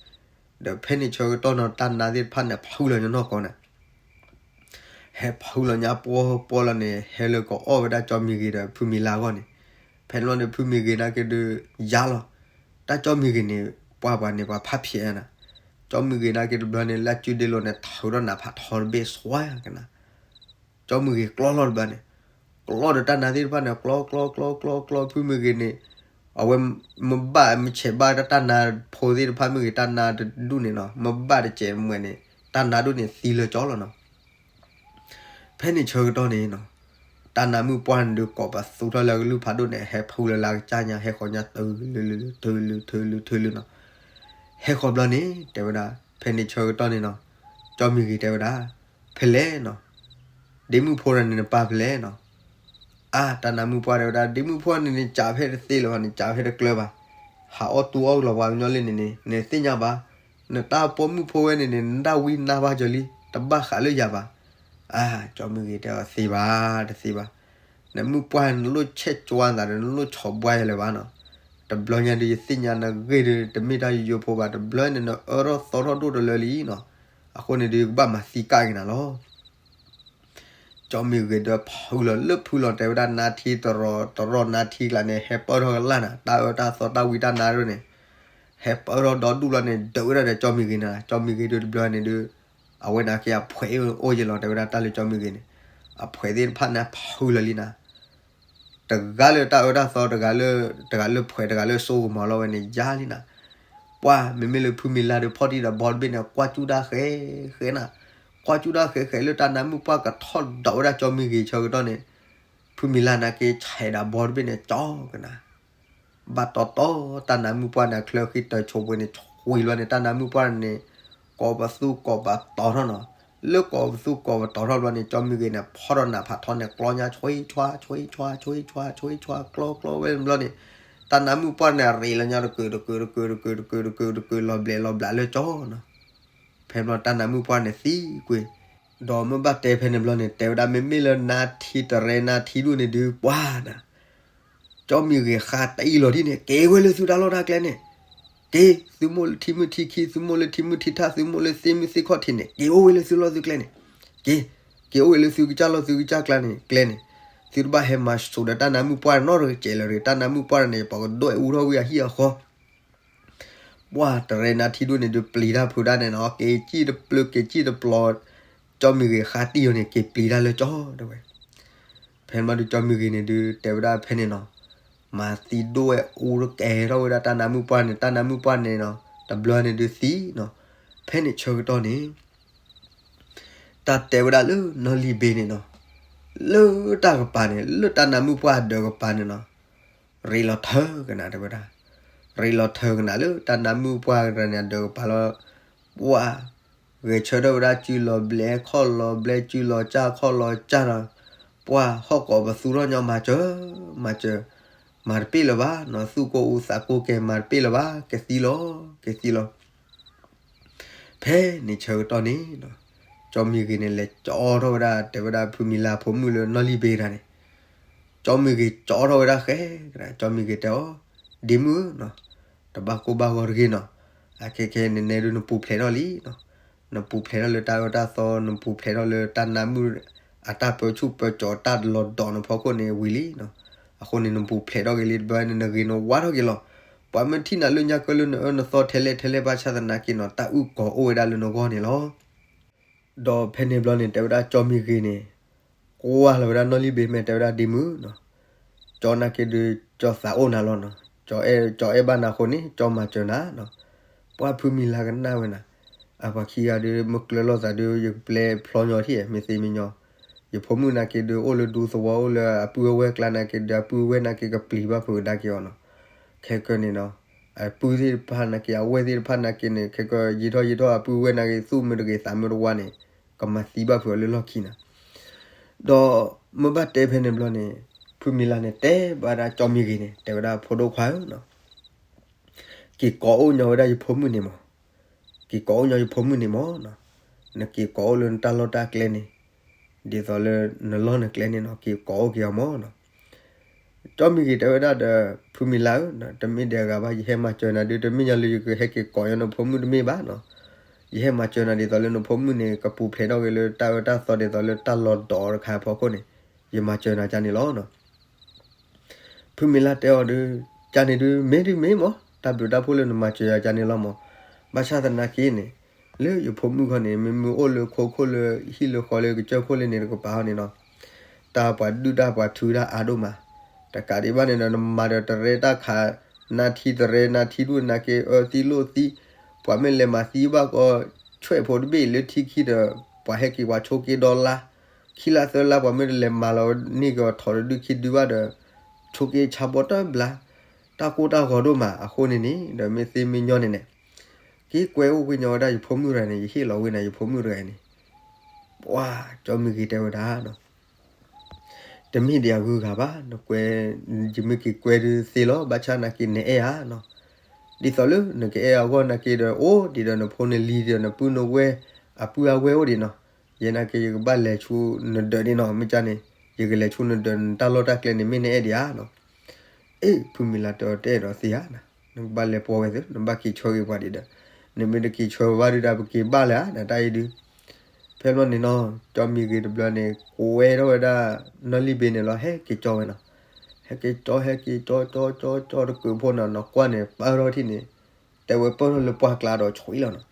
ဒီးဖဲန့ၣ်ဆၢကတီၢ်နီၤ တၢ်နါသ့ၣ်တဖၣ်န့ၣ် ဖုးလီၤညါနီၢ်ကီၢ်န့ၣ် ဟဲဖုးလီၤညါပှီပှီလီၤန့ၣ် ဟဲလၢကအီၣ်ဝဲဒၣ်ကၠီမုၢ်ဂ့ၤဒီးဖုမံၤလါအဂီၢ်န့ၣ်, ဖဲန့ၣ်ဘျီန့ၣ် ဖုမံၤဂ့ၤနာ်က့ဒုး ယၤလီၤ. တၢ်ကၠီမုၢ်ဂ့ၤန့ၣ် ပှၤပှၤန့ၣ် ပှၤဖးဖျဲးနၤ, ကၠီမုၢ်ဂ့ၤနာ်က့တဘျီန့ၣ် လၢအစုဒ့လိၤန့ၣ် ထုးထီၣ်နးဖးထီတဘ့ၣ် စွါကနၤ ကၠီမုၢ်ဂ့ၤကျီလီၤတဘျီန့ၣ်, ကျီဒီးတၢ်နါသ့ၣ်တဖၣ်န့ၣ် ကျီကျီကျီကျီကျီ ဖုမုၢ်ဂ့ၤန့ၣ် အဝဲမ့ၢ်ဘၣ်မ့ၢ်ဆဲးဘၣ်တၢ်နါဖိသ့ၣ်တဖၣ်မုၢ်ဂ့ၤ တၢ်နါတဒူၣ်န့ၣ်နီၤ မ့ၢ်ဘၣ်တစဲးမွဲန့ၣ် တၢ်နါဒူၣ်န့ၣ်သံလၢကၠီလီၤနီၤ. ဖဲန့ၣ်ဆၢကတီၢ်န့ၣ်နီၤ တၢ်နါမုၣ်ပှၢ်န့ၣ်ဒုးကိးပသူထီၣ်လၢအကလုၢ်ဖးဒိၣ်န့ၣ် ဟဲဖုးလၢလၢကစၢ်ညါ ဟဲဃီၤညါတုၤလၢလၢ တုၤလၢ တုၤလၢ တုၤလၢနီၤ. ဟဲဃီၤဘျီန့ၣ် တဲဝဲဒၣ် ဖဲန့ၣ်ဆၢကတီၢ်န့ၣ်နီၤ ကၠီမုၢ်ဂ့ၤတဲဝဲဒၣ် ဖဲလဲၣ်နီၤ ဒ့မုၣ်ဖိတဂၤန့ၣ် နပၢ်ဖဲလဲၣ်နီၤ. အါ တၢ်နါမုၣ်ပှၢ်တဲဝဲဒၣ် ဒ့မုၣ်ဖိန့ၣ်န့ၣ် ကးဖဲတသ့လၢၤဘၣ်န့ၣ် ကးဖဲတကျၢၤဘၣ်. ဟးအီၣ်တူၢ်အီၣ်လီၤပှၤကညီလံန့ၣ်န့ၣ် နသ့ၣ်ညါဘၣ်. နတၢ်ပိာ်မုၣ်ဖိဝဲန့ၣ်န့ၣ် နတၢ်ဝံနါဘၣ်ကၢၤလံ တဘၣ်ဃးလၢယၤဘၣ်. အါ ကၠီမုၢ်ဂ့ၤတဲအီၤသ့ဘၣ် တသ့ဘၣ်. နမုၣ်ပှၢ်နလိၣ်ဆဲးကၠွါနသးဒီး နလိၣ်ဆီၣ်ဘှါယၤလၢၤဘၣ်နီၤ. တဘျီညါဒုး ယသ့ၣ်ညါနဂ့ၢ်ဒုး တမ့ၢ်တၢ်ယိယိဖိဘၣ်. တဘျီန့ၣ် နအၢထီၣ်သီထီၣ်ဒိၣ်တလၢလံနီၤ. အဃိန့ၣ်ဒုး ယကဘၣ်မၤသံကၣ်က့ၤနၤလီၤ. ကၠီမုၢ်ဂ့ၤဒီးဖုးလီၤလၢဖုးလီၤတဲဝဲဒၣ် နါထံတရီတရီနါထံကျါန့ၣ် ဟဲပၢၢ်ထီၣ်ကလာ်နၤ တၢ်အၢတၢ်သီတၢ်ဝံတၢ်နါဒိၣ်န့ၣ် ဟဲပၢၢ်ထီၣ်ဒီဒူၣ်လီၤန့ၣ် ဒုးဝဲဒၣ်ဒီးကၠီမုၢ်ဂ့ၤနၤ. ကၠီမုၢ်ဂ့ၤဒုးတဘျီန့ၣ်ဒုး အဝဲန့ၣ်က့အဖှဲးအိၣ်ယဲလီၤတဲဝဲဒၣ် တၢ်လၢကၠီမုၢ်ဂ့ၤန့ၣ် အဖှဲးသ့ၣ်တဖၣ်န့ၣ်ဖုးလီၤလံနၤ. တဂၤလၢတၢ်အၢတၢ်သီ တဂၤလၢ တဂၤလၢဖှဲး တဂၤလၢစိကမီၤလီၤဝဲန့ၣ် ယါလံနၤ. ပှၤမ့မ့ၢ်လၢဖုမံၤလါဒီး ဖီၣ်တံၢ်ဒီးဘီတဘ့ၣ်န့ၣ် ကွၢ်ကၠူတၢ်ဃဲဃဲနၤ. ကွၢ်ကၠူတၢ်ဃဲဃဲလၢတၢ်နါမုၣ်ပှၢ်ကထီၣ်ဒိးဝဲဒၣ် ကၠီမုၢ်ဂ့ၤဆၢကတီၢ်န့ၣ် ဖုမံၤလါန့ၣ်က့ ဆဲးဒၣ်ဘီတဘ့ၣ်န့ၣ် ကၠီကနၤ ဘၣ်တီတီ တၢ်နါမုၣ်ပှၢ်န့ၣ် အချၢဃံတၢ်ဆိးပှ့ၤန့ၣ် ဆှံလီၤန့ၣ် တၢ်နါမုၣ်ပှၢ်န့ၣ် ကိးပသူကိးပတီၤထီၣ်နီၤ. လၢကိးပသူကိးပတီၤထီၣ်ဘျီန့ၣ် ကၠီမုၢ်ဂ့ၤန့ၣ် ဖီၣ်ထီၣ်နးဖးထီန့ၣ် ကျီညါ ဆွံဆွါ ဆွံဆွါ ဆွံဆွါ ဆွံဆွါ ကျီကျီဝဲဘျီန့ၣ် တၢ်နါမုၣ်ပှၢ်န့ၣ် ရ့းလီၤညါတကုာ်တကုာ်တကုာ်တကုာ်တကုာ်တကုာ်တကုာ်လီၤဘျဲးလီၤဘျးလၢကၠီနီၤ. ဖဲဘျီတၢ်နါမုၣ်ပှၢ်န့ၣ်သံကွံာ် ဒီးမ့ၢ်ဘၣ်တဲဖဲန့ၣ်ဘျီန့ၣ် တဲဝဲဒၣ် မ့မ့ၢ်လၢနါထံတရဲနါထံဒူၣ်န့ၣ်ဒုးပှၤနၤ ကၠီမုၢ်ဂ့ၤဃါတံၢ်လီၤဒ်န့ၣ် က့ၤဝဲလၢသုတၢ်လီၢ်တၢ်ကျဲန့ၣ် က့ၤ သုမိၢ်လၢထံမုၢ်ထံခံ သုမိၢ်လၢထံမုၢ်ထံထၣ် သုမိၢ်လၢသ့မုၢ်သ့ခီၣ်ထံးန့ၣ် က့ၤအိၣ်ဝဲလၢသုလီၢ်သုကျဲန့ၣ် က့ၤ က့ၤအိၣ်ဝဲလၢသုကစၢ်လီၢ်သုကစၢ်ကျဲန့ၣ် ကျဲန့ၣ် သုတဘၣ်ဟဲမၤစိာ်ဒီးတၢ်နါမုၣ်ပှၢ်နီတကဲးလၢၤရ့ၣ် တၢ်နါမုၣ်ပှၢ်န့ၣ် ပှၤကဒွဲၣ်အူထီၣ်ဝံၤအဟံၣ်အဃီ ပှၤတရဲနါထံဒူၣ်န့ၣ်ဒုးပျံၤတၢ်ဖုးတၢ်န့ၣ်နီၤ က့ၤစံၣ်တပျုာ် က့ၤစံၣ်တပျီၤ ကၠီမုၢ်ဂ့ၤဃါတံၢ်အီၤန့ၣ် က့ၤပျံၤတၢ်လၢကၠီတဲဝဲ. ဖဲန့ၣ်ဘျီဒုးကၠီမုၢ်ဂ့ၤန့ၣ်ဒုး တဲဝဲဒၣ်ဖဲန့ၣ်နီၤ မၤသံဒိၣ်ဝဲအူတကဲထီၣ်ဝဲဒၣ်တၢ်နါမုၣ်ပှၢ်န့ၣ် တၢ်နါမုၣ်ပှၢ်န့ၣ်နီၤ တဘျီန့ၣ်ဒုးသံနီၤ. ဖဲန့ၣ်ဆၢကတီၢ်န့ၣ် တၢ်တဲဝဲဒၣ်လၢနီၢ်လံၤဘ့န့ၣ်နီၤ လၢတၢ်ကပၤန့ၣ် လၢတၢ်နါမုၣ်ပှၢ်အဒၢးကပၤန့ၣ်နီၤ ရ့းလီၤထၢကနၤတဲဝဲဒၣ် ရ့းလီၤထၢကနၤလၢတၢ်နါမုၣ်ပှၢ်ကရၤန့ၣ်အဒၢးကပၤလီၤ. ပှၤ ဂဲၤဆၢထၢၣ်ဝဲဒၣ်စုလီၤဘျဲခီၣ်လီၤဘျဲစုလီၤကၢ်ခီၣ်လီၤကၢ်ဒီး ပှၤဟီၣ်ကိးပသူထီၣ်ညီမၤစၢၤ မၤစၢၤ မၤတပ့ၢ်လၢၤဘၣ်နီၤ သူၣ်ကိၢ်အူသးကိၢ်ကဲမၤတပ့ၢ်လၢၤဘၣ် ကသံလီၤ ကသံလီၤ. ဖဲန့ၣ်ဆၢကတီၢ်န့ၣ်နီၤ, ကၠီမံၤဂ့ၤန့ၣ် လဲၤကၠီထီၣ်ဝဲဒၣ် တဲဝဲဒၣ်ဖုမံၤလၢ်ဖိမုၣ်လၢနီၢ်လံၣ်ဘ့တဂၤန့ၣ်, ကၠီမံၤဂ့ၤကၠီထီၣ်ဝဲဒၣ်ဃဲကဒီး, ကၠီမံၤဂ့ၤတဲအီၤ, ဒ့မုၣ်ဧၢနီၤ, တဘၣ်ကိၢ်ဘၣ်ဂီၤတဂ့ၤနီၤ, အခဲခဲနနဲဒုးနပူၤဖျဲးထီၣ်လံနီၤ, နပူၤဖျဲးထီၣ်လၢတၢ်အၢတၢ်သီ, နပူၤဖျဲးထီၣ်လၢတၢ်နါမုၣ် အတၢ်ပၢဆူၣ်ပၢကၠီၤ တၢ်လီၤဒိးနဖီခိၣ်န့ၣ်ဝံၤလံနီၤ, အဃိန့ၣ် နပူၤဖျဲးထီၣ်က့ၤလံတဘျီန့ၣ် နဂ့ၤနဝါထီၣ်က့ၤလီၤ. ပှၤမ့ၢ်ထံၣ်နၤလၢညါကၢလၢနအၢနသီထဲလဲၣ်ထဲလဲၣ်ဘၣ်ဆၣ်သနာ်က့နီၤ, တၢ်အုၣ်ကီၤအိၣ်ဝဲဒၣ်လၢနဂီၢ်န့ၣ်လီၤ. ဒီးဖဲန့ၣ်ဘျီန့ၣ် တဲဝဲဒၣ်ကၠီမံၤဂ့ၤန့ၣ် ကွၢ်လီၤဝဲဒၣ်နီၢ်လံၣ်ဘ့မဲာ် တဲဝဲဒၣ်ဒ့မုၣ်နီၤ, ကၠီနာ်က့ဒုး ကၠီသးအိၣ်နၤလီၤနီၤ, ကၠီအဲၣ်ဘၣ်နၤအဃိန့ၣ် ကၠီမၤစၢၤနၤနီၤ. ပှၢ်ဖုမံၤလၢ်ကနၣ်ဝဲနၤ, အပှၤခံဂၤဒုး မ့ၢ်ကျၢၤလိာ်သးဒုး ယကပျဲဖျီညီထံၣ် မ့ၢ်သ့မ့ၢ်ညီ, ယဖိမုၣ်နာ်က့ဒုး အိၣ်လၢဒူသဝီ အိၣ်လၢအပုၢ်အဝဲၢ်ကျါနာ်က့ဒုး အပုၢ်အဝဲၢ်နာ်က့ကပျံၤဘၣ်ဖုးကဒါက့ၤအီၤနီၤ. ခဲကနံၣ်နီၤ အပုၢ်သ့ၣ်တဖၣ်နာ်က့ အဝဲၢ်သ့ၣ်တဖၣ်နာ်က့န့ၣ် ခဲကယံာ်ထီၣ်ယံာ်ထီၣ်အပုၢ်ဝဲၢ်နာ်က့ သူၣ်မုာ်တဂ့ၤသးမုာ်တဝါန့ၣ် ကမၤသံဘၣ်ဖုးအီၤလၢလီၢ်ခံနီၤ. ဒီးမ့ၢ်ဘၣ်တဲဖဲန့ၣ်ဘျီန့ၣ် ဖုမံၤလၢ်န့ၣ် တဲဘၣ်ဒၣ်ကၠီမံၤဂ့ၤန့ၣ် တဲဝဲဒၣ်ဖိဒိၣ်ခွါဧၢနီၤ, က့ၤကိးအိၣ်ညီဝဲဒၣ်ယဖိမုၣ်န့ၣ်မး, က့ၤကိးအိၣ်ညီယဖိမုၣ်န့ၣ်မးနီၤ, နက့ၤကိးအိၣ်လၢနတၢ်လီၢ်တၢ်ကျဲန့ၣ် ဒ်သိးလၢနလီၢ်နကျဲန့ၣ်နီၤ က့ၤကိးအိၣ်က့ၤအီၤမးနီၤ. ကၠီမံၤဂ့ၤတဲဝဲဒၣ်ဒီး ဖုမံၤလၢ်ဧၢ, တမ့ၢ်ဒံးအဂၤဘၣ် ယဟဲမၤစၢၤနၤဒုး တမ့ၢ်ညီလၢယကဟဲက့ၤကိးညီနဖိမုၣ်တမ့ၢ်ဘၣ်နီၤ, ယဟဲမၤစၢၤနၤဒ်သိးလၢနဖိမုၣ်န့ၣ် ကပူၤဖျဲးထီၣ်က့ၤလၢတၢ်အၢတၢ်သီဒ်သိးလၢတၢ်လီၤဒိးတခါအဖီခိၣ်န့ၣ် ယမၤစၢၤနၤကန့ၣ်လီၤနီၤ. ဖုမံၤလၢ်တဲအီၤဒုး ကန့ၣ်ဒုး မ့ၢ်ဒုးမ့ၢ်မး တၢ်ဘျုးတၢ်ဖှိၣ်လၢနမၤစၢၤယၤကန့ၣ်လီၤမး. ဘၣ်ဆၣ်သနာ်က့န့ၣ် လၢယဖိမုၣ်ခီန့ၣ် မ့မ့ၢ်အိၣ်လၢခိခိၣ်လၢဟံၣ်လၢဃီလၢကစၢၢ်ခိၣ်လၢန့ၣ် တကပၤဃီန့ၣ်နီၤ တၢ်ပှၤဒုၣ်တၢ်ပှၤထုတၢ်အါဒိၣ်မး. တကးဒံးဘၣ်န့ၣ်ဒီး နမၤဒီးတရဲတၢ်ခး နါထံတရဲ နါထံဒူၣ်နာ်က့ အၢသံလိၣ်သံ, ပှၤမ့ၢ်လဲၤမၤသံဘၣ်ကီ ဆွဲၣ်ဖိတဘ့ၣ်လၢထံခံဒီး ပှၤဟဲက့ၤပှၤဆိးက့ဒီလါ, ခံလါသၢလါ ပှၤမ့ၢ်တလဲၤမၤလီၤန့ၢ်ကီၤထီၣ်တဒုခံဒုဘၣ်ဒီး ဆိးက့ဆါဘီတဘျါ, တၢ်ကိၢ်တၢ်ဂီၤဒိၣ်မး. အဃိန့ၣ်န့ၣ် ဒီးမ့ၢ်သ့မ့ၢ်ညီန့ၣ်န့ၣ် က့ၤကွဲအိၣ်ကွံာ်ညီဝဲဒၣ်ယဖိမုၣ်တဂၤန့ၣ် ယဟ့ၣ်လီၤဝဲနၤယဖိမုၣ်တဂၤန့ၣ် ပှၤကၠီမံၤဂ့ၤတဲဝဲဒၣ်နီၤ တမ့ၢ်ဒံးအဂုၤအဂၤဘၣ်, နကွဲ, ယမ့ၢ်က့ၤကွဲဒုးသ့လီၤ, ဘၣ်ဆၣ်နာ်က့နအဲၣ်ဧါနီၤ. ဒ်သိးလၢနကအဲၣ်အဂီၢ်နာ်က့ဒီး အိၣ်ဒံးဒီးနဖိနလံၤဒီးနပုၢ်နဝဲၢ် အပုၢ်အဝဲၢ်အိၣ်ဒံးနီၤ. ယဲနာ်က့ယကဘၣ်လဲၤဆူနဒၢးဒံးနီၤ, မ့ၢ်ကန့ၣ် ယကလဲၤဆူနဒၢး နတၢ်လီၢ်တၢ်ကျဲန့ၣ် မ့ၢ်နအဲၣ်ဒံးဧါနီၤ. အ့ ဖုမံၤလၢ်တဲအီၤ တအဲၣ်ဒိးသ့ဧါနီၤ, နကဘၣ်လဲၤပိာ်ဝဲသု, နဘၣ်က့ၤဆၢဂ့ၤပှၤဒံးဒီး, နမ့ၢ်တက့ၤဆၢဝဲဘၣ်ဒုးဒီး ပက့ၤဘၣ်လၢဧါနီၤ တၢ်အံၤဒုး ဖဲဘျီန့ၣ်နီၤ ကၠီမံၤဂ့ၤတဘျီန့ၣ် ကွဲထီၣ်ဝဲဒၣ် နီၢ်လံၣ်ဘ့န့ၣ်လီၤ ဟဲက့ၤကၠီဝဲနီၤ. ဟဲက့ၤကၠီ ဟဲက့ၤကၠီ ကၠီ ကၠီ ကၠီတကုးဖိနီၤ နကွၢ်န့ၣ် ပၢၢ်ထီၣ်ထံၣ်န့ၣ် တဲဝဲပၢၢ်ထီၣ်လၢပှၢ်ကျါဒီးဆွံလီၤနီၤ.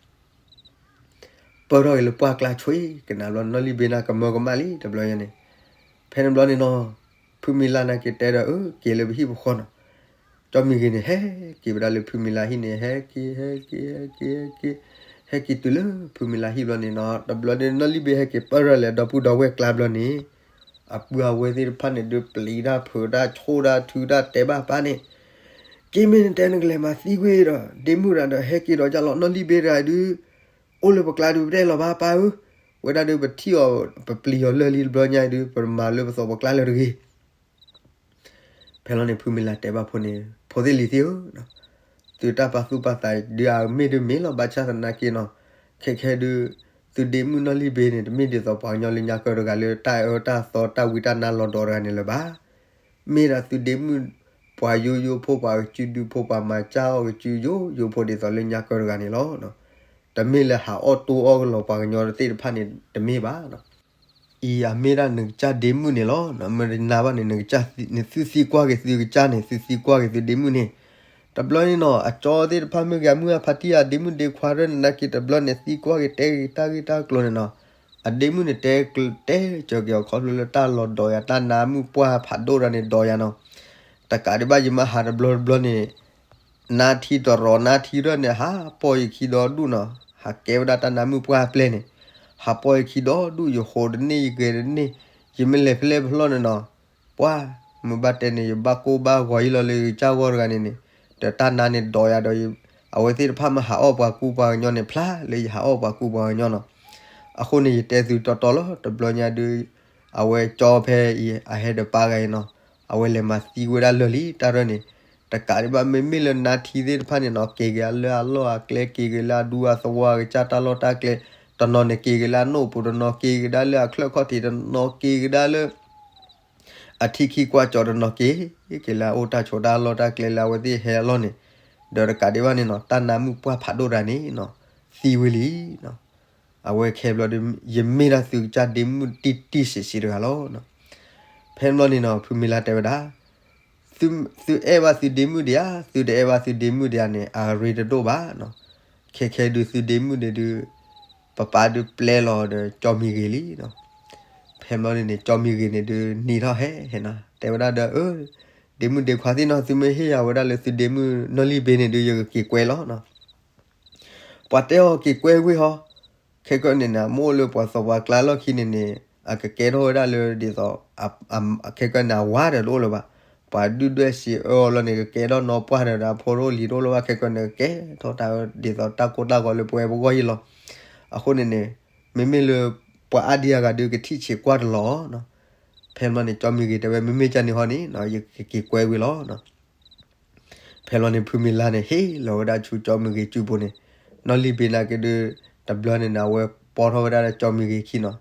ပၢၢ်ထီၣ်က့ၤလၢပှၢ်ကျါဆွံ ကနၣ်ဘျီ နီၢ်လံၣ်ဘ့န့ၣ် ကမၢကမၣ်လံတဘျီညါန့ၣ်. ဖဲန့ၣ်ဘျီန့ၣ်နီၤ ဖုမံၤလၢ်နာ်က့တဲဒီး အၢ က့ၤလၢပဟံၣ်ပဃီနီၤ. ကၠီမံၤဂ့ၤန့ၣ် ဟဲက့ၤဝဲဒၣ်လၢဖုမံၤလၢ်ဟံၣ်န့ၣ် ဟဲက့ၤ ဟဲက့ၤ ဟဲက့ၤ ဟဲက့ၤ ဟဲက့ၤတုၤလၢဖုမံၤလၢ်ဟံၣ်ဘျီန့ၣ်နီၤ တဘျီန့ၣ် နီၢ်လံၣ်ဘ့ဟဲက့ၤပၢၢ်ထီၣ်လၢအဒီပုၢ်ဒီဝဲၢ်ကျါဘျီန့ၣ် အပုၢ်အဝဲၢ်သ့ၣ်တဖၣ်န့ၣ် ဒုးပျံၤတၢ်ဖုးတၢ်ဆိၣ်တၢ်ထုတၢ်တဲဘၣ်ပၢ်န့ၣ် က့မ့ၢ်နတဲနကလဲၤမၤသံကွံာ်ဒီး ဒ့မုၣ်တဂၤဒီး ဟဲက့ၤဒီးကၢ်လီၤ နီၢ်လံၣ်ဘ့တဂၤဒုး အိၣ်လၢပကျါဒုး ပတဲလီၤဘၣ်ပၢ်ဧၢ, ဝဲဒၣ်ဒုး ပထံၣ်အီၤ ပပျံၤအီၤလၢာ်လံတဘျီညါအံၤဒုး ပမၤလၢပသီၣ်ပကျါလၢာ်တဂ့ၤ. ဖဲလီၤန့ၣ် ဖုမံၤလၢ်တဲဘၣ်ဖိန့ၣ် ဖိသ့ၣ်လံၤသ့ၣ်ဧၢ, သုတၢ်ပာ်သူၣ်ပာ်သးဒုးအမ့ၢ်ဒုးမ့ၢ်လီၤ ဘၣ်ဆၣ်သနာ်က့နီၤ ခဲခဲဒုး သုဒ့မုၣ်နီၢ်လံၣ်ဘ့န့ၣ် တမ့ၢ်ဒ်သိးပှၤကညီလၢညါကၢတဂၤလၢ တၢ်အၢတၢ်သီတၢ်ဝံတၢ်နါလီၤဒီးတဂၤန့ၣ်လၢၤဘၣ်. မ့ၢ်ဒၣ်သုဒ့မုၣ် ပှၤယိယိဖိ ပှၤကစုဒုဖိ ပှၤမၤကၢ်အီၣ်ကစုယိယိဖိဒ်သိးလၢညါကၢတဂၤန့ၣ်လီၤ. တမ့ၢ်လၢဟးအီၣ်တိအီၣ်ကလီၤပှၤကညီသ့ၣ်တဖၣ်န့ၣ် တမ့ၢ်ဘၣ်နီၤ. အံၤအမ့ၢ်ဒၣ်နကစၢ်ဒ့မုၣ်န့ၣ်လီၤ. မ့ၢ်နၤဘၣ်န့ၣ် နကစၢ် နသုသံကွၢ်က့ၤသုကစၢ်န့ၣ် သုသံကွၢ်က့ၤသုဒ့မုၣ်န့ၣ် တဘျီန့ၣ်နီၤ အကၠီသ့ၣ်တဖၣ်မ့ၢ်ဂ့ၤ အမုၢ်အဖါတံၢ်အဒ့မုၣ်ဒ့ခွါရဲၣ်န့ၣ်နာ်က့ တဘျီန့ၣ် သံကွၢ်က့ၤတဲက့ၤတၢ်ဂ့ၢ်တၢ်ကျိၤန့ၣ်နီၤ အဒ့မုၣ်န့ၣ်တဲ တဲစၢၤက့ၤအီၤခီဖျိလၢတၢ်လီၤဒီးယၤ တၢ်နါမုၣ်ပှၢ်ဖးဒိၣ်တဂၤန့ၣ်ဒီးယၤနီၤ. တကးဒံးဘၣ်ယမ့ၢ်ဟးတဘျီတဘျီန့ၣ် နါထံတရီၤနါထံရဲၣ်န့ၣ် ဟးပိာ်ယခံဒီဒူၣ်နီၤ ဟးကဲဝဲဒၣ်တၢ်နါမုၣ်ပှၢ်ပျဲၢ်န့ၣ် ဟးပိာ်ယခံဒီဒူၣ် ယဟိးတန့ၢ်ယဂဲၤတန့ၢ် ယမ့ၢ်လဲၤဖဲလဲၣ်ဖဲလဲၣ်န့ၣ်နီၤ ပှၤ မ့ၢ်ဘၣ်တဲန့ၣ် ယဘၣ်ကိၢ်ဘၣ်ဂီၤယံၤလီၤလၢယကစၢ်ဂီၢ်တဂၤန့ၣ်န့ၣ် ဒီးတၢ်နါန့ၣ်ဒီးယၤဒီး အဝဲသ့ၣ်တဖၣ်မ့ၢ်ဟးအီၣ်ပှၤကူပှၤကညီန့ၣ် ဖျါလၢယဟးအီၣ်ပှၤကူပှၤကညီနီၤ. အဃိန့ၣ် ယတဲသုတီတီလီၤ တဘျီညါဒုး အဝဲကၠီဖဲအံၤ အဟဲဒီးပၢ်ဂၤအံၤနီၤ အဝဲလဲၤမၤသံဝဲဒၣ်လၢာ်လံ တၢ်ရဲၣ်န့ၣ် တကးဒံးဘၣ် မ့မ့ၢ်လၢနါထံသ့ၣ်တဖၣ်န့ၣ်နီၤ က့ၤက့ၤလၢအလီၢ်အကျဲ က့ၤက့ၤလၢအဒူအသဝီအကစၢ်တၢ်လီၢ်တၢ်ကျဲ, တနီၤန့ၣ်က့ၤက့ၤလၢအနိၣ်ပူၤ, တနီၤက့ၤက့ၤဒၣ်လၢအခၠၢၣ်ခီၣ်ထံး, တနီၤက့ၤက့ၤဒၣ်လၢ အထံခံကွၢ်ကၠီ, တနီၤက့ၤက့ၤလၢအအိၣ်တၢ်ဆိးတၢ်လီၢ်တၢ်ကျဲလၢအဝဲသ့ၣ်ဟဲအလီၢ်န့ၣ်, ဒီးတကးဒံးဘၣ်န့ၣ်နီၤ တၢ်နါမုၣ်ပှၢ်ဖးဒိၣ်တဂၤန့ၣ်နီၤ သံဝံၤလံနီၤ. အဝဲခဲဘျီဒီး ယမ့ၢ်ဒၣ်သုကစၢ်ဒ့မုၣ်တံၢ်တံၢ်စံးစံးတဂၤလီၤ. ဖဲဘျီန့ၣ်နီၤ ဖုမံၤလါတဲဝဲဒၣ် သုအဲၣ်ဘၣ်သုဒ့မုၣ်ဒံးဧါ, သုတအဲၣ်ဘၣ်သုဒ့မုၣ်ဒံးဧါန့ၣ် အရ့တဒိၣ်ဘၣ်နီၤ. ခဲခဲဒုးသုဒ့မုၣ်န့ၣ်ဒုး ပပၢ်ဒုးပျဲလီၤဒီးကၠီမံၤဂ့ၤလံနီၤ. ဖဲဘျီန့ၣ်န့ၣ် ကၠီမံၤဂ့ၤန့ၣ်ဒုးနံၤထီၣ်ဟဲဟဲနီၤ တဲဝဲဒၣ်ဒီး အၢ ဒ့မုၣ်ဒ့ခွါသ့ၣ်နီၤ သုမ့ၢ်ဟ့ၣ်ယၤဝဲဒၣ်လၢသုဒ့မုၣ်နီၢ်လံၢ်ဘ့န့ၣ်ဒုး ယကက့ၤကွဲလီၤနီၤ. ပှၤတဲအီၤက့ၤကွဲဝံၤဟီ ခဲကနံၣ်န့ၣ် အမိၢ်အိၣ်လၢပှၤသီပှၤကျါလီၢ်ခံန့ၣ်န့ၣ် အကကဲထီၣ်ဝဲဒၣ်လၢဒ်သိး ခဲကနံၣ်န့ၣ် အဝၤဒီးတအိၣ်လၢၤဘၣ်. ပှၤဒုၣ်ဒွဲၣ်စံးအၢအီၤလီၤန့ၣ် ကကဲထီၣ်နီၢ်ပှၢ်ဒီး အဖိတအိၣ်လံၤတအိၣ်လၢၤဘၣ်. ခဲကနံၣ်န့ၣ် ကကဲထီၣ်တၢ်ဒ်သိးတၢ်ကိၢ်တၢ်ဂီၤလၢပဝဲပဂီၢ်ယံလီၤ. အဃိန့ၣ်န့ၣ် မ့မ့ၢ်လၢ ပှၤအါဒံအါဂၤဒုးကထံၣ်ဆံးကွၢ်တလီၤနီၤ. ဖဲဘျီန့ၣ် ကၠီမံၤဂ့ၤတဲဝဲ မ့မ့ၢ်ကန့ၣ်ဟီန့ၣ် ယကက့ၤကွဲဝံၤလီၤနီၤ. ဖဲလီၤန့ၣ် ဖုမံၤလါန့ၣ် ဟ့ၣ်လီၤဝဲဒၣ်ဆူကၠီမုၢ်ဂ့ၤစုပူၤန့ၣ်, နီၢ်လံၢ်ဘ့နာ်က့ဒုး တဘျီန့ၣ်န့ၣ် အဝဲပိာ်ထီၣ်ဝဲဒၣ်လၢကၠီမုၢ်ဂ့ၤခံနီၤ.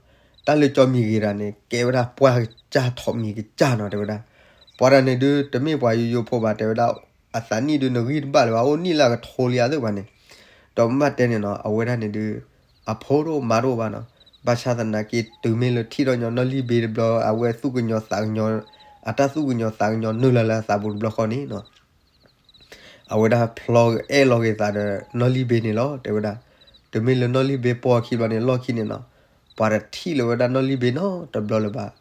တၢ်လၢကၠီမုၢ်ဂ့ၤတဂၤန့ၣ် ကဲဝဲဒၣ်ပှၢ်ကစၢ်ထိးမံၤကစၢ်နီၤ တဲဝဲဒၣ်. ပှၤတဂၤန့ၣ်ဒုး တမ့ၢ်ပှၤယိယိဖိဘၣ် တဲဝဲဒၣ်, အသးနံၣ်ဒုးနဂံၢ်တဘၣ်လၢၤဘၣ် အိၣ်နံၣ်လၢအကထိလံအသ့ၣ်ဘၣ်န့ၣ်, ဒီးမ့ၢ်ဘၣ်တဲန့ၣ်နီၤ အဝဲဒၣ်န့ၣ်ဒုး အဖိတအိၣ်မါတအိၣ်ဘၣ်နီၤ. ဘၣ်ဆၣ်သနာ်က့ တုၤမ့ၢ်လၢထံၣ်ထီၣ်ညီနီၢ်လံၢ်ဘ့တဘျီ အဝဲသူၣ်ကညီၤသးကညီၤ, အတၢ်သူၣ်ကညီၤသးကညီၤနုာ်လီၤလၢအသးပူၤတဘျီဃီန့ၣ်နီၤ အဝဲဒၣ်ဖျီအဲၣ်လီၤက့ၤသးဒီးနီၢ်လံၢ်ဘ့န့ၣ်လီၤ တဲဝဲဒၣ်. တုၤမ့ၢ်လၢနီၢ်လံၢ်ဘ့ပိာ်အခံဘျီန့ၣ် လီၢ်ခံန့ၣ်နီၤ ပှၤတထံၣ်လၢၤဝဲဒၣ်နီၢ်လံၢ်ဘ့နီတဘျီလၢၤဘၣ်.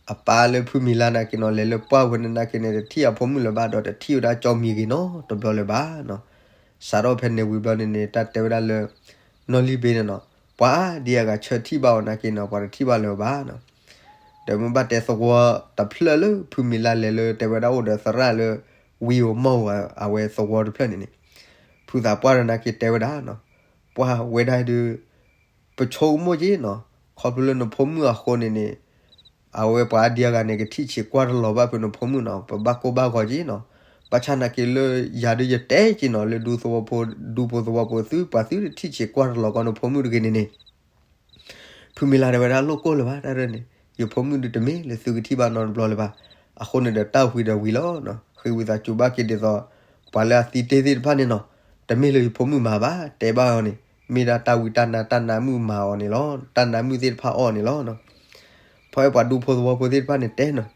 အပၢ်လၢဖုမံၤလါနာ်က့နီၤ လဲၤလၢပှၢ်ဝဲန့ၣ်နာ်က့န့ၣ် တထံၣ်အဖိမုၣ်လၢၤဘၣ် ဒီးတထံၣ်ဝဲဒၣ်ကၠီမံၤဂ့ၤနီတဘျီလၢၤဘၣ်နီၤ. စးထီၣ်ဖဲန့ၣ်ဝံၤဘျီန့ၣ်န့ၣ် တၢ်တဲဝဲဒၣ်လၢ နီၢ်လံၢ်ဘ့န့ၣ်နီၤ ပှၤအါဒံအါဂၤဆၢထံၣ်ဘၣ်အီၤနာ်က့နီၤ ပှၤတထံၣ်ဘၣ်လၢၤဘၣ်နီၤ. ဒီးမ့ၢ်ဘၣ်တဲသဝီတဖျၢၣ်လၢဖုမံၤလါလဲၤလၢတဲဝဲဒၣ်အိၣ်ဒီးသရၣ်လၢ ဝံဧိၤမီၢ်ဧိၤ အဝဲသဝီတဖျၢၣ်န့ၣ်န့ၣ် ဖုသးပှၢ်ဒီးနာ်က့တဲဝဲဒၣ်နီၤ ပှၤဝဲဒၣ်ဒုး ပဆိကမိၣ်က့နီၤ ခီဖျိလၢနဖိမုၣ်အဃိန့ၣ်န့ၣ် အဝဲပှၤအါဒံအါဂၤန့ၣ် ကထံၣ်ဆံးကွၢ်တလီၤဘၣ်ဖုနဖိမုၣ်နီၤ ပဘၣ်ကိၢ်ဘၣ်ဂီၤက့နီၤ. ဘၣ်ဆၣ်နာ်က့လၢယၤဒုးယတဲက့နီၤ လၢဒူသဝီဖိ ဒူဖိသဝီဖိသု ပှၤသုတထံၣ်ဆံးကွၢ်တလီၤကီနဖိမုၣ်တဂ့ၤန့ၣ်န့ၣ် ဖုမံၤလါတဲဝဲဒၣ်လိၣ်ကိၢ်လၢၤဘၣ် တၢ်ရဲၣ်န့ၣ် ယဖိမုၣ်ဒုးတမ့ၢ်လၢသုကထံၣ်ဘၣ်နီတဘျီလၢၤဘၣ်. အဃိန့ၣ်ဒီးတၢ်ဝံၤဒီးဝံၤလီၤနီၤ ဃ့ဝံသးစူၤဘၣ်က့ၤဒ်သိး ပှၤလၢအသံတ့ၢ်သ့ၣ်တဖၣ်န့ၣ်နီၤ တမ့ၢ်လၢယဖိမုၣ်မၤဘၣ် တဲဘၣ်အီၤန့ၣ် မ့ၢ်ဒၣ်တၢ်ဝံတၢ်နါ တၢ်နါမုၣ်မၤအီၤန့ၣ်လီၤ တၢ်နါမုၣ်သ့ၣ်တဖၣ်အီၣ်န့ၣ်လီၤနီၤ. ဖဲပှၤဒူဖိသဝီဖိသ့ၣ်တဖၣ်န့ၣ်တဲနီၤ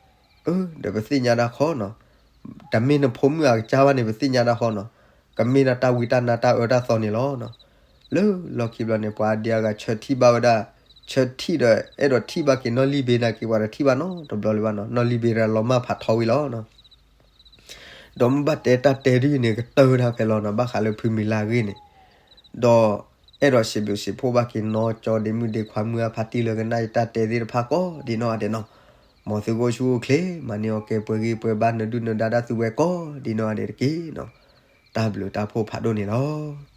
အၢ ဒီးပသ့ၣ်ညါတၢ်ဃီနီၤ တမ့ၢ်နဖိမုၣ်အကစၢ်ဘၣ်န့ၣ် ပသ့ၣ်ညါတၢ်ဃီနီၤ ကမ့ၢ်ဒၣ်တၢ်ဝံတၢ်နါတၢ်အၢတၢ်သီန့ၣ်လီၤနီၤ. လၢလီၢ်ခံဘျီန့ၣ် ပှၤအါဒံအါဂၤဆၢထံၣ်ဘၣ်ဝဲဒၣ် ဆၢထံၣ်ဒီးအဲၣ်ဒိးထံၣ်ဘၣ်က့ၤနီၢ်လံၢ်ဘ့နာ်က့ ပှၤတထံၣ်ဘၣ်နီတဘျီလၢၤဘၣ်နီၤ နီၢ်လံၢ်ဘ့ဒီးလီၤမၢ်ဖးထီဝံၤလီၤနီၤ. ဒီးမ့ၢ်ဘၣ်တဲတၢ်တဲဒ်အံၤန့ၣ် ကတၢၢ်ဝဲဒၣ်ဖဲလီၤနီၤ ဘၣ်ဃးလၢဖုမံၤလါအဂ့ၢ်န့ၣ် ဒီးအဲၣ်ဒိးစံးဘျုးစံးဖှိၣ်ဘၣ်က့ၤနီၢ်ကၠီဒ့မုၣ်ဒ့ခွါမုၢ်အဖါတံၢ်လၢကနၣ်ယတၢ်တဲသ့ၣ်တဖၣ်ကိးဒ်နီၢ်ဂၤဒဲးနီၤ. မ်သုကအိၣ်ဆူၣ်အိၣ်ချ့ မၤန့ၢ်အီၣ်ကဲပှဲၤဂံၢ်ပှဲၤဘါနဒုၣ်နဒါဒၣ်သုဝဲကိးဒ်နီၢ်ဂၤဒဲးတက့ၢ်နီၤ. တၢ်ဘျုးတၢ်ဖှိၣ်ဖးဒိၣ်န့ၣ်လီၤ.